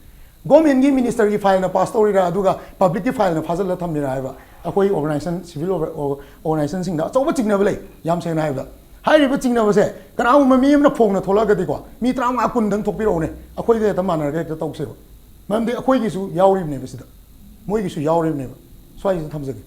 ꯒꯣꯔꯃꯦꯟꯒꯤ ꯃꯤꯅꯤꯁꯇꯔꯒꯤ ꯐꯥꯏꯜꯅ ꯄꯥꯁ ꯇꯧꯔꯤꯔꯥ, ꯑꯗꯨꯒ ꯄꯕ꯭ꯂꯤꯛꯀꯤ ꯐꯥꯏꯜꯅ ꯐꯥꯖꯤꯜꯂ ꯊꯝꯃꯤꯔꯥ ꯍꯥꯏꯕ꯫ ꯑꯩꯈꯣꯏ ꯑꯣꯔꯒꯅꯥꯏꯖꯦꯁꯟ, ꯁꯤꯚꯤꯜ ꯑꯣꯔꯒꯅꯥꯏꯖꯦꯁꯟꯁꯤꯡꯗ ꯑꯆꯧꯕ ꯆꯤꯡꯅꯕ ꯂꯩ, ꯌꯥꯝ ꯁꯦꯡꯅ ꯍꯥꯏꯕꯗ꯫ ꯍꯥꯏꯔꯤꯕ ꯆꯤꯡꯅꯕꯁꯦ ꯀꯅꯥꯒꯨꯝꯕ ꯃꯤ ꯑꯃꯅ ꯐꯣꯡꯅ ꯊꯣꯛꯂꯛꯑꯒꯗꯤꯀꯣ, ꯃꯤ ꯇꯔꯥꯃꯉꯥ ꯀꯨꯟꯗꯪ ꯊꯣꯛꯄꯤꯔꯛꯎꯅꯦ, ꯑꯩꯈꯣꯏꯒ ꯍꯦꯛꯇ ꯃꯥꯟꯅꯔꯒ ꯍꯦꯛꯇ ꯇꯧꯁꯦꯕ꯫ ꯃꯔꯝꯗꯤ ꯑꯩꯈꯣꯏꯒꯤꯁꯨ ꯌꯥꯎꯔꯤꯕꯅꯦꯕ ꯁꯤꯗ, ꯃꯣꯏꯒꯤꯁꯨ ꯌꯥꯎꯔꯤꯕꯅꯦꯕ꯫ ꯁ꯭ꯋꯥꯏꯁꯤꯗ ꯊꯝꯖꯒꯦ꯫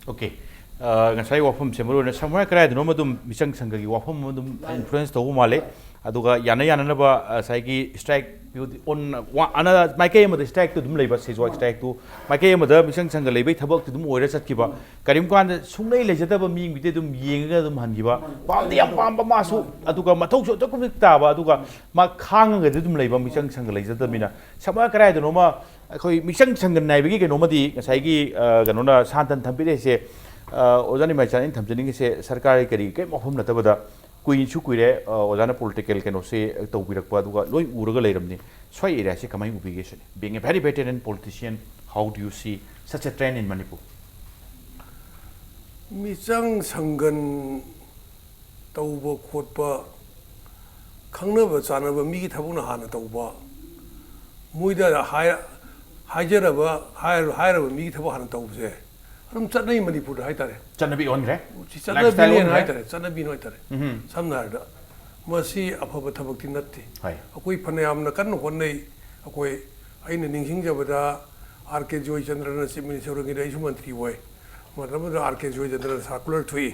ꯑꯣꯀꯦ꯫ ꯑ, ꯉꯁꯥꯏ ꯋꯥꯐꯝꯁꯦ ꯃꯔꯨ ꯑꯣꯏꯅ ꯁꯝꯍꯥꯏ ꯀꯗꯥꯏꯗꯅꯣꯝ ꯑꯗꯨꯝ ꯃꯤꯆꯪ ꯁꯪꯒꯒꯤ ꯋꯥꯐꯝ ꯑꯃ ꯑꯗꯨꯝ ꯏꯟꯐ꯭ꯂꯨꯌꯦꯟꯁ ꯇꯧꯕ ꯃꯥꯜꯂꯦ꯫ ꯑꯗꯨꯒ ꯌꯥꯅ ꯌꯥꯅꯅꯕ ꯉꯁꯥꯏꯒꯤ ꯁ꯭ꯇ꯭ꯔꯥꯏꯛ ꯑꯣꯟ ꯋꯥ-, ꯑꯅ-, ꯃꯥꯏꯀꯩ ꯑꯃꯗ ꯁ꯭ꯇ꯭ꯔꯥꯏꯛꯇꯨ ꯑꯗꯨꯝ ꯂꯩꯕ, ꯁꯤꯖꯣꯏ ꯁ꯭ꯇ꯭ꯔꯥꯏꯛꯇꯨ, ꯃꯥꯏꯀꯩ ꯑꯃꯗ ꯃꯤꯆꯪ ꯁꯪꯒ ꯂꯩꯕꯩ ꯊꯕꯛꯇꯤ ꯑꯗꯨꯝ ꯑꯣꯏꯔ ꯆꯠꯈꯤꯕ꯫ ꯀꯔꯤꯒꯨꯝꯕ ꯀꯥꯟꯗ ꯁꯨꯡꯂꯩ ꯂꯩꯖꯗꯕ ꯃꯤꯒꯤꯗꯤ ꯑꯗꯨꯝ ꯌꯦꯡꯉꯒ ꯑꯗꯨꯝ ꯍꯟꯈꯤꯕ꯫ ꯄꯥꯝꯗꯤ ꯌꯥꯝ ꯄꯥꯝꯕ ꯃꯥꯁꯨ, ꯑꯗꯨꯒ ꯃꯊꯧꯁꯨ ꯑꯗꯨꯛꯀꯤ ꯃꯇꯤꯛ ꯇꯥꯕ, ꯑꯗꯨꯒ ꯃꯥ ꯈꯥꯡꯉꯒꯗꯤ ꯑꯗꯨꯝ ꯂꯩꯕ, ꯃꯤꯆꯪ ꯁꯪꯒ ꯂꯩꯖꯗꯕꯅꯤꯅ꯫ ꯁꯝꯍꯥꯏ ꯀꯗꯥꯏꯗꯅꯣꯃ ꯑꯩꯈꯣꯏ ꯃꯤꯆꯪ ꯁꯪꯒ ꯅꯥꯏꯕꯒꯤ ꯀꯩꯅꯣꯃꯗꯤ ꯉꯁꯥꯏꯒꯤ, ꯑ, ꯀꯩꯅꯣꯅ ꯁꯥꯟꯇꯟ ꯊꯝꯕꯤꯔꯛꯏꯁꯦ, ꯑ, ꯑꯣꯖꯥ ꯅꯤꯃꯥꯏꯆꯥꯟ, ꯑꯩꯅ ꯊꯝꯖꯅꯤꯡꯉꯤꯁꯦ, ꯁꯔꯀꯥꯔꯒꯤ ꯀꯔꯤ ꯀꯔꯤꯝ ꯋꯥꯐꯝ ꯅꯠꯇꯕꯗ, ꯀꯨꯏꯁꯨ ꯀꯨꯏꯔꯦ, ꯑ, ꯑꯣꯖꯥꯅ ꯄꯣꯂꯤꯇꯤꯀꯦꯜ ꯀꯩꯅꯣꯁꯦ ꯇꯧꯕꯤꯔꯛꯄ, ꯑꯗꯨꯒ ꯂꯣꯏ ꯎꯔꯒ ꯂꯩꯔꯕꯅꯤ꯫ ꯁ꯭ꯋꯥꯏ ꯑꯦꯔꯤꯌꯥꯁꯦ ꯀꯃꯥꯏꯅ ꯎꯕꯤꯒꯦ ꯁꯤꯅꯤ? Being a very veteran politician, how do you see such a trend in Manipur? ꯃꯤꯆꯪ ꯁꯪꯒꯟ ꯇꯧꯕ ꯈꯣꯠꯄ, ꯈꯪꯅꯕ ꯆꯥꯟꯅꯕ ꯃꯤꯒꯤ ꯊꯕꯛꯅ ꯍꯥꯟꯅ ꯇꯧꯕ, ꯃꯣꯏꯗ ꯍꯥꯏ-, ꯍꯥꯏꯖꯔꯕ, ꯍꯥꯏꯔ-, ꯍꯥꯏꯔꯕ ꯃꯤꯒꯤ ꯊꯕꯛ ꯍꯥꯟꯅ ꯇꯧꯕꯁꯦ ꯑꯗꯨꯝ ꯆꯠꯅꯩ ꯃꯅꯤꯄꯨꯔꯗ ꯍꯥꯏꯇꯥꯔꯦ꯫ ꯆꯠꯅꯕꯤ ꯑꯣꯟꯈ꯭ꯔꯦ꯫ ꯁꯤ Lifestyle ꯆꯠꯅꯕꯤꯅꯦꯅ ꯑꯣꯟꯈ꯭ꯔꯦ꯫ ꯍꯥꯏꯇꯥꯔꯦ, ꯆꯠꯅꯕꯤꯅ ꯍꯥꯏꯇꯥꯔꯦ꯫ ꯎꯝ꯫ ꯁꯝꯅ ꯍꯥꯏꯔꯕꯗ ꯃꯁꯤ ꯑꯐꯕ ꯊꯕꯛꯇꯤ ꯅꯠꯇꯦ꯫ ꯍꯣꯏ꯫ ꯑꯩꯈꯣꯏ ꯐꯅꯌꯥꯝꯅ ꯀꯟꯅ ꯍꯣꯠꯅꯩ꯫ ꯑꯩꯈꯣꯏ, ꯑꯩꯅ ꯅꯤꯡꯁꯤꯡꯖꯕꯗ, ꯑꯥꯔ ꯀꯦ ꯖꯣꯏꯆꯟꯗ꯭ꯔꯅ ꯆꯤꯐ ꯃꯤꯅꯤꯁꯇꯔ ꯑꯣꯏꯔꯤꯉꯩꯗ ꯑꯩꯁꯨ ꯃꯟꯇ꯭ꯔꯤ ꯑꯣꯏ꯫ ꯃꯇꯝ ꯑꯗꯨꯗ ꯑꯥꯔ ꯀꯦ ꯖꯣꯏꯆꯟꯗ꯭ꯔꯅ ꯁꯥꯔꯀꯨꯂꯔ ꯊꯣꯛꯏ꯫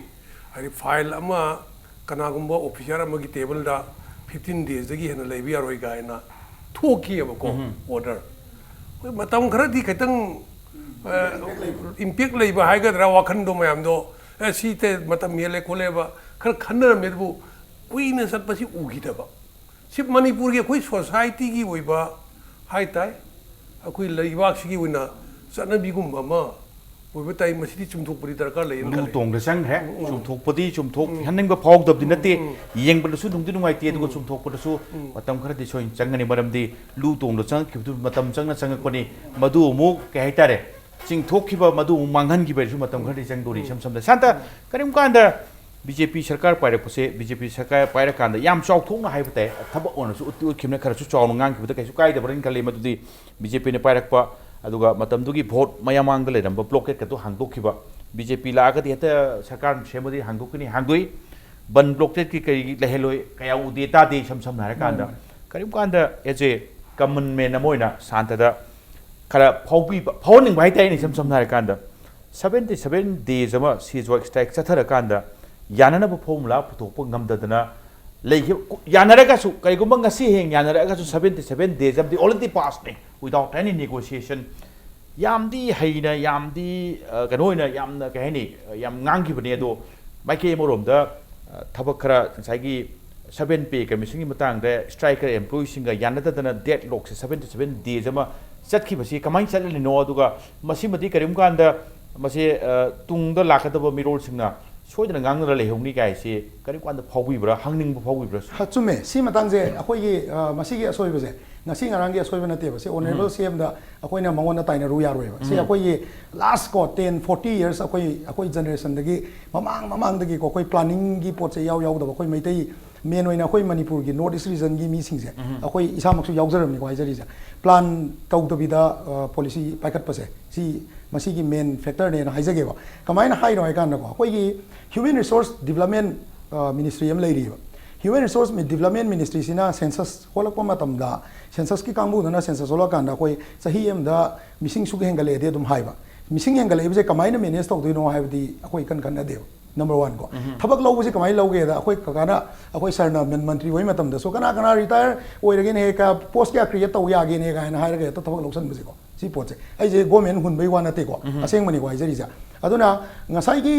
ꯍꯥꯏꯗꯤ ꯐꯥꯏꯜ ꯑꯃ ꯀꯅꯥꯒꯨꯝꯕ ꯑꯣꯐꯤꯁꯥꯔ ꯑꯃꯒꯤ ꯇꯦꯕꯜꯗ ꯐꯤꯐꯇꯤꯟ ꯗꯦꯖꯇꯒꯤ ꯍꯦꯟꯅ ꯂꯩꯕ ꯌꯥꯔꯣꯏ ꯀꯥꯏꯅ ꯊꯣꯛꯈꯤꯑꯕꯀꯣ, ꯑꯣꯔꯗꯔ꯫ ꯑꯩꯈꯣꯏ ꯃꯇꯝ ꯈꯔꯗꯤ ꯈꯤꯇꯪ, ꯑ, ꯏꯝꯄꯦꯛ ꯂꯩꯕ ꯍꯥꯏꯒꯗ꯭ꯔꯥ, ꯋꯥꯈꯟꯗꯣ ꯃꯌꯥꯝꯗꯣ, ꯑꯦ, ꯁꯤ ꯇꯦ-, ꯃꯇꯝ ꯍꯦꯜꯂꯦ ꯈꯣꯠꯂꯦꯕ ꯈꯔ ꯈꯟꯅꯔꯝꯃꯦ꯫ ꯑꯗꯨꯕꯨ ꯀꯨꯏꯅ ꯆꯠꯄꯁꯤ ꯎꯈꯤꯗꯕ꯫ ꯁꯤ ꯃꯅꯤꯄꯨꯔꯒꯤ ꯑꯩꯈꯣꯏ ꯁꯣꯁꯥꯏꯇꯤꯒꯤ ꯑꯣꯏꯕ ꯍꯥꯏ ꯇꯥꯏ, ꯑꯩꯈꯣꯏ ꯂꯩꯕꯥꯛꯁꯤꯒꯤ ꯑꯣꯏꯅ ꯆꯠꯅꯕꯤꯒꯨꯝꯕ ꯑꯃ ꯑꯣꯏꯕ ꯇꯥꯏ꯫ ꯃꯁꯤꯗꯤ ꯆꯨꯝꯊꯣꯛꯄꯗꯤ ꯗꯔꯀꯥꯔ ꯂꯩꯌꯦꯅ ꯂꯨ ꯈꯜꯂꯤ꯫ ꯇꯣꯡꯗ ꯆꯪꯈ꯭ꯔꯦ꯫ ꯎꯝ, ꯎꯝ꯫ ꯆꯨꯝꯊꯣꯛꯄꯗꯤ ꯆꯨꯝꯊꯣꯛꯍꯟꯅꯤꯡꯕ ꯐꯥꯎꯗꯕꯗꯤ ꯅꯠꯇꯦ꯫ ꯎꯝ, ꯎꯝ꯫ ꯌꯦꯡꯕꯗꯁꯨ ꯅꯨꯡꯗꯤ ꯅꯨꯡꯉꯥꯏꯇꯦ, ꯑꯗꯨꯒ ꯎꯝ꯫ ꯆꯨꯝꯊꯣꯛꯄꯗꯁꯨ ꯎꯝ꯫ ꯃꯇꯝ ꯈꯔꯗꯤ ꯁꯣꯏꯅ ꯆꯪꯒꯅꯤ꯫ ꯃꯔꯝꯗꯤ ꯂꯨ ꯇꯣꯡꯗ ꯆꯪꯉꯛꯈꯤꯕꯗꯨ ꯃꯇꯝ ꯆꯪꯅ ꯆꯪꯉꯛꯄꯅꯤ꯫ ꯃꯗꯨ ꯑꯃꯨꯛ ꯀꯩ ꯍꯥꯏꯇꯥꯔꯦ, ꯆꯤꯡꯊꯣꯛꯈꯤꯕ, ꯃꯗꯨ ꯑꯃꯨꯛ ꯃꯥꯡꯍꯟꯈꯤꯕ ꯍꯥꯏꯁꯨ ꯃꯇꯝ ꯈꯔꯗꯤ ꯆꯪꯗꯣꯔꯤ꯫ ꯎꯝ꯫ ꯏꯁꯝ ꯁꯝꯅ ꯁꯥꯟꯇ, ꯀꯔꯤꯒꯨꯝꯕ ꯀꯥꯟꯗ ꯕꯤ ꯖꯦ ꯄꯤ ꯁꯔꯀꯥꯔ ꯄꯥꯏꯔꯛꯄꯁꯦ, ꯕꯤ ꯖꯦ ꯄꯤ ꯁꯔꯀꯥꯔ ꯄꯥꯏꯔꯀꯥꯟꯗ ꯌꯥꯝ ꯆꯥꯎꯊꯣꯛꯅ ꯍꯥꯏꯕ ꯇꯥꯏ, ꯊꯕꯛ ꯑꯣꯏꯅꯁꯨ ꯎꯠꯇꯤ ꯎꯠꯈꯤꯕꯅ ꯈꯔꯁꯨ ꯆꯥꯎꯅ ꯉꯥꯡꯈꯤꯕꯗ ꯀꯩꯁꯨ ꯀꯥꯏꯗꯕ꯭ꯔꯅ ꯈꯜꯂꯤ꯫ ꯃꯗꯨꯗꯤ ꯕꯤ ꯖꯦ ꯄꯤꯅ ꯄꯥꯏꯔꯛꯄ, ꯑꯗꯨꯒ ꯃꯇꯝꯗꯨꯒꯤ ꯚꯣꯠ ꯃꯌꯥꯃꯥꯡꯗ ꯂꯩꯔꯝꯕ ꯕ꯭ꯂꯣꯀꯦꯠꯀꯗꯨ ꯍꯥꯡꯗꯣꯛꯈꯤꯕ꯫ ꯕꯤ ꯖꯦ ꯄꯤ ꯂꯥꯛꯑꯒꯗꯤ ꯍꯦꯛꯇ ꯁꯔꯀꯥꯔ ꯁꯦꯝꯕꯗꯤ ꯍꯥꯡꯗꯣꯛꯀꯅꯤ, ꯍꯥꯡꯗꯣꯛꯏ꯫ ꯕꯟ ꯕ꯭ꯂꯣꯀꯦꯠꯀꯤ ꯀꯔꯤ ꯂꯩꯍꯜꯂꯣꯏ ꯀꯌꯥ ꯎꯗꯦ ꯇꯥꯗꯦ, ꯏꯁꯝ ꯁꯝꯅ ꯍꯥꯏꯔꯀꯥꯟꯗ꯫ ꯃꯥꯅꯤ, ꯃꯥꯅꯤ꯫ ꯀꯔꯤꯒꯨꯝꯕ ꯀꯥꯟꯗ as a common man ꯑꯃ ꯑꯣꯏꯅ ꯁꯥꯟꯇꯗ ꯈꯔ ꯐꯥꯎꯕꯤꯕ, ꯐꯥꯎꯍꯟꯅꯤꯡꯕ ꯍꯥꯏꯇꯥꯔꯦꯅꯦ, ꯏꯁꯝ ꯁꯝꯅ ꯍꯥꯏꯔꯀꯥꯟꯗ꯫ Seventy seven days ꯑꯃ ceasefire strike ꯆꯠꯊꯔꯀꯥꯟꯗ ꯌꯥꯅꯅꯕ formula ꯄꯨꯊꯣꯛꯄ ꯉꯝꯗꯗꯅ ꯂꯩꯈꯤꯕ, ꯌꯥꯅꯔꯒꯁꯨ, ꯀꯔꯤꯒꯨꯝꯕ ꯉꯁꯤ ꯍꯌꯦꯡ ꯌꯥꯅꯔꯒꯁꯨ seventy seven days ꯑꯃꯗꯤ already passed ꯅꯤ, without any negotiation꯫ ꯌꯥꯝꯗꯤ ꯍꯩꯅ, ꯌꯥꯝꯗꯤ, ꯑ, ꯀꯩꯅꯣ ꯑꯣꯏꯅ ꯌꯥꯝꯅ, ꯀꯩ ꯍꯥꯏꯅꯤ, ꯌꯥꯝ ꯉꯥꯡꯈꯤꯕꯅꯦ꯫ ꯑꯗꯣ ꯃꯥꯏꯀꯩ ꯑꯃꯔꯣꯝꯗ, ꯑ, ꯊꯕꯛ ꯈꯔ ꯉꯁꯥꯏꯒꯤ seven pay commissionꯒꯤ ꯃꯇꯥꯡꯗ striker employeeꯁꯤꯡꯒ ꯌꯥꯅꯗꯗꯅ deadlockꯁꯦ seventy seven days ꯑꯃ ꯆꯠꯈꯤꯕꯁꯤ ꯀꯃꯥꯏꯅ ꯆꯠꯂꯤꯅꯣ? ꯑꯗꯨꯒ ꯃꯁꯤꯃꯗꯤ ꯀꯔꯤꯒꯨꯝꯕ ꯀꯥꯟꯗ ꯃꯁꯤ, ꯑ, ꯇꯨꯡꯗ ꯂꯥꯛꯀꯗꯕ ꯃꯤꯔꯣꯜꯁꯤꯡꯅ ꯁꯣꯏꯗꯅ ꯉꯥꯡꯅꯔ ꯂꯩꯍꯧꯅꯤ ꯀꯥꯏꯁꯤ ꯀꯔꯤꯒꯨꯝꯕ ꯀꯥꯟꯗ ꯐꯥꯎꯕꯤꯕ꯭ꯔꯥ, ꯍꯪꯅꯤꯡꯕ ꯐꯥꯎꯕꯤꯕ꯭ꯔꯥ? ꯍ, ꯆꯨꯝꯃꯦ꯫ ꯁꯤ ꯃꯇꯥꯡꯁꯦ ꯑꯩꯈꯣꯏꯒꯤ, ꯑ, ꯃꯁꯤꯒꯤ ꯑꯁꯣꯏꯕꯁꯦ ꯉꯁꯤ ꯉꯔꯥꯡꯒꯤ ꯑꯁꯣꯏꯕ ꯅꯠꯇꯦꯕ꯫ ꯁꯤ honourable ꯎꯝ꯫ ꯁꯤ ꯑꯦꯝꯗ ꯑꯩꯈꯣꯏꯅ ꯃꯉꯣꯟꯗ ꯇꯥꯏꯅꯔꯨ ꯌꯥꯔꯣꯏꯕ꯫ ꯁꯤ ꯎꯝ꯫ ꯑꯩꯈꯣꯏꯒꯤ last ꯀꯣ ten forty years ꯑꯩꯈꯣꯏ, ꯑꯩꯈꯣꯏ generationꯗꯒꯤ ꯃꯃꯥꯡ ꯃꯃꯥꯡꯗꯒꯤꯀꯣ ꯑꯩꯈꯣꯏ planningꯒꯤ ꯄꯣꯠꯁꯦ ꯏꯌꯥꯎ ꯌꯥꯎꯗꯕ ꯑꯩꯈꯣꯏ ꯃꯩꯇꯩ main ꯑꯣꯏꯅ ꯑꯩꯈꯣꯏ ꯃꯅꯤꯄꯨꯔꯒꯤ North East regionꯒꯤ ꯃꯤꯁꯤꯡꯁꯦ ꯎꯝ꯫ ꯑꯩꯈꯣꯏ ꯏꯁꯥꯃꯛꯁꯨ ꯌꯥꯎꯖꯔꯕꯅꯤꯀꯣ ꯍꯥꯏꯖꯔꯤꯁꯦ꯫ Plan ꯇꯧꯗꯕꯤꯗ, ꯑ, policy ꯄꯥꯏꯈꯠꯄꯁꯦ ꯁꯤ ꯃꯁꯤꯒꯤ main factorꯅꯦꯅ ꯍꯥꯏꯖꯒꯦꯕ꯫ ꯀꯃꯥꯏꯅ ꯍꯥꯏꯅꯣ ꯍꯥꯏ ꯀꯥꯟꯗꯀꯣ ꯑꯩꯈꯣꯏꯒꯤ human resource development, ꯑ, ministry ꯑꯃ ꯂꯩꯔꯤꯕ꯫ Human resource development ministryꯁꯤꯅ census ꯍꯣꯜꯂꯛꯄ ꯃꯇꯝꯗ censusꯀꯤ ꯀꯥꯡꯕꯨꯗꯨꯅ census ꯍꯣꯜꯂꯛꯀꯥꯟꯗ ꯑꯩꯈꯣꯏ ꯆꯍꯤ ꯑꯃꯗ ꯃꯤꯁꯤꯡ ꯁꯨꯛ ꯍꯦꯟꯒꯠꯂꯛꯑꯦꯗꯤ ꯑꯗꯨꯝ ꯍꯥꯏꯕ꯫ ꯃꯤꯁꯤꯡ ꯍꯦꯟꯒꯠꯂꯛꯏꯕꯁꯦ ꯀꯃꯥꯏꯅ manage ꯇꯧꯗꯣꯏꯅꯣ ꯍꯥꯏꯕꯗꯤ ꯑꯩꯈꯣꯏ ꯏꯈꯟ ꯈꯟꯅꯗꯦꯕ꯫ Number one ꯀꯣ꯫ ꯎꯝ꯫ ꯊꯕꯛ ꯂꯧꯕꯁꯦ ꯀꯃꯥꯏꯅ ꯂꯧꯒꯦꯗ ꯑꯩꯈꯣꯏ ꯀꯀꯥꯅ, ꯑꯩꯈꯣꯏ sirꯅ ꯃꯟ-, ꯃꯟꯇ꯭ꯔꯤ ꯑꯣꯏꯕ ꯃꯇꯝꯗꯁꯨ ꯀꯅꯥ ꯀꯅꯥ retire ꯑꯣꯏꯔꯒꯦꯅꯦ, ꯀ-, post ꯀꯌꯥ create ꯇꯧ ꯌꯥꯒꯦꯅꯦ ꯀꯥꯏꯅ ꯍꯥꯏꯔꯒ ꯍꯦꯛꯇ ꯊꯕꯛ ꯂꯧꯁꯟꯕꯁꯦꯀꯣ꯫ ꯁꯤ ꯄꯣꯠꯁꯦ ꯑꯩꯁꯦ ꯒꯣꯔꯃꯦꯟ ꯍꯨꯟꯕꯩ ꯋꯥ ꯅꯠꯇꯦꯀꯣ, ꯑꯁꯦꯡꯕꯅꯤꯀꯣ ꯍꯥꯏꯖꯔꯤꯁꯦ꯫ ꯑꯗꯨꯅ ꯉꯁꯥꯏꯒꯤ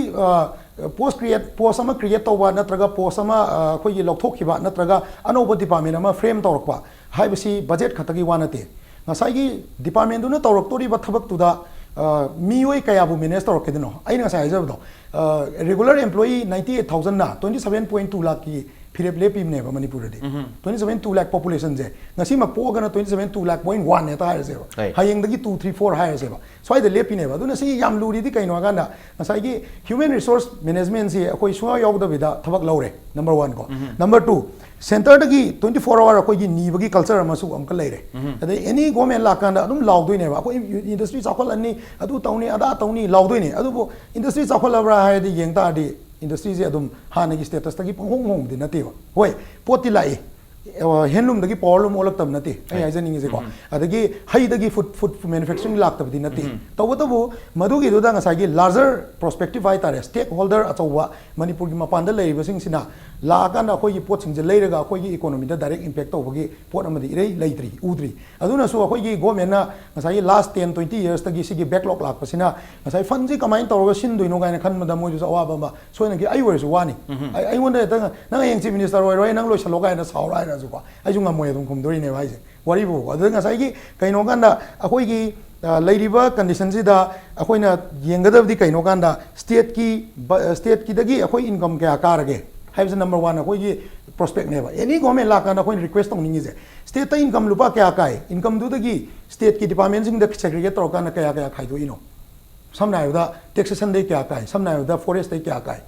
ꯄꯣꯁ ꯀ꯭ꯔꯤꯌꯦꯠ ꯄꯣꯁ ꯑꯃ ꯀ꯭ꯔꯤꯌꯦꯠ ꯇꯧꯕ ꯅꯠꯇ꯭ꯔꯒ ꯄꯣꯁ ꯑꯃ ꯑ, ꯑꯩꯈꯣꯏꯒꯤ ꯂꯧꯊꯣꯛꯈꯤꯕ ꯅꯠꯇ꯭ꯔꯒ ꯑꯅꯧꯕ ꯗꯤꯄꯥꯔꯠꯃꯦꯟ ꯑꯃ ꯐ꯭ꯔꯦꯝ ꯇꯧꯔꯛꯄ ꯍꯥꯏꯕꯁꯤ ꯕꯖꯦꯠ ꯈꯛꯇꯒꯤ ꯋꯥ ꯅꯠꯇꯦ꯫ ꯉꯁꯥꯏꯒꯤ ꯗꯤꯄꯥꯔꯠꯃꯦꯟꯗꯨꯅ ꯇꯧꯔꯛꯇꯣꯔꯤꯕ ꯊꯕꯛꯇꯨꯗ ꯑ, ꯃꯤꯑꯣꯏ ꯀꯌꯥꯕꯨ ꯃꯦꯅꯦꯖ ꯇꯧꯔꯛꯀꯗꯣꯏꯅꯣ? ꯑꯩꯅ ꯉꯁꯥꯏ ꯍꯥꯏꯖꯕꯗꯣ, ꯔꯤꯒꯨꯂꯔ ꯑꯦꯝꯄ꯭ꯂꯣꯌꯤ ꯅꯥꯏꯟꯇꯤ ꯑꯩꯠ ꯊꯥꯎꯖꯟꯅ ꯇ꯭ꯋꯦꯟꯇꯤ ꯁꯚꯦꯟ ꯄꯣꯏꯟ ꯇꯨ ꯂꯥꯛꯀꯤ ꯐꯤꯔꯦꯞ ꯂꯦꯞꯄꯤꯕꯅꯦꯕ ꯃꯅꯤꯄꯨꯔꯗꯗꯤ꯫ ꯇ꯭ꯋꯦꯟꯇꯤ ꯁꯚꯦꯟ ꯇꯨ ꯂꯥꯛ ꯄꯣꯄꯨꯂꯦꯁꯟꯁꯦ ꯉꯁꯤꯃꯛ ꯄꯣꯛꯑꯒꯅ twenty seven two lakh point one ꯍꯦꯛꯇ ꯍꯥꯏꯔꯁꯦꯕ꯫ ꯍꯣꯏ꯫ ꯍꯌꯦꯡꯗꯒꯤ ꯇꯨ ꯊ꯭ꯔꯤ ꯐꯣꯔ ꯍꯥꯏꯔꯁꯦꯕ, ꯁ꯭ꯋꯥꯏꯗ ꯂꯦꯞꯄꯤꯅꯦꯕ꯫ ꯑꯗꯨꯅ ꯁꯤ ꯌꯥꯝ ꯂꯨꯔꯤꯗꯤ ꯀꯩꯅꯣ ꯍꯥꯏꯀꯥꯟꯗ ꯉꯁꯥꯏꯒꯤ ꯍ꯭ꯌꯨꯃꯦꯟ ꯔꯤꯁꯣꯔꯁ ꯃꯦꯅꯦꯖꯃꯦꯟꯁꯤ ꯑꯩꯈꯣꯏ ꯁꯨꯡꯌꯥꯎ ꯌꯥꯎꯗꯕꯤꯗ ꯊꯕꯛ ꯂꯧꯔꯦ, ꯅꯝꯕꯔ ꯋꯥꯟ ꯀꯣ꯫ ꯅꯝꯕꯔ ꯇꯨ, ꯁꯦꯟꯇꯔꯗꯒꯤ ꯇ꯭ꯋꯦꯟꯇꯤ ꯐꯣꯔ ꯑꯋꯥꯔ ꯑꯩꯈꯣꯏꯒꯤ ꯅꯤꯕꯒꯤ ꯀꯜꯆꯔ ꯑꯃꯁꯨ ꯑꯃꯨꯛꯀ ꯂꯩꯔꯦ꯫ ꯑꯗꯩ ꯑꯦꯅꯤ ꯒꯣꯔꯃꯦꯟ ꯂꯥꯛꯀꯥꯟꯗ ꯑꯗꯨꯝ ꯂꯥꯎꯗꯣꯏꯅꯦꯕ, ꯑꯩꯈꯣꯏ ꯏꯟꯗꯁꯇ꯭ꯔꯤ ꯆꯥꯎꯈꯠꯂꯅꯤ, ꯑꯗꯨ ꯇꯧꯅꯤ, ꯑꯗꯥ ꯇꯧꯅꯤ ꯂꯥꯎꯗꯣꯏꯅꯦ꯫ ꯑꯗꯨꯕꯨ ꯏꯟꯗꯁꯇ꯭ꯔꯤ ꯆꯥꯎꯈꯠꯂꯕ꯭ꯔꯥ ꯍꯥꯏꯔꯗꯤ ꯌꯦꯡ ꯇꯥꯔꯗꯤ ꯏꯟꯗꯁꯇ꯭ꯔꯤꯁꯦ ꯑꯗꯨꯝ ꯍꯥꯟꯅꯒꯤ ꯁ꯭ꯇꯦꯇꯁꯇꯒꯤ ꯄꯪꯍꯣꯡ ꯍꯣꯡꯕꯗꯤ ꯅꯠꯇꯦꯕ꯫ ꯍꯣꯏ, ꯄꯣꯠꯇꯤ ꯂꯥꯛꯏ, ꯍꯦꯟꯂꯨꯝꯗꯒꯤ ꯄꯋꯥꯔꯂꯨꯝ ꯑꯣꯜꯂꯛꯇꯕ ꯅꯠꯇꯦ ꯑꯩ ꯍꯥꯏꯖꯅꯤꯡꯉꯤꯁꯦꯀꯣ꯫ ꯑꯗꯒꯤ ꯍꯩꯗꯒꯤ ꯐꯨꯗ ꯐꯨꯗ ꯃꯦꯅꯨꯐꯦꯛꯆꯔꯤꯡ ꯂꯥꯛꯇꯕꯗꯤ ꯅꯠꯇꯦ꯫ ꯇꯧꯕꯇꯕꯨ ꯃꯗꯨꯒꯤꯗꯨꯗ ꯉꯁꯥꯏꯒꯤ ꯂꯥꯔꯖꯔ ꯄ꯭ꯔꯣꯁꯄꯦꯛꯇꯤꯚ ꯍꯥꯏꯇꯥꯔꯦ, ꯁ꯭ꯇꯦꯛ ꯍꯣꯜꯗꯔ ꯑꯆꯧꯕ ꯃꯅꯤꯄꯨꯔꯒꯤ ꯃꯄꯥꯟꯗ ꯂꯩꯔꯤꯕꯁꯤꯡꯁꯤꯅ ꯂꯥꯛꯑꯀꯥꯟꯗ ꯑꯩꯈꯣꯏꯒꯤ ꯄꯣꯠꯁꯤꯡꯁꯦ ꯂꯩꯔꯒ ꯑꯩꯈꯣꯏꯒꯤ ꯏꯀꯣꯅꯣꯃꯤꯗ ꯗꯥꯏꯔꯦꯛ ꯏꯝꯄꯦꯛ ꯇꯧꯕꯒꯤ ꯄꯣꯠ ꯑꯃꯗꯤ ꯏꯔꯩ ꯂꯩꯇ꯭ꯔꯤ, ꯎꯗ꯭ꯔꯤ꯫ ꯑꯗꯨꯅꯁꯨ ꯑꯩꯈꯣꯏꯒꯤ ꯒꯣꯔꯃꯦꯟꯅ ꯉꯁꯥꯏꯒꯤ ꯂꯥꯁ ꯇꯦꯟ ꯇ꯭ꯋꯦꯟꯇꯤ ꯌꯔꯁꯇꯒꯤ ꯁꯤꯒꯤ ꯕꯦꯛꯂꯣꯛ ꯂꯥꯛꯄꯁꯤꯅ ꯉꯁꯥꯏ ꯐꯟꯁꯤ ꯀꯃꯥꯏꯅ ꯇꯧꯔꯒ ꯁꯤꯟꯗꯣꯏꯅꯣ ꯀꯥꯏꯅ ꯈꯟꯕꯗ ꯃꯣꯏꯗꯁꯨ ꯑꯋꯥꯕ ꯑꯃ ꯁꯣꯏꯅꯒꯤ ꯑꯩ ꯑꯣꯏꯔꯁꯨ ꯋꯥꯅꯤ꯫ ꯑꯩ- ꯑꯩꯉꯣꯟꯗ ꯍꯦꯛꯇ "ꯅꯪ ꯍꯌꯦꯡ ꯆꯤꯐ ꯃꯤꯅꯤꯁꯇꯔ ꯑꯣꯏꯔꯣꯏ, ꯅꯪ ꯂꯣꯏꯁꯜꯂꯣ" ꯀꯥꯏꯅ ꯁꯥꯎꯔꯣ ꯍꯥꯏꯔꯁꯨꯀꯣ, ꯑꯩꯁꯨ ꯉꯝꯃꯣꯏ, ꯑꯗꯨꯝ ꯈꯨꯝꯗꯣꯔꯤꯅꯦꯕ ꯍꯥꯏꯁꯦ, ꯋꯥꯔꯤꯕꯨꯀꯣ꯫ ꯑꯗꯨꯗ ꯉꯁꯥꯏꯒꯤ ꯀꯩꯅꯣ ꯀꯥꯟꯗ ꯑꯩꯈꯣꯏꯒꯤ ꯑ, ꯂꯩꯔꯤꯕ ꯀꯟꯗꯤꯁꯟꯁꯤꯗ ꯑꯩꯈꯣꯏꯅ ꯌꯦꯡꯒꯗꯕꯗꯤ ꯀꯩꯅꯣ ꯀꯥꯟꯗ ꯁ꯭ꯇꯦꯠꯀꯤ ꯕ- ꯁ꯭ꯇꯦꯠꯀꯤꯗꯒꯤ ꯑꯩꯈꯣꯏ ꯏꯟꯀꯝ ꯀꯌꯥ ꯀꯥꯔꯒꯦ ꯍꯥꯏꯕꯁꯤ ꯅꯝꯕꯔ ꯋꯥꯟ ꯑꯩꯈꯣꯏꯒꯤ ꯄ꯭ꯔꯣꯁꯄꯦꯛꯅꯦꯕ꯫ ꯑꯦꯅꯤ ꯒꯣꯔꯃꯦꯟ ꯂꯥꯛꯀꯥꯟꯗ ꯑꯩꯈꯣꯏꯅ ꯔꯤꯀ꯭ꯋꯦꯁ ꯇꯧꯅꯤꯡꯉꯤꯁꯦ, ꯁ꯭ꯇꯦꯠꯇ ꯏꯟꯀꯝ ꯂꯨꯄꯥ ꯀꯌꯥ ꯀꯥꯏ, ꯏꯟꯀꯝꯗꯨꯗꯒꯤ ꯁ꯭ꯇꯦꯠꯀꯤ ꯗꯤꯄꯥꯔꯠꯃꯦꯟꯁꯤꯡꯗ ꯁꯦꯒ꯭ꯔꯤꯒꯦꯠ ꯇꯧꯔꯀꯥꯟꯗ ꯀꯌꯥ ꯀꯌꯥ ꯈꯥꯏꯗꯣꯛꯏꯅꯣ? ꯁꯝꯅ ꯍꯥꯏꯔꯕꯗ ꯇꯦꯛꯁꯦꯁꯟꯗꯩ ꯀꯌꯥ ꯀꯥꯏ, ꯁꯝꯅ ꯍꯥꯏꯔꯕꯗ ꯐꯣꯔꯦꯁꯇꯩ ꯀꯌꯥ ꯀꯥꯏ,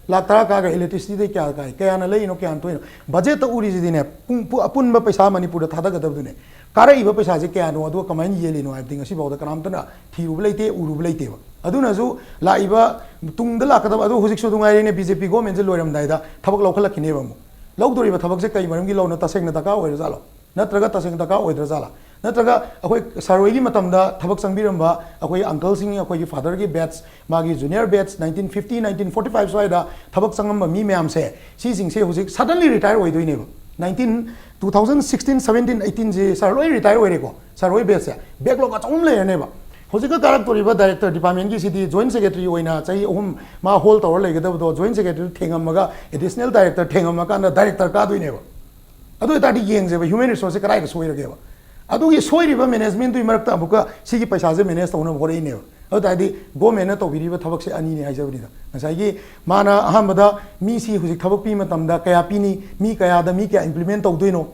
ꯂꯥꯛ ꯇꯔꯥ ꯀꯥꯈ꯭ꯔꯦ, ꯏꯂꯦꯛꯇ꯭ꯔꯤꯁꯤꯇꯤꯗꯩ ꯀꯌꯥ ꯀꯥꯏ, ꯀꯌꯥꯅ ꯂꯩꯔꯤꯅꯣ, ꯀꯌꯥꯅ ꯊꯣꯛꯏꯅꯣ? ꯕꯖꯦꯠꯇ ꯎꯔꯤꯁꯤꯗꯤꯅꯦ, ꯄꯨꯡ- ꯄꯨ- ꯑꯄꯨꯟꯕ ꯄꯩꯁꯥ ꯃꯅꯤꯄꯨꯔꯗ ꯊꯥꯗꯒꯗꯕꯗꯨꯅꯦ꯫ ꯀꯥꯔꯛꯏꯕ ꯄꯩꯁꯥꯁꯦ ꯀꯌꯥꯅꯣ, ꯑꯗꯨꯒ ꯀꯃꯥꯏꯅ ꯌꯦꯜꯂꯤꯅꯣ ꯍꯥꯏꯕꯗꯤ ꯉꯁꯤꯐꯥꯎꯗ ꯀꯅꯥꯝꯇꯅ ꯊꯤꯔꯨꯕ ꯂꯩꯇꯦ, ꯎꯔꯨꯕ ꯂꯩꯇꯦꯕ꯫ ꯑꯗꯨꯅꯁꯨ ꯂꯥꯛꯏꯕ ꯇꯨꯡꯗ ꯂꯥꯛꯀꯗꯕ, ꯑꯗꯨ ꯍꯧꯖꯤꯛꯁꯨ ꯑꯗꯨ ꯉꯥꯏꯔꯦꯅꯦ, ꯕꯤ ꯖꯦ ꯄꯤ ꯒꯣꯔꯃꯦꯟꯁꯦ ꯂꯣꯏꯔꯝꯗꯥꯏꯗ ꯊꯕꯛ ꯂꯧꯈꯠꯂꯛꯈꯤꯅꯦꯕ ꯑꯃꯨꯛ꯫ ꯂꯧꯗꯣꯔꯤꯕ ꯊꯕꯛꯁꯦ ꯀꯩ ꯃꯔꯝꯒꯤ ꯂꯧꯅꯣ? ꯇꯁꯦꯡꯅ ꯗꯔꯀꯥꯔ ꯑꯣꯏꯔꯖꯥꯠꯂꯣ? ꯅꯠꯇ꯭ꯔꯒ ꯇꯁꯦꯡꯅ ꯗꯔꯀꯥꯔ ꯑꯣꯏꯗ꯭ꯔꯖꯥꯠꯂꯥ? ꯅꯠꯇ꯭ꯔꯒ ꯑꯩꯈꯣꯏ ꯁꯥꯔ ꯍꯣꯏꯒꯤ ꯃꯇꯝꯗ ꯊꯕꯛ ꯆꯪꯕꯤꯔꯝꯕ ꯑꯩꯈꯣꯏꯒꯤ ꯑꯪꯀꯜꯁꯤꯡ, ꯑꯩꯈꯣꯏꯒꯤ ꯐꯥꯗꯔꯒꯤ ꯕꯦꯠꯁ, ꯃꯥꯒꯤ junior batch, nineteen fifty, nineteen forty five ꯁ꯭ꯋꯥꯏꯗ ꯊꯕꯛ ꯆꯪꯉꯝꯕ ꯃꯤ ꯃꯌꯥꯝꯁꯦ, ꯁꯤꯁꯤꯡꯁꯦ ꯍꯧꯖꯤꯛ ꯁꯗꯟꯂꯤ ꯔꯤꯇꯥꯌꯔ ꯑꯣꯏꯗꯣꯏꯅꯦꯕ꯫ Nineteen two thousand sixteen seventeen ꯑꯩꯠꯇꯤꯟꯁꯤ ꯁꯥꯔ ꯂꯣꯏ ꯔꯤꯇꯥꯌꯔ ꯑꯣꯏꯔꯦꯀꯣ, ꯁꯥꯔ ꯍꯣꯏ ꯕꯦꯁꯁꯦ ꯕꯦꯛꯂꯣꯛ ꯑꯆꯧꯕ ꯑꯃ ꯂꯩꯔꯅꯦꯕ꯫ ꯍꯧꯖꯤꯛꯀ ꯀꯥꯔꯛꯇꯣꯔꯤꯕ ꯗꯥꯏꯔꯦꯛꯇꯔ ꯗꯤꯄꯥꯔꯠꯃꯦꯟꯒꯤꯁꯤꯗꯤ ꯖꯣꯏꯟ ꯁꯦꯀ꯭ꯔꯦꯇꯔꯤ ꯑꯣꯏꯅ ꯆꯍꯤ ꯑꯍꯨꯝ ꯃꯥ ꯍꯣꯜ ꯇꯧꯔ ꯂꯩꯒꯗꯕꯗꯣ ꯖꯣꯏꯟ ꯁꯦꯀ꯭ꯔꯦꯇꯔꯤ ꯊꯦꯡꯉꯝꯃꯒ ꯑꯦꯗꯤꯁꯅꯦꯜ ꯗꯥꯏꯔꯦꯛꯇꯔ ꯊꯦꯡꯉꯝꯃꯀꯥꯟꯗ ꯗꯥꯏꯔꯦꯛꯇꯔ ꯀꯥꯗꯣꯏꯅꯦꯕ꯫ ꯑꯗꯨ ꯑꯣꯏꯇꯥꯔꯗꯤ ꯌꯦꯡꯁꯦꯕ, ꯍ꯭ꯌꯨꯃꯦꯟ ꯔꯤꯁꯣꯔꯁꯁꯦ ꯀꯗꯥꯏꯗ ꯁꯣꯏꯔꯒꯦꯕ? ꯑꯗꯨꯒꯤ ꯁꯣꯏꯔꯤꯕ ꯃꯦꯅꯦꯖꯃꯦꯟꯗꯨꯒꯤ ꯃꯔꯛꯇ ꯑꯃꯨꯛꯀ ꯁꯤꯒꯤ ꯄꯩꯁꯥꯁꯦ ꯃꯦꯅꯦꯖ ꯇꯧꯅꯕ ꯍꯣꯠꯅꯔꯛꯏꯅꯦꯕ꯫ ꯑꯗꯨ ꯇꯥꯔꯗꯤ ꯒꯣꯔꯃꯦꯟꯅ ꯇꯧꯕꯤꯔꯤꯕ ꯊꯕꯛꯁꯦ ꯑꯅꯤꯅꯤ ꯍꯥꯏꯖꯕꯅꯤꯗ꯫ ꯉꯁꯥꯏꯒꯤ ꯃꯥꯅ ꯑꯍꯥꯟꯕꯗ ꯃꯤꯁꯤ ꯍꯧꯖꯤꯛ ꯊꯕꯛ ꯄꯤꯕ ꯃꯇꯝꯗ ꯀꯌꯥ ꯄꯤꯅꯤ, ꯃꯤ ꯀꯌꯥꯗ ꯃꯤ ꯀꯌꯥ ꯏꯝꯄ꯭ꯂꯤꯃꯦꯟ ꯇꯧꯗꯣꯏꯅꯣ,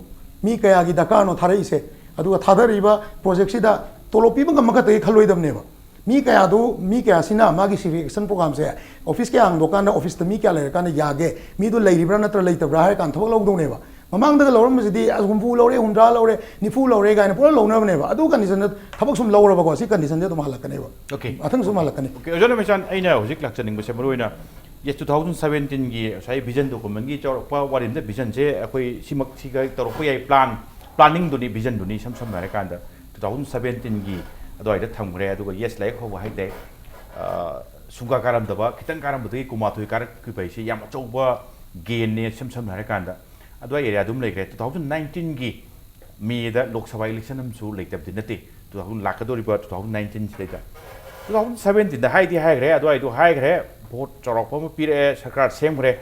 ꯃꯤ ꯀꯌꯥꯒꯤ ꯗꯔꯀꯥꯔꯅꯣ ꯊꯥꯔꯛꯏꯁꯦ, ꯑꯗꯨꯒ ꯊꯥꯗꯔꯤꯕ ꯄ꯭ꯔꯣꯖꯦꯛꯁꯤꯗ ꯇꯣꯂꯣꯞ ꯄꯤꯕ ꯉꯝꯕ ꯈꯛꯇꯒꯤ ꯈꯜꯂꯣꯏꯗꯕꯅꯦꯕ꯫ ꯃꯤ ꯀꯌꯥꯗꯨ, ꯃꯤ ꯀꯌꯥꯁꯤꯅ ꯃꯥꯒꯤ ꯁꯤꯚꯤꯛ ꯑꯦꯛꯁꯟ ꯄ꯭ꯔꯣꯒ꯭ꯔꯥꯝꯁꯦ ꯑꯣꯐꯤꯁ ꯀꯌꯥ ꯍꯥꯡꯗꯣꯛꯀꯥꯟꯗ ꯑꯣꯐꯤꯁꯇ ꯃꯤ ꯀꯌꯥ ꯂꯩꯔꯀꯥꯟꯗ ꯌꯥꯒꯦ, ꯃꯤꯗꯨ ꯂꯩꯔꯤꯕ꯭ꯔꯥ ꯅꯠꯇ꯭ꯔ ꯂꯩꯇꯕ꯭ꯔꯥ ꯍꯥꯏꯔ ꯀꯥꯟꯗ ꯊꯕꯛ ꯂꯧꯗꯧꯅꯦꯕ꯫ ꯃꯃꯥꯡꯗꯒ ꯂꯧꯔꯝꯕꯁꯤꯗꯤ ꯑꯁ ꯍꯨꯝꯐꯨ ꯂꯧꯔꯦ, ꯍꯨꯝꯗ꯭ꯔꯥ ꯂꯧꯔꯦ, ꯅꯤꯐꯨ ꯂꯧꯔꯦ ꯀꯥꯏꯅ ꯄꯨꯔꯥ ꯂꯧꯅꯕꯅꯦꯕ꯫ ꯑꯗꯨ ꯀꯟꯗꯤꯁꯟꯗ ꯊꯕꯛ ꯁꯨꯝ ꯂꯧꯔꯕꯀꯣ, ꯁꯤ ꯀꯟꯗꯤꯁꯟꯁꯦ ꯑꯗꯨꯝ ꯍꯜꯂꯛꯀꯅꯦꯕ꯫ Okay. ꯃꯊꯪꯁꯨ ꯑꯗꯨꯝ ꯍꯜꯂꯛꯀꯅꯤ꯫ Okay, ꯑꯣꯖꯥ ꯂꯣꯃꯤꯆꯥꯟ, ꯑꯩꯅ ꯍꯧꯖꯤꯛ ꯂꯥꯛꯆꯅꯤꯡꯕꯁꯦ ꯃꯔꯨ ꯑꯣꯏꯅ, yes, ꯇꯨ ꯊꯥꯎꯖꯟ ꯁꯕꯦꯟꯇꯤꯟꯒꯤ ꯉꯁꯥꯏ ꯚꯤꯖꯟ ꯗꯣꯀꯨꯃꯦꯟꯒꯤ ꯆꯥꯎꯔꯛꯄ ꯋꯥꯔꯤꯗ ꯚꯤꯖꯟꯁꯦ ꯑꯩꯈꯣꯏ ꯁꯤꯃꯛ ꯁꯤꯒ ꯇꯧꯔꯛꯄ ꯌꯥꯏ, ꯄ꯭ꯂꯥꯟ, ꯄ꯭ꯂꯥꯅꯤꯡꯗꯨꯅꯤ, ꯚꯤꯖꯟꯗꯨꯅꯤ ꯏꯁꯝ ꯁꯝꯅ ꯍꯥꯏꯔꯀꯥꯟꯗ ꯇꯨ ꯊꯥꯎꯖꯟ ꯁꯕꯦꯟꯇꯤꯟꯒꯤ ꯑꯗꯨꯋꯥꯏꯗ ꯊꯝꯈ꯭ꯔꯦ꯫ ꯑꯗꯨꯒ yes, ꯂꯥꯏꯔꯤꯛ ꯍꯧꯕ ꯍꯥꯏꯇꯥꯔꯦ, ꯑ, ꯁꯨꯡꯀꯥ ꯀꯥꯔꯝꯗꯕ, ꯈꯤꯇꯪ ꯀꯥꯔꯝꯕꯗꯒꯤ ꯀꯨꯟꯃꯥꯊꯣꯏ ꯀꯥꯔꯛꯈꯤꯕ ꯍꯥꯏꯁꯦ ꯌꯥꯝ ꯑꯆꯧꯕ ꯒꯦꯟꯅꯦ ꯏꯁꯝ ꯁꯝꯅ ꯍꯥꯏꯔꯀꯥꯟꯗ꯫ ꯑꯗꯨꯋꯥꯏ ꯑꯦꯔꯤꯌꯥꯗꯨꯝ ꯂꯩꯈ꯭ꯔꯦ꯫ ꯇꯨ ꯊꯥꯎꯖꯟ ꯅꯥꯏꯟꯇꯤꯟꯒꯤ ꯃꯦꯗ ꯂꯣꯛ ꯁꯚꯥ ꯏꯂꯦꯛꯁꯟ ꯑꯃꯁꯨ ꯂꯩꯇꯕꯗꯤ ꯅꯠꯇꯦ, ꯇꯨ ꯊꯥꯎꯖꯟ ꯂꯥꯛꯀꯗꯧꯔꯤꯕ ꯇꯨ ꯊꯥꯎꯖꯟ ꯅꯥꯏꯟꯇꯤꯟꯁꯤꯗꯩꯗ꯫ ꯇꯨ ꯊꯥꯎꯖꯟ ꯁꯕꯦꯟꯇꯤꯟꯗ ꯍꯥꯏꯗꯤ ꯍꯥꯏꯈ꯭ꯔꯦ, ꯑꯗꯨꯋꯥꯏꯗꯣ ꯍꯥꯏꯈ꯭ꯔꯦ, ꯚꯣꯠ ꯆꯥꯎꯔꯥꯛꯄ ꯑꯃ ꯄꯤꯔꯛꯑꯦ, ꯁꯔꯀꯥꯔ ꯁꯦꯝꯈ꯭ꯔꯦ꯫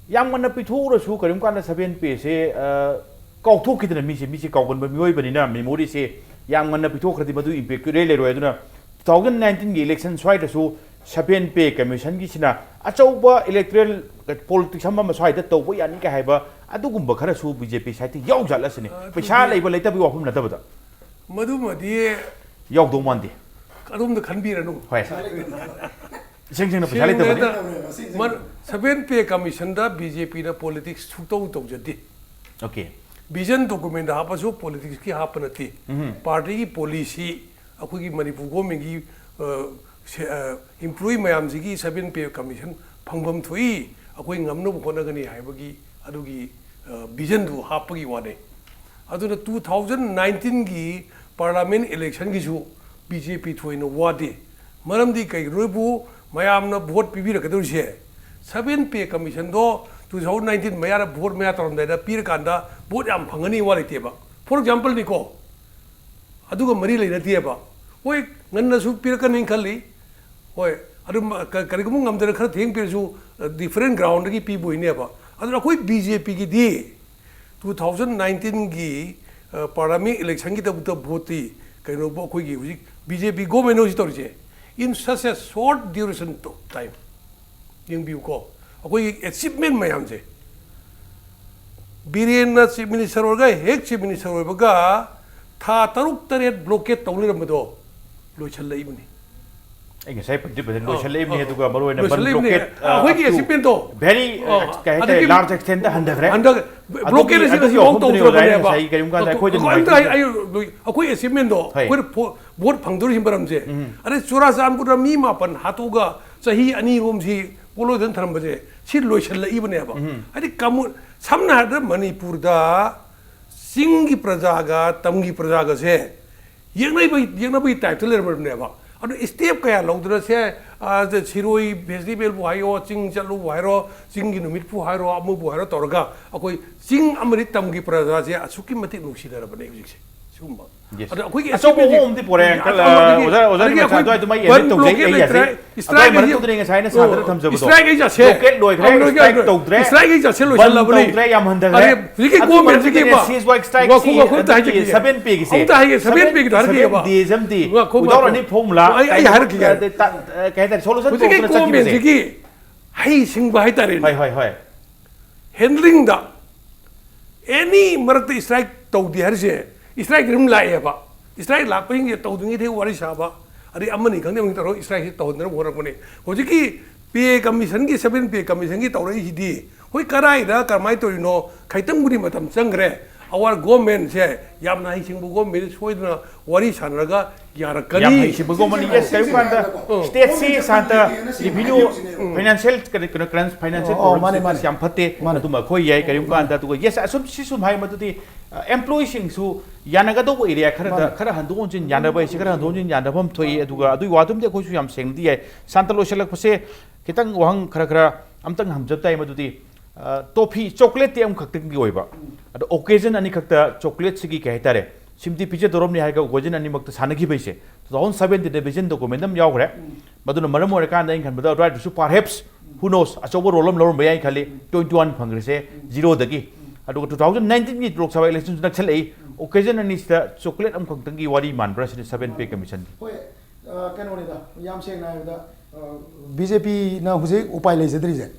ꯌꯥꯝ ꯉꯟꯅ ꯄꯤꯊꯣꯛꯎꯔꯁꯨ ꯀꯔꯤꯒꯨꯝꯕ ꯀꯥꯟꯗ ꯁꯕꯦꯟ ꯄꯦꯁꯦ, ꯑ, ꯀꯥꯎꯊꯣꯛꯈꯤꯗꯅ, ꯃꯤꯁꯦ, ꯃꯤꯁꯦ ꯀꯥꯎꯒꯟꯕ ꯃꯤꯑꯣꯏꯕꯅꯤꯅ ꯃꯦꯃꯣꯔꯤꯁꯦ ꯌꯥꯝ ꯉꯟꯅ ꯄꯤꯊꯣꯛꯈ꯭ꯔꯗꯤ ꯃꯗꯨ ꯏꯝꯄꯦꯛꯇꯨ ꯏꯔꯩ ꯂꯩꯔꯣꯏ꯫ ꯑꯗꯨꯅ ꯇꯨ ꯊꯥꯎꯖꯟ ꯅꯥꯏꯟꯇꯤꯟꯒꯤ ꯏꯂꯦꯛꯁꯟ ꯁ꯭ꯋꯥꯏꯗꯁꯨ ꯁꯕꯦꯟ ꯄꯦ ꯀꯃꯤꯁꯟꯒꯤꯁꯤꯅ ꯑꯆꯧꯕ ꯏꯂꯦꯛꯇꯣꯔꯦꯜ ꯄꯣꯂꯤꯇꯤꯛꯁ ꯑꯃ ꯁ꯭ꯋꯥꯏꯗ ꯇꯧꯕ ꯌꯥꯅꯤ ꯀꯥꯏ ꯍꯥꯏꯕ ꯑꯗꯨꯒꯨꯝꯕ ꯈꯔꯁꯨ ꯕꯤ ꯖꯦ ꯄꯤ ꯁꯥꯏꯠꯇ ꯌꯥꯎꯖꯥꯠꯂꯁꯤꯅꯦ꯫ ꯑꯗꯨꯗꯤ ꯄꯩꯁꯥ ꯂꯩꯕ ꯂꯩꯇꯕꯒꯤ ꯋꯥꯐꯝ ꯅꯠꯇꯕꯗ꯫ ꯃꯗꯨꯃꯗꯤ ꯌꯥꯎꯗꯧ ꯃꯥꯟꯗꯦ꯫ ꯑꯗꯣꯝꯗ ꯈꯟꯕꯤꯔꯅꯨ꯫ ꯍꯣꯏ꯫ ꯏꯁꯦꯡ ꯁꯦꯡꯅ ꯄꯩꯁꯥ ꯁꯦꯡꯅ ꯂꯩꯇꯕꯅꯤ꯫ ꯍꯥꯏꯗ, ꯃ-, ꯁꯕꯦꯟ ꯄꯦ ꯀꯃꯤꯁꯟꯗ ꯕꯤ ꯖꯦ ꯄꯤꯅ ꯄꯣꯂꯤꯇꯤꯛꯁ ꯁꯨꯛꯇꯧ ꯇꯧꯖꯗꯦ꯫ Okay꯫ ꯚꯤꯖꯟ ꯗꯣꯀꯨꯃꯦꯟꯗ ꯍꯥꯞꯄꯁꯨ ꯄꯣꯂꯤꯇꯤꯛꯁꯀꯤ ꯍꯥꯞꯄ ꯅꯠꯇꯦ꯫ ꯎꯝ꯫ ꯄꯥꯔꯇꯤꯒꯤ ꯄꯣꯂꯤꯁꯤ, ꯑꯩꯈꯣꯏꯒꯤ ꯃꯅꯤꯄꯨꯔ ꯒꯣꯔꯃꯦꯟꯒꯤ, ꯑ, ꯁꯦ-, ꯑ, ꯏꯝꯄ꯭ꯂꯣꯌꯤ ꯃꯌꯥꯝꯁꯤꯒꯤ ꯁꯕꯦꯟ ꯄꯦ ꯀꯃꯤꯁꯟ ꯐꯪꯐꯝ ꯊꯣꯛꯏ, ꯑꯩꯈꯣꯏ ꯉꯝꯅꯕ ꯍꯣꯠꯅꯒꯅꯤ ꯍꯥꯏꯕꯒꯤ ꯑꯗꯨꯒꯤ, ꯑ, ꯚꯤꯖꯟꯗꯨ ꯍꯥꯞꯄꯒꯤ ꯋꯥꯅꯤ꯫ ꯑꯗꯨꯅ ꯇꯨ ꯊꯥꯎꯖꯟ ꯅꯥꯏꯟꯇꯤꯟꯒꯤ ꯄꯥꯔꯂꯥꯃꯦꯟ ꯏꯂꯦꯛꯁꯟꯒꯤꯁꯨ ꯕꯤ ꯖꯦ ꯄꯤ ꯊꯣꯏꯅ ꯋꯥꯗꯦ꯫ ꯃꯔꯝꯗꯤ ꯀꯩꯒꯤꯅꯣꯕꯨ ꯃꯌꯥꯝꯅ ꯚꯣꯠ ꯄꯤꯕꯤꯔꯛꯀꯗꯧꯔꯤꯁꯦ ꯁꯕꯦꯟ ꯄꯦ ꯀꯃꯤꯁꯟꯗꯣ ꯇꯨ ꯊꯥꯎꯖꯟ ꯅꯥꯏꯟꯇꯤꯟ ꯃꯌꯥꯗ ꯚꯣꯠ ꯃꯌꯥ ꯇꯧꯔꯝꯗꯥꯏꯗ ꯄꯤꯔꯀꯥꯟꯗ ꯚꯣꯠ ꯌꯥꯝ ꯐꯪꯒꯅꯤ ꯋꯥ ꯂꯩꯇꯦꯕ꯫ ꯐꯣꯔ ꯑꯦꯛꯖꯥꯝꯄꯜꯅꯤꯀꯣ, ꯑꯗꯨꯒ ꯃꯔꯤ ꯂꯩꯅꯗꯦꯕ꯫ ꯍꯣꯏ, ꯉꯟꯅꯁꯨ ꯄꯤꯔꯛꯀꯅꯤ ꯈꯜꯂꯤ꯫ ꯍꯣꯏ, ꯑꯗꯨ ꯃ-, ꯀ-, ꯀꯔꯤꯒꯨꯝꯕ ꯉꯝꯗꯅ ꯈꯔ ꯊꯦꯡ ꯄꯤꯔꯁꯨ, ꯑ, ꯗꯤꯐꯔꯦꯟ ꯒ꯭ꯔꯥꯎꯟꯗꯒꯤ ꯄꯤꯕ ꯑꯣꯏꯅꯦꯕ꯫ ꯑꯗꯨꯅ ꯑꯩꯈꯣꯏ ꯕꯤ ꯖꯦ ꯄꯤꯒꯤꯗꯤ ꯇꯨ ꯊꯥꯎꯖꯟ ꯅꯥꯏꯟꯇꯤꯟꯒꯤ, ꯑ, ꯄꯥꯔꯂꯤꯌꯥꯃꯦꯟ ꯏꯂꯦꯛꯁꯟꯒꯤꯗꯃꯛꯇ ꯚꯣꯠꯇꯤ ꯀꯩꯅꯣꯕꯨ ꯑꯩꯈꯣꯏꯒꯤ ꯍꯧꯖꯤꯛ ꯕꯤ ꯖꯦ ꯄꯤ ꯒꯣꯔꯃꯦꯟ ꯍꯧꯖꯤꯛ ꯇꯧꯔꯤꯁꯦ, in such a short duration of time, ꯌꯦꯡꯕꯤꯌꯨꯀꯣ, ꯑꯩꯈꯣꯏꯒꯤ ꯑꯦꯆꯤꯞꯃꯦꯟ ꯃꯌꯥꯝꯁꯦ, ꯕꯤꯔꯦꯟꯅ ꯆꯤꯐ ꯃꯤꯅꯤꯁꯇꯔ ꯑꯣꯏꯔꯒ, ꯍꯦꯛ ꯆꯤꯐ ꯃꯤꯅꯤꯁꯇꯔ ꯑꯣꯏꯕꯒ ꯊꯥ ꯇꯔꯨꯛ ꯇꯔꯦꯠ ꯕ꯭ꯂꯣꯀꯦꯠ ꯇꯧ ꯂꯩꯔꯝꯕꯗꯣ ꯂꯣꯏꯁꯤꯜꯂꯛꯏꯕꯅꯤ꯫ ꯑꯩ ꯉꯁꯥꯏ ꯄꯟꯗꯤ ꯄꯟꯖ-, ꯑꯥ, ꯂꯣꯏꯁꯤꯜꯂꯛꯏꯕꯅꯤ꯫ ꯑꯥ, ꯑꯗꯨꯒ ꯃꯔꯨꯑꯣꯏꯅ ꯕꯟ ꯂꯣꯏꯁꯤꯜꯂꯛꯏꯕꯅꯤ꯫ ꯕ꯭ꯂꯣꯀꯦꯠ, ꯑꯥ, ꯑꯩꯈꯣꯏꯒꯤ ꯑꯥ, ꯑꯦꯆꯤꯞꯃꯦꯟꯗꯣ, ꯀꯩ ꯍꯥꯏꯇꯥꯔꯦ, ꯑꯥ, ꯂꯥꯔꯖ ꯑꯦꯛꯁꯇꯦꯟꯗ ꯍꯟꯊꯈ꯭ꯔꯦ꯫ ꯍꯟꯗꯛ ꯑꯗꯨꯒꯤ, ꯕ꯭ꯂꯣꯀꯦꯠ ꯑꯁꯤ ꯑꯗꯨꯒꯤ ꯍꯧꯖꯤꯛ ꯃꯑꯣꯡ ꯑꯍꯨꯝꯗꯨꯅꯤ ꯑꯣꯖꯥ ꯑꯩꯅ ꯇꯧꯗ꯭ꯔꯕꯅꯦꯕ꯫ ꯉꯁꯥꯏ ꯀꯔꯤꯒꯨꯝꯕ ꯀꯥꯟꯗ ꯑꯩꯈꯣꯏꯗ ꯑꯩꯈꯣꯏ, ꯑꯩꯈꯣꯏ, ꯅꯨꯡꯉꯥꯏꯇꯦ꯫ ꯑꯩ, ꯑꯩꯈꯣꯏ ꯑꯦꯆꯤꯞꯃꯦꯟꯗꯣ, ꯍꯣꯏ꯫ ꯑꯩꯈꯣꯏꯅ ꯐꯣ-, ꯚꯣꯠ ꯐꯪꯗꯣꯔꯤꯁꯤ ꯃꯔꯝꯁꯦ, ꯎꯝ꯫ ꯑꯗꯩ ꯆꯨꯔꯥꯆꯥꯟꯄꯨꯔꯗ ꯃꯤ ꯃꯥꯄꯟ ꯍꯥꯠꯇꯣꯛꯑꯒ ꯆꯍꯤ ꯑꯅꯤ ꯑꯍꯨꯝꯁꯤ ꯄꯣꯠꯂꯣꯏꯗꯅ ꯊꯝꯕꯁꯦ, ꯁꯤ ꯂꯣꯏꯁꯤꯜꯂꯛꯏꯕꯅꯦꯕ꯫ ꯎꯝ꯫ ꯍꯥꯏꯗꯤ ꯀꯃꯨ-, ꯁꯝꯅ ꯍꯥꯏꯔꯕꯗ ꯃꯅꯤꯄꯨꯔꯗ ꯆꯤꯡꯒꯤ ꯄ꯭ꯔꯖꯥꯒ ꯇꯝꯒꯤ ꯄ꯭ꯔꯖꯥꯒꯁꯦ ꯌꯦꯛꯅꯕꯒꯤ, ꯌꯦꯛꯅꯕꯒꯤ ꯇꯥꯏꯞꯇ ꯂꯩꯔꯝꯃꯕꯅꯦꯕ꯫ ꯑꯗꯨ ꯁ꯭ꯇꯦꯞ ꯀꯌꯥ ꯂꯧꯗꯅ ꯁꯦ, ꯑ, ꯁꯤꯔꯣꯏ ꯐꯦꯁꯇꯤꯚꯦꯜꯕꯨ ꯍꯥꯏꯌꯣ, ꯆꯤꯡ ꯆꯠꯂꯨꯕꯨ ꯍꯥꯏꯔꯣ, ꯆꯤꯡꯒꯤ ꯅꯨꯃꯤꯠꯄꯨ ꯍꯥꯏꯔꯣ, ꯑꯃꯕꯨ ꯍꯥꯏꯔꯣ ꯇꯧꯔꯒ ꯑꯩꯈꯣꯏ ꯆꯤꯡ ꯑꯃꯗꯤ ꯇꯝꯒꯤ ꯄ꯭ꯔꯖꯥꯁꯦ ꯑꯁꯨꯛꯀꯤ ꯃꯇꯤꯛ ꯅꯨꯡꯁꯤꯅꯔꯕꯅꯦ ꯍꯧꯖꯤꯛꯁꯦ꯫ ꯁꯤꯒꯨꯝꯕ꯫ Yes꯫ ꯑꯗ ꯑꯩꯈꯣꯏꯒꯤ ꯑꯆꯧꯕ ꯑꯆꯤꯞꯃꯦꯟꯁꯦ ꯑꯍꯣꯡꯕ ꯑꯃꯗꯤ ꯄꯨꯔꯛꯑꯦ, ꯑꯪꯀꯜ, ꯑꯗꯒꯤ ꯑ, ꯑꯩꯈꯣꯏ ꯑꯣꯖꯥ, ꯑꯣꯖꯥ ꯕꯟ ꯅꯤꯃꯆꯥ, ꯕ꯭ꯂꯣꯀꯦꯠ ꯑꯗꯨꯋꯥꯏꯗꯨꯃ ꯂꯩꯇ꯭ꯔꯦ, ꯑꯦꯗꯃꯤꯠ ꯇꯧꯖꯩ, ꯏꯁꯇ꯭ꯔꯥꯏꯛ ꯑꯩ ꯌꯥꯖꯩ꯫ ꯂꯩꯇ꯭ꯔꯦ, ꯑꯗꯨꯋꯥꯏ ꯏꯁꯇ꯭ꯔꯥꯏꯛ ꯃꯔꯛꯇꯨꯗꯅꯦ ꯉꯁꯥꯏ ꯑꯩꯅ ꯁꯥꯟꯅꯔ ꯂꯩꯇ꯭ꯔꯦ, ꯊꯝꯖꯕꯗꯣ꯫ ꯏꯁꯇ꯭ꯔꯥꯏꯛ ꯑꯩ ꯆꯠꯁꯦ꯫ ꯕ꯭ꯂꯣꯀꯦꯠ ꯂꯣꯏꯈ꯭ꯔꯦ, ꯂꯣꯏꯈ꯭ꯔꯦ, ꯏꯁꯇ꯭ꯔꯥꯏꯛ ꯂꯣꯏꯈ꯭ꯔꯦ꯫ ꯇꯧꯗ꯭ꯔꯦ꯫ ꯏꯁꯇ꯭ꯔꯥꯏꯛ ꯑꯩ ꯆꯠꯁꯦ ꯕꯟ ꯂꯣꯏꯁꯤꯜꯂꯕꯅꯤ꯫ ꯇꯧꯗ꯭ꯔꯦ, ꯌꯥꯝ ꯍꯟꯊꯈ꯭ꯔꯦ꯫ ꯑꯗꯩ ꯍꯧꯖꯤꯛꯀꯤ ꯑꯗꯨ ꯒꯣꯔꯃꯦꯟꯁꯤꯒꯤ ꯃꯔꯛꯇꯨꯗꯅꯦ ꯕ-, ceasefire strike ꯉꯥꯏꯈꯣ, ꯁꯤ ꯉꯥꯏꯈꯣ, ꯑꯝꯇ ꯑꯗꯨꯒꯤ ꯍꯥꯏꯖꯈꯤꯒꯦ꯫ Seven P ꯒꯤꯁꯦ꯫ ꯑꯝꯇ ꯍꯥꯏꯒꯦ, Seven P ꯒꯤꯗꯣ ꯍꯥꯏꯔꯒꯦꯕ꯫ Seven P ꯁꯦ ꯑꯝꯇ ꯉꯥꯏꯈꯣ, ꯉꯥꯏꯈꯣ, ꯍꯥꯏꯔꯒꯦ꯫ ꯉꯥꯏꯈꯣ, ꯉꯥꯏꯈꯣ, ꯉꯥꯏꯈꯣ꯫ ꯍꯧꯖꯤꯛꯀꯤ ꯒꯣꯔꯃꯦꯟꯁꯤꯒꯤ ꯕ-, ꯑꯩ, ꯑꯩ ꯍꯥꯏꯔꯛꯈꯤꯒꯦ꯫ ꯀꯩ ꯍꯥꯏꯇꯥꯔꯦ, solution ꯍꯧꯖꯤꯛꯀꯤ ꯄꯨꯔꯛꯇꯅ ꯆꯠꯈꯤꯕꯁꯦ꯫ ꯒꯣꯔꯃꯦꯟꯁꯤꯒꯤ ꯍꯩꯁꯤꯡꯕ ꯍꯥꯏꯇꯥꯔꯦꯅꯦ꯫ ꯍꯣꯏ, ꯍꯣꯏ, ꯍꯣꯏ꯫ Handling ꯗ ꯑꯦꯅꯤ ꯃꯔꯛꯇ ꯏꯁꯇ꯭ꯔꯥꯏꯛ ꯇꯧꯗꯦ ꯍꯥꯏꯔꯤꯁꯦ, ꯏꯁꯇ꯭ꯔꯥꯏꯛ ꯑꯗꯨꯝ ꯂꯥꯛꯑꯦꯕ꯫ ꯏꯁꯇ꯭ꯔꯥꯏꯛ ꯂꯥꯛꯄꯁꯤꯡꯁꯦ ꯇꯧꯗ꯭ꯔꯤꯉꯩꯗꯒꯤ ꯋꯥꯔꯤ ꯁꯥꯕ, ꯑꯗꯩ ꯑꯃꯅꯤ ꯈꯪꯗꯦ ꯑꯃꯅꯤ ꯇꯧꯔꯒ ꯏꯁꯇ꯭ꯔꯥꯏꯛꯁꯤ ꯇꯧꯍꯟꯗꯅꯕ ꯍꯣꯠꯅꯔꯛꯄꯅꯦ꯫ ꯍꯧꯖꯤꯛꯀꯤ ꯄꯦ ꯀꯃꯤꯁꯟꯒꯤ, Seven Pay ꯀꯃꯤꯁꯟꯒꯤ ꯇꯧꯔꯛꯏꯁꯤꯗꯤ, ꯍꯣꯏ, ꯀꯗꯥꯏꯗ ꯀꯔꯝꯍꯥꯏꯅ ꯇꯧꯔꯤꯅꯣ, ꯈꯤꯇꯪꯕꯨꯗꯤ ꯃꯇꯝ ꯆꯪꯈ꯭ꯔꯦ꯫ Our ꯒꯣꯔꯃꯦꯟꯁꯦ ꯌꯥꯝꯅ ꯍꯩꯁꯤꯡꯕ ꯒꯣꯔꯃꯦꯟ ꯁꯣꯏꯗꯅ ꯋꯥꯔꯤ ꯁꯥꯟꯅꯔꯒ ꯌꯥꯔꯛꯀꯅꯤ꯫ ꯌꯥꯝ ꯍꯩꯁꯤꯡꯕ ꯒꯣꯔꯃꯦꯟ꯫ Yes, ꯀꯔꯤꯒꯨꯝꯕ ꯀꯥꯟꯗ ꯑꯣ꯫ ꯁ꯭ꯇꯦꯠꯁꯤ ꯁꯥꯟꯇ ꯔꯤꯚꯤꯅ꯭ꯌꯨ, ꯎꯝ꯫ ꯐꯥꯏꯅꯥꯟꯁꯤꯌꯦꯜ ꯀꯔꯤ, ꯀꯩꯅꯣ, ꯀꯔꯦꯟ-, ꯐꯥꯏꯅꯥꯟꯁꯤꯌꯦꯜ ꯑꯣ, ꯄ꯭ꯔꯣꯕ꯭ꯂꯦꯝ ꯃꯥꯅꯦ, ꯁ꯭ꯇꯦꯇꯁ ꯃꯥꯅꯦ꯫ ꯌꯥꯝ ꯐꯠꯇꯦ꯫ ꯃꯥꯅꯦ꯫ ꯑꯗꯨꯝ ꯑꯩꯈꯣꯏ ꯌꯥꯏ꯫ ꯀꯔꯤꯒꯨꯝꯕ ꯀꯥꯟꯗ, ꯑꯗꯨꯒ, ꯌꯦꯁ, ꯑꯁꯨꯝ, ꯁꯤ ꯁꯨꯝ ꯍꯥꯏ ꯃꯗꯨꯗꯤ, ꯑ, ꯑꯦꯝꯄ꯭ꯂꯣꯌꯤꯁꯤꯡꯁꯨ ꯌꯥꯅꯒꯗꯧꯕ ꯑꯦꯔꯤꯌꯥ ꯈꯔꯗ ꯃꯥꯅꯦ꯫ ꯈꯔ ꯍꯟꯗꯣꯛ ꯍꯟꯖꯤꯟ ꯌꯥꯅꯕ ꯍꯥꯏꯁꯤ ꯈꯔ ꯍꯟꯗꯣꯛ ꯍꯟꯖꯤꯟ ꯌꯥꯅꯕ ꯑꯃ ꯊꯣꯛꯏ꯫ ꯑꯗꯨꯒ ꯑꯗꯨꯒꯤ ꯋꯥꯗꯨꯝꯗꯤ ꯑꯩꯈꯣꯏꯁꯨ ꯌꯥꯝ ꯁꯦꯡꯅꯗꯤ ꯌꯥꯏ꯫ ꯁꯥꯟꯇ ꯂꯣꯏꯁꯤꯜꯂꯛꯄꯁꯦ ꯈꯤꯇꯪ ꯋꯥꯍꯪ ꯈꯔ ꯈꯔ ꯑꯝꯇꯪ ꯍꯪꯖꯕ ꯇꯥꯏ, ꯃꯗꯨꯗꯤ ꯇꯣꯐꯤ ꯆꯣꯀ꯭ꯂꯦꯠꯇꯤ ꯑꯃꯈꯛꯇꯪꯒꯤ ꯑꯣꯏꯕ, ꯑꯗꯣ ꯑꯣꯀꯦꯖꯟ ꯑꯅꯤꯈꯛꯇ ꯆꯣꯀ꯭ꯂꯦꯠꯁꯤꯒꯤ ꯀꯩ ꯍꯥꯏꯇꯥꯔꯦ, ꯁꯤꯃꯗꯤ ꯄꯤꯖꯗꯧꯔꯝꯅꯤ ꯍꯥꯏꯔꯒ ꯑꯣꯀꯦꯖꯟ ꯑꯅꯤꯃꯛꯇ ꯁꯥꯟꯅꯈꯤꯕꯩꯁꯦ, ꯇꯨ ꯊꯥꯎꯖꯟ ꯁꯕꯦꯟꯇꯤꯟꯗ ꯚꯤꯖꯟ ꯗꯣꯀꯨꯃꯦꯟ ꯑꯃ ꯌꯥꯎꯈ꯭ꯔꯦ꯫ ꯃꯗꯨꯅ ꯃꯔꯝ ꯑꯣꯏꯔꯀꯥꯟꯗ ꯑꯩꯅ ꯈꯟꯕꯗ ꯑꯗꯨꯋꯥꯏꯗꯁꯨ perhaps, who knows, ꯑꯆꯧꯕ ꯔꯣꯜ ꯑꯃ ꯂꯧꯔꯝꯕ ꯌꯥꯏꯅ ꯈꯜꯂꯤ꯫ ꯇ꯭ꯋꯦꯟꯇꯤ ꯋꯥꯟ ꯐꯪꯈ꯭ꯔꯤꯁꯦ ꯖꯤꯔꯣꯗꯒꯤ꯫ ꯑꯗꯨꯒ ꯇꯨ ꯊꯥꯎꯖꯟ ꯅꯥꯏꯟꯇꯤꯟꯒꯤ ꯂꯣꯛ ꯁꯚꯥ ꯏꯂꯦꯛꯁꯟꯁꯨ ꯅꯛꯁꯜꯂꯛꯏ꯫ ꯑꯣꯀꯦꯖꯟ ꯑꯅꯤꯁꯤꯗ ꯆꯣꯀ꯭ꯂꯦꯠ ꯑꯃꯈꯛꯇꯪꯒꯤ ꯋꯥꯔꯤ ꯃꯥꯟꯕ꯭ꯔꯥ ꯁꯤꯅꯤ ꯁꯕꯦꯟ ꯄꯦ ꯀꯃꯤꯁꯟꯒꯤ꯫ ꯍꯣꯏ, ꯑ, ꯀꯩꯅꯣꯅꯤꯗ, ꯌꯥꯝ ꯁꯦꯡꯅ ꯍꯥꯏꯔꯕꯗ, ꯕꯤ ꯖꯦ ꯄꯤꯅ ꯍꯧꯖꯤꯛ ꯎꯄꯥꯏ ꯂꯩꯖꯗ꯭ꯔꯤꯁꯦ,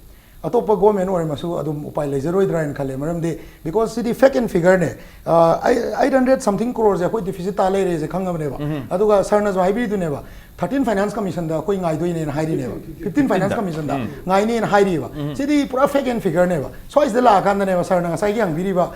ꯑꯇꯣꯞꯄ ꯒꯣꯔꯃꯦꯟ ꯑꯣꯏꯔꯝꯃꯁꯨ ꯑꯗꯨꯝ ꯎꯄꯥꯏ ꯂꯩꯖꯔꯣꯏꯗ꯭ꯔꯥ ꯍꯥꯏꯅ ꯈꯜꯂꯦ꯫ ꯃꯔꯝꯗꯤ because ꯁꯤꯗꯤ fact and figure ꯅꯦ꯫ ꯑꯩꯠ ꯍꯟꯗ꯭ꯔꯦꯠ something crore ꯁꯦ ꯑꯩꯈꯣꯏ ꯗꯤꯐꯤꯁꯤꯠ ꯇꯥ ꯂꯩꯔꯦꯁꯦ ꯈꯪꯉꯕꯅꯦꯕ꯫ ꯑꯗꯨꯒ ꯁꯥꯔꯅꯁꯨ ꯍꯥꯏꯕꯤꯔꯤꯗꯨꯅꯦꯕ, ꯊꯥꯔꯇꯤꯟ ꯐꯥꯏꯅꯥꯟꯁ ꯀꯃꯤꯁꯟꯗ ꯑꯩꯈꯣꯏ ꯉꯥꯏꯗꯣꯏꯅꯦꯅ ꯍꯥꯏꯔꯤꯅꯦꯕ꯫ ꯐꯤꯐꯇꯤꯟ ꯐꯥꯏꯅꯥꯟꯁ ꯀꯃꯤꯁꯟꯗ ꯉꯥꯏꯅꯦꯅ ꯍꯥꯏꯔꯤꯕ꯫ ꯁꯤꯗꯤ ꯄꯨꯔꯥ fact and figure ꯅꯦꯕ꯫ ꯁ꯭ꯋꯥꯏꯁꯤꯗ ꯂꯥꯛꯑꯀꯥꯟꯗꯅꯦꯕ ꯁꯥꯔꯅ ꯉꯁꯥꯏꯒꯤ ꯍꯪꯕꯤꯔꯤꯕ,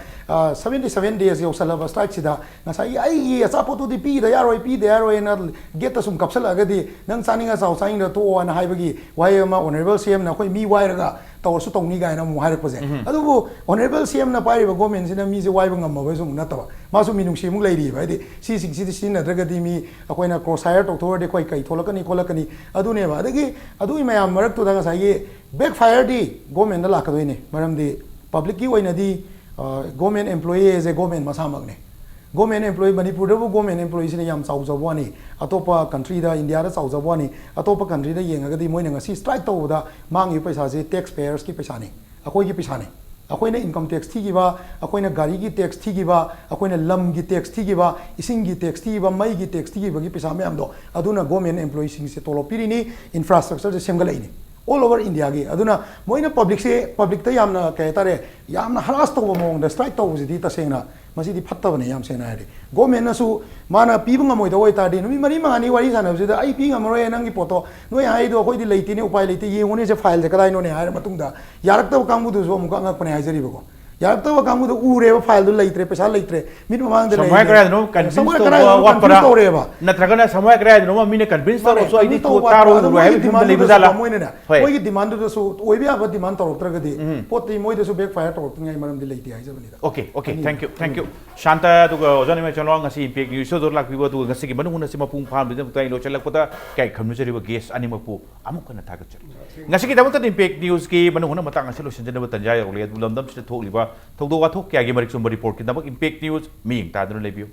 ꯁꯕꯦꯟꯇꯤ ꯁꯕꯦꯟ ꯗꯦꯖ ꯌꯧꯁꯜꯂꯕ ꯁ꯭ꯇ꯭ꯔꯥꯏꯛꯁꯤꯗ ꯉꯁꯥꯏꯒꯤ ꯑꯩꯒꯤ ꯑꯆꯥꯄꯣꯠꯇꯨꯗꯤ ꯄꯤꯗ ꯌꯥꯔꯣꯏ, ꯄꯤꯗ ꯌꯥꯔꯣꯏꯅ ꯒꯦꯠꯇ ꯁꯨꯝ ꯀꯞꯁꯜꯂꯛꯑꯒꯗꯤ, "ꯅꯪ ꯆꯥꯅꯤꯡꯉ ꯆꯥꯎ, ꯆꯥꯅꯤꯡꯗ ꯇꯣꯛꯑꯣ" ꯍꯥꯏꯅ ꯍꯥꯏꯕꯒꯤ ꯋꯥꯍꯩ ꯑꯃ ꯑꯣꯅꯔꯦꯕꯜ ꯁꯤ ꯑꯦꯝꯅ "ꯑꯩꯈꯣꯏ ꯃꯤ ꯋꯥꯏꯔꯒ ꯇꯧꯔꯁꯨ ꯇꯧꯅꯤ" ꯀꯥꯏꯅ ꯑꯃꯨꯛ ꯍꯥꯏꯔꯛꯄꯁꯦ꯫ ꯑꯗꯨꯕꯨ ꯑꯣꯅꯔꯦꯕꯜ ꯁꯤ ꯑꯦꯝꯅ ꯄꯥꯏꯔꯤꯕ ꯒꯣꯔꯃꯦꯟꯁꯤꯅ ꯃꯤꯁꯦ ꯋꯥꯏꯕ ꯉꯝꯃꯕꯁꯨ ꯑꯃꯨꯛ ꯅꯠꯇꯕ, ꯃꯥꯁꯨ ꯃꯤꯅꯨꯡꯁꯤ ꯑꯃꯨꯛ ꯂꯩꯔꯤꯕ꯫ ꯍꯥꯏꯗꯤ ꯁꯤꯁꯤꯡꯁꯤꯗꯤ ꯁꯤꯖꯤꯟꯅꯗ꯭ꯔꯒꯗꯤ ꯃꯤ ꯑꯩꯈꯣꯏꯅ ꯀ꯭ꯔꯣꯁ ꯍꯥꯌꯔ ꯇꯧꯊꯣꯛꯑꯗꯤ ꯑꯩꯈꯣꯏ ꯀꯩ ꯊꯣꯛꯂꯛꯀꯅꯤ ꯈꯣꯠꯂꯛꯀꯅꯤ ꯑꯗꯨꯅꯦꯕ꯫ ꯑꯗꯒꯤ ꯑꯗꯨꯒꯤ ꯃꯌꯥꯝ ꯃꯔꯛꯇꯨꯗ ꯉꯁꯥꯏꯒꯤ ꯕꯦꯛ ꯐꯥꯌꯔꯗꯤ ꯒꯣꯔꯃꯦꯟꯗ ꯂꯥꯛꯀꯗꯣꯏꯅꯦ꯫ ꯃꯔꯝꯗꯤ ꯄꯕ꯭ꯂꯤꯛꯀꯤ ꯑꯣꯏꯅꯗꯤ ꯒꯣꯔꯃꯦꯟ ꯑꯦꯝꯄ꯭ꯂꯣꯌꯤ ꯍꯥꯏꯁꯦ ꯒꯣꯔꯃꯦꯟ ꯃꯁꯥꯃꯛꯅꯦ꯫ ꯒꯣꯔꯃꯦꯟ ꯑꯦꯝꯄ꯭ꯂꯣꯌꯤ, ꯃꯅꯤꯄꯨꯔꯗꯕꯨ ꯒꯣꯔꯃꯦꯟ ꯑꯦꯝꯄ꯭ꯂꯣꯌꯤꯁꯤꯅ ꯌꯥꯝ ꯆꯥꯎꯖꯕ ꯋꯥꯅꯤ꯫ ꯑꯇꯣꯞꯄ ꯀꯟꯇ꯭ꯔꯤꯗ, ꯏꯟꯗꯤꯌꯥꯗ ꯆꯥꯎꯖꯕ ꯋꯥꯅꯤ꯫ ꯑꯇꯣꯞꯄ ꯀꯟꯇ꯭ꯔꯤꯗ ꯌꯦꯡꯉꯒꯗꯤ ꯃꯣꯏꯅ ꯉꯁꯤ ꯁ꯭ꯇ꯭ꯔꯥꯏꯛ ꯇꯧꯕꯗ ꯃꯥꯡꯉꯤꯕ ꯄꯩꯁꯥꯁꯦ ꯇꯦꯛꯁ ꯄꯦꯌꯔꯁꯀꯤ ꯄꯩꯁꯥꯅꯤ, ꯑꯩꯈꯣꯏꯒꯤ ꯄꯩꯁꯥꯅꯤ꯫ ꯑꯩꯈꯣꯏꯅ ꯏꯟꯀꯝ ꯇꯦꯛꯁ ꯊꯤꯈꯤꯕ, ꯑꯩꯈꯣꯏꯅ ꯒꯥꯔꯤꯒꯤ ꯇꯦꯛꯁ ꯊꯤꯈꯤꯕ, ꯑꯩꯈꯣꯏꯅ ꯂꯝꯒꯤ ꯇꯦꯛꯁ ꯊꯤꯈꯤꯕ, ꯏꯁꯤꯡꯒꯤ ꯇꯦꯛꯁ ꯊꯤꯈꯤꯕ, ꯃꯩꯒꯤ ꯇꯦꯛꯁ ꯊꯤꯈꯤꯕꯒꯤ ꯄꯩꯁꯥ ꯃꯌꯥꯝꯗꯣ, ꯑꯗꯨꯅ ꯒꯣꯔꯃꯦꯟ ꯑꯦꯝꯄ꯭ꯂꯣꯌꯤꯁꯤꯡꯁꯦ ꯇꯣꯂꯣꯞ ꯄꯤꯔꯤꯅꯤ, ꯏꯟꯐ꯭ꯔꯥꯁ꯭ꯇ꯭ꯔꯛꯆꯔꯁꯦ ꯁꯦꯝꯒꯠꯂꯛꯏꯅꯤ꯫ ꯑꯣꯜ ꯑꯣꯚꯔ ꯏꯟꯗꯤꯌꯥꯒꯤ꯫ ꯑꯗꯨꯅ ꯃꯣꯏꯅ ꯄꯕ꯭ꯂꯤꯛꯁꯦ, ꯄꯕ꯭ꯂꯤꯛꯇ ꯌꯥꯝꯅ ꯀꯩ ꯍꯥꯏꯇꯥꯔꯦ, ꯌꯥꯝꯅ ꯍꯔꯥꯁ ꯇꯧꯕ ꯃꯑꯣꯡꯗ ꯁ꯭ꯇ꯭ꯔꯥꯏꯛ ꯇꯧꯕꯁꯤꯗꯤ ꯇꯁꯦꯡꯅ ꯃꯁꯤꯗꯤ ꯐꯠꯇꯕꯅꯦ, ꯌꯥꯝ ꯁꯦꯡꯅ ꯍꯥꯏꯔꯗꯤ꯫ ꯒꯣꯔꯃꯦꯟꯅꯁꯨ ꯃꯥꯅ ꯄꯤꯕ ꯉꯝꯃꯣꯏꯗꯧ ꯑꯣꯏꯇꯥꯔꯗꯤ, ꯅꯨꯃꯤꯠ ꯃꯔꯤ ꯃꯉꯥꯅꯤ ꯋꯥꯔꯤ ꯁꯥꯟꯅꯕꯁꯤꯗ "ꯑꯩ ꯄꯤ ꯉꯝꯃꯔꯣꯏ, ꯅꯪꯒꯤ ꯄꯣꯠꯇꯣ ꯅꯣꯏ ꯍꯥꯏꯗꯣ ꯑꯩꯈꯣꯏꯗꯤ ꯂꯩꯇꯦꯅꯦ, ꯎꯄꯥꯏ ꯂꯩꯇꯦ, ꯌꯦꯡꯉꯨꯅꯦ ꯁꯦ ꯐꯥꯏꯜꯁꯦ ꯀꯗꯥꯏꯅꯣꯅꯦ" ꯍꯥꯏꯔ ꯃꯇꯨꯡꯗ ꯌꯥꯔꯛꯇꯕ ꯀꯥꯡꯕꯨꯗꯨꯁꯨ ꯑꯃꯨꯛꯀ ꯑꯉꯛꯄꯅꯦ ꯍꯥꯏꯖꯔꯤꯕꯀꯣ꯫ ꯌꯥꯔꯛꯇꯕ ꯀꯥꯡꯕꯨꯗꯣ ꯎꯔꯦꯕ, ꯐꯥꯏꯜꯗꯨ ꯂꯩꯇ꯭ꯔꯦ, ꯄꯩꯁꯥ ꯂꯩꯇ꯭ꯔꯦ, ꯃꯤꯠ ꯃꯃꯥꯡꯗ ꯁꯃꯨꯍꯥꯏ ꯂꯩꯔꯦ꯫ ꯀꯔꯥꯏꯗꯅꯣ ꯀꯟꯚꯤꯟꯁ ꯁꯃꯨꯍꯥꯏ ꯇꯧꯕ ꯀꯔꯥꯏꯗꯅꯣ ꯋꯥꯠꯄ꯭ꯔꯥ? ꯀꯟꯐ꯭ꯌꯨꯁ ꯇꯧꯔꯦꯕ꯫ ꯅꯠꯇ꯭ꯔꯒꯅ ꯁꯃꯨꯍꯥꯏ ꯀꯔꯥꯏꯗꯅꯣꯃ ꯃꯤꯅ ꯀꯟꯚꯤꯟꯁ ꯃꯥꯅꯦ, ꯇꯧꯔꯁꯨ ꯑꯩꯗꯤ ꯀꯟꯚꯤꯟꯁ ꯇꯧꯕ ꯇꯥꯔꯣꯏꯗ꯭ꯔꯣ ꯑꯗꯨ ꯍꯥꯏꯕ ꯃꯣꯏꯒꯤ ꯐꯤꯕꯝꯗ ꯗꯤꯃꯥꯟꯗꯨꯗꯁꯨ ꯂꯩꯕꯖꯥꯠꯂꯥ? ꯀꯃꯥꯏꯅꯅꯦ? ꯍꯣꯏ꯫ ꯃꯣꯏꯒꯤ ꯗꯤꯃꯥꯟꯗꯨꯗꯁꯨ ꯑꯣꯏꯕ ꯌꯥꯕ ꯗꯤꯃꯥꯟ ꯇꯧꯔꯛꯇ꯭ꯔꯒꯗꯤ ꯎꯝ꯫ ꯄꯣꯠꯇꯤ ꯃꯣꯏꯗꯁꯨ ꯕꯦꯛ ꯐꯥꯏꯌꯔ ꯇꯧꯔꯛꯇꯅꯤꯡꯉꯥꯏ ꯃꯔꯝꯗꯤ ꯂꯩꯇꯦ ꯍꯥꯏꯖꯕꯅꯤꯗ꯫ Okay, okay, ꯑꯅꯤ-, thank you, thank you. ꯑꯅꯤ-, ꯁꯥꯟꯇ ꯑꯗꯨꯒ ꯑꯣꯖꯥ ꯅꯤꯃꯩ ꯆꯅꯋꯥ ꯉꯁꯤ Impact News ꯁꯣꯗꯣ ꯂꯥꯛꯄꯤꯕ ꯑꯗꯨꯒ ꯉꯁꯤꯒꯤ ꯃꯅꯨꯡ ꯍꯨꯠꯅ ꯑꯁꯤ ꯃꯄꯨꯡ ꯐꯥꯍꯟꯕꯗꯨꯒꯤꯗꯃꯛꯇ ꯑꯩ ꯂꯣꯏꯁꯤꯜꯂꯛꯄꯗ ꯏꯀꯥꯏ ꯈꯨꯝꯅꯖꯔꯤꯕ guest ꯑꯅꯤꯃꯛꯄꯨ ꯑꯃꯨꯛ ꯍꯟꯅ ꯊꯥꯒꯠꯆꯔꯤ꯫ ꯉꯁꯤꯒꯤꯗꯃꯛꯇꯗꯤ Impact News ꯀꯤ ꯃꯅꯨꯡ ꯍꯨꯠꯅ ꯃꯇꯥꯡ ꯑꯁꯤ ꯂꯣꯏꯁꯤꯟꯖꯅꯕ ꯇꯥꯟꯖꯥ ꯌꯧꯔꯛꯂꯦ꯫ ꯑꯗꯨꯕꯨ ꯂꯝꯗꯝꯁꯤꯗ ꯊꯣꯛꯂꯤꯕ ꯊꯧꯗꯣꯛ ꯋꯥꯊꯣꯛ ꯀꯌꯥꯒꯤ ꯃꯔꯤꯛ ꯆꯨꯝꯕ report ꯀꯤꯗꯃꯛ Impact News ꯃꯤꯠꯌꯦꯡ ꯇꯥꯗꯨꯅ ꯂꯩꯕꯤꯌꯨ꯫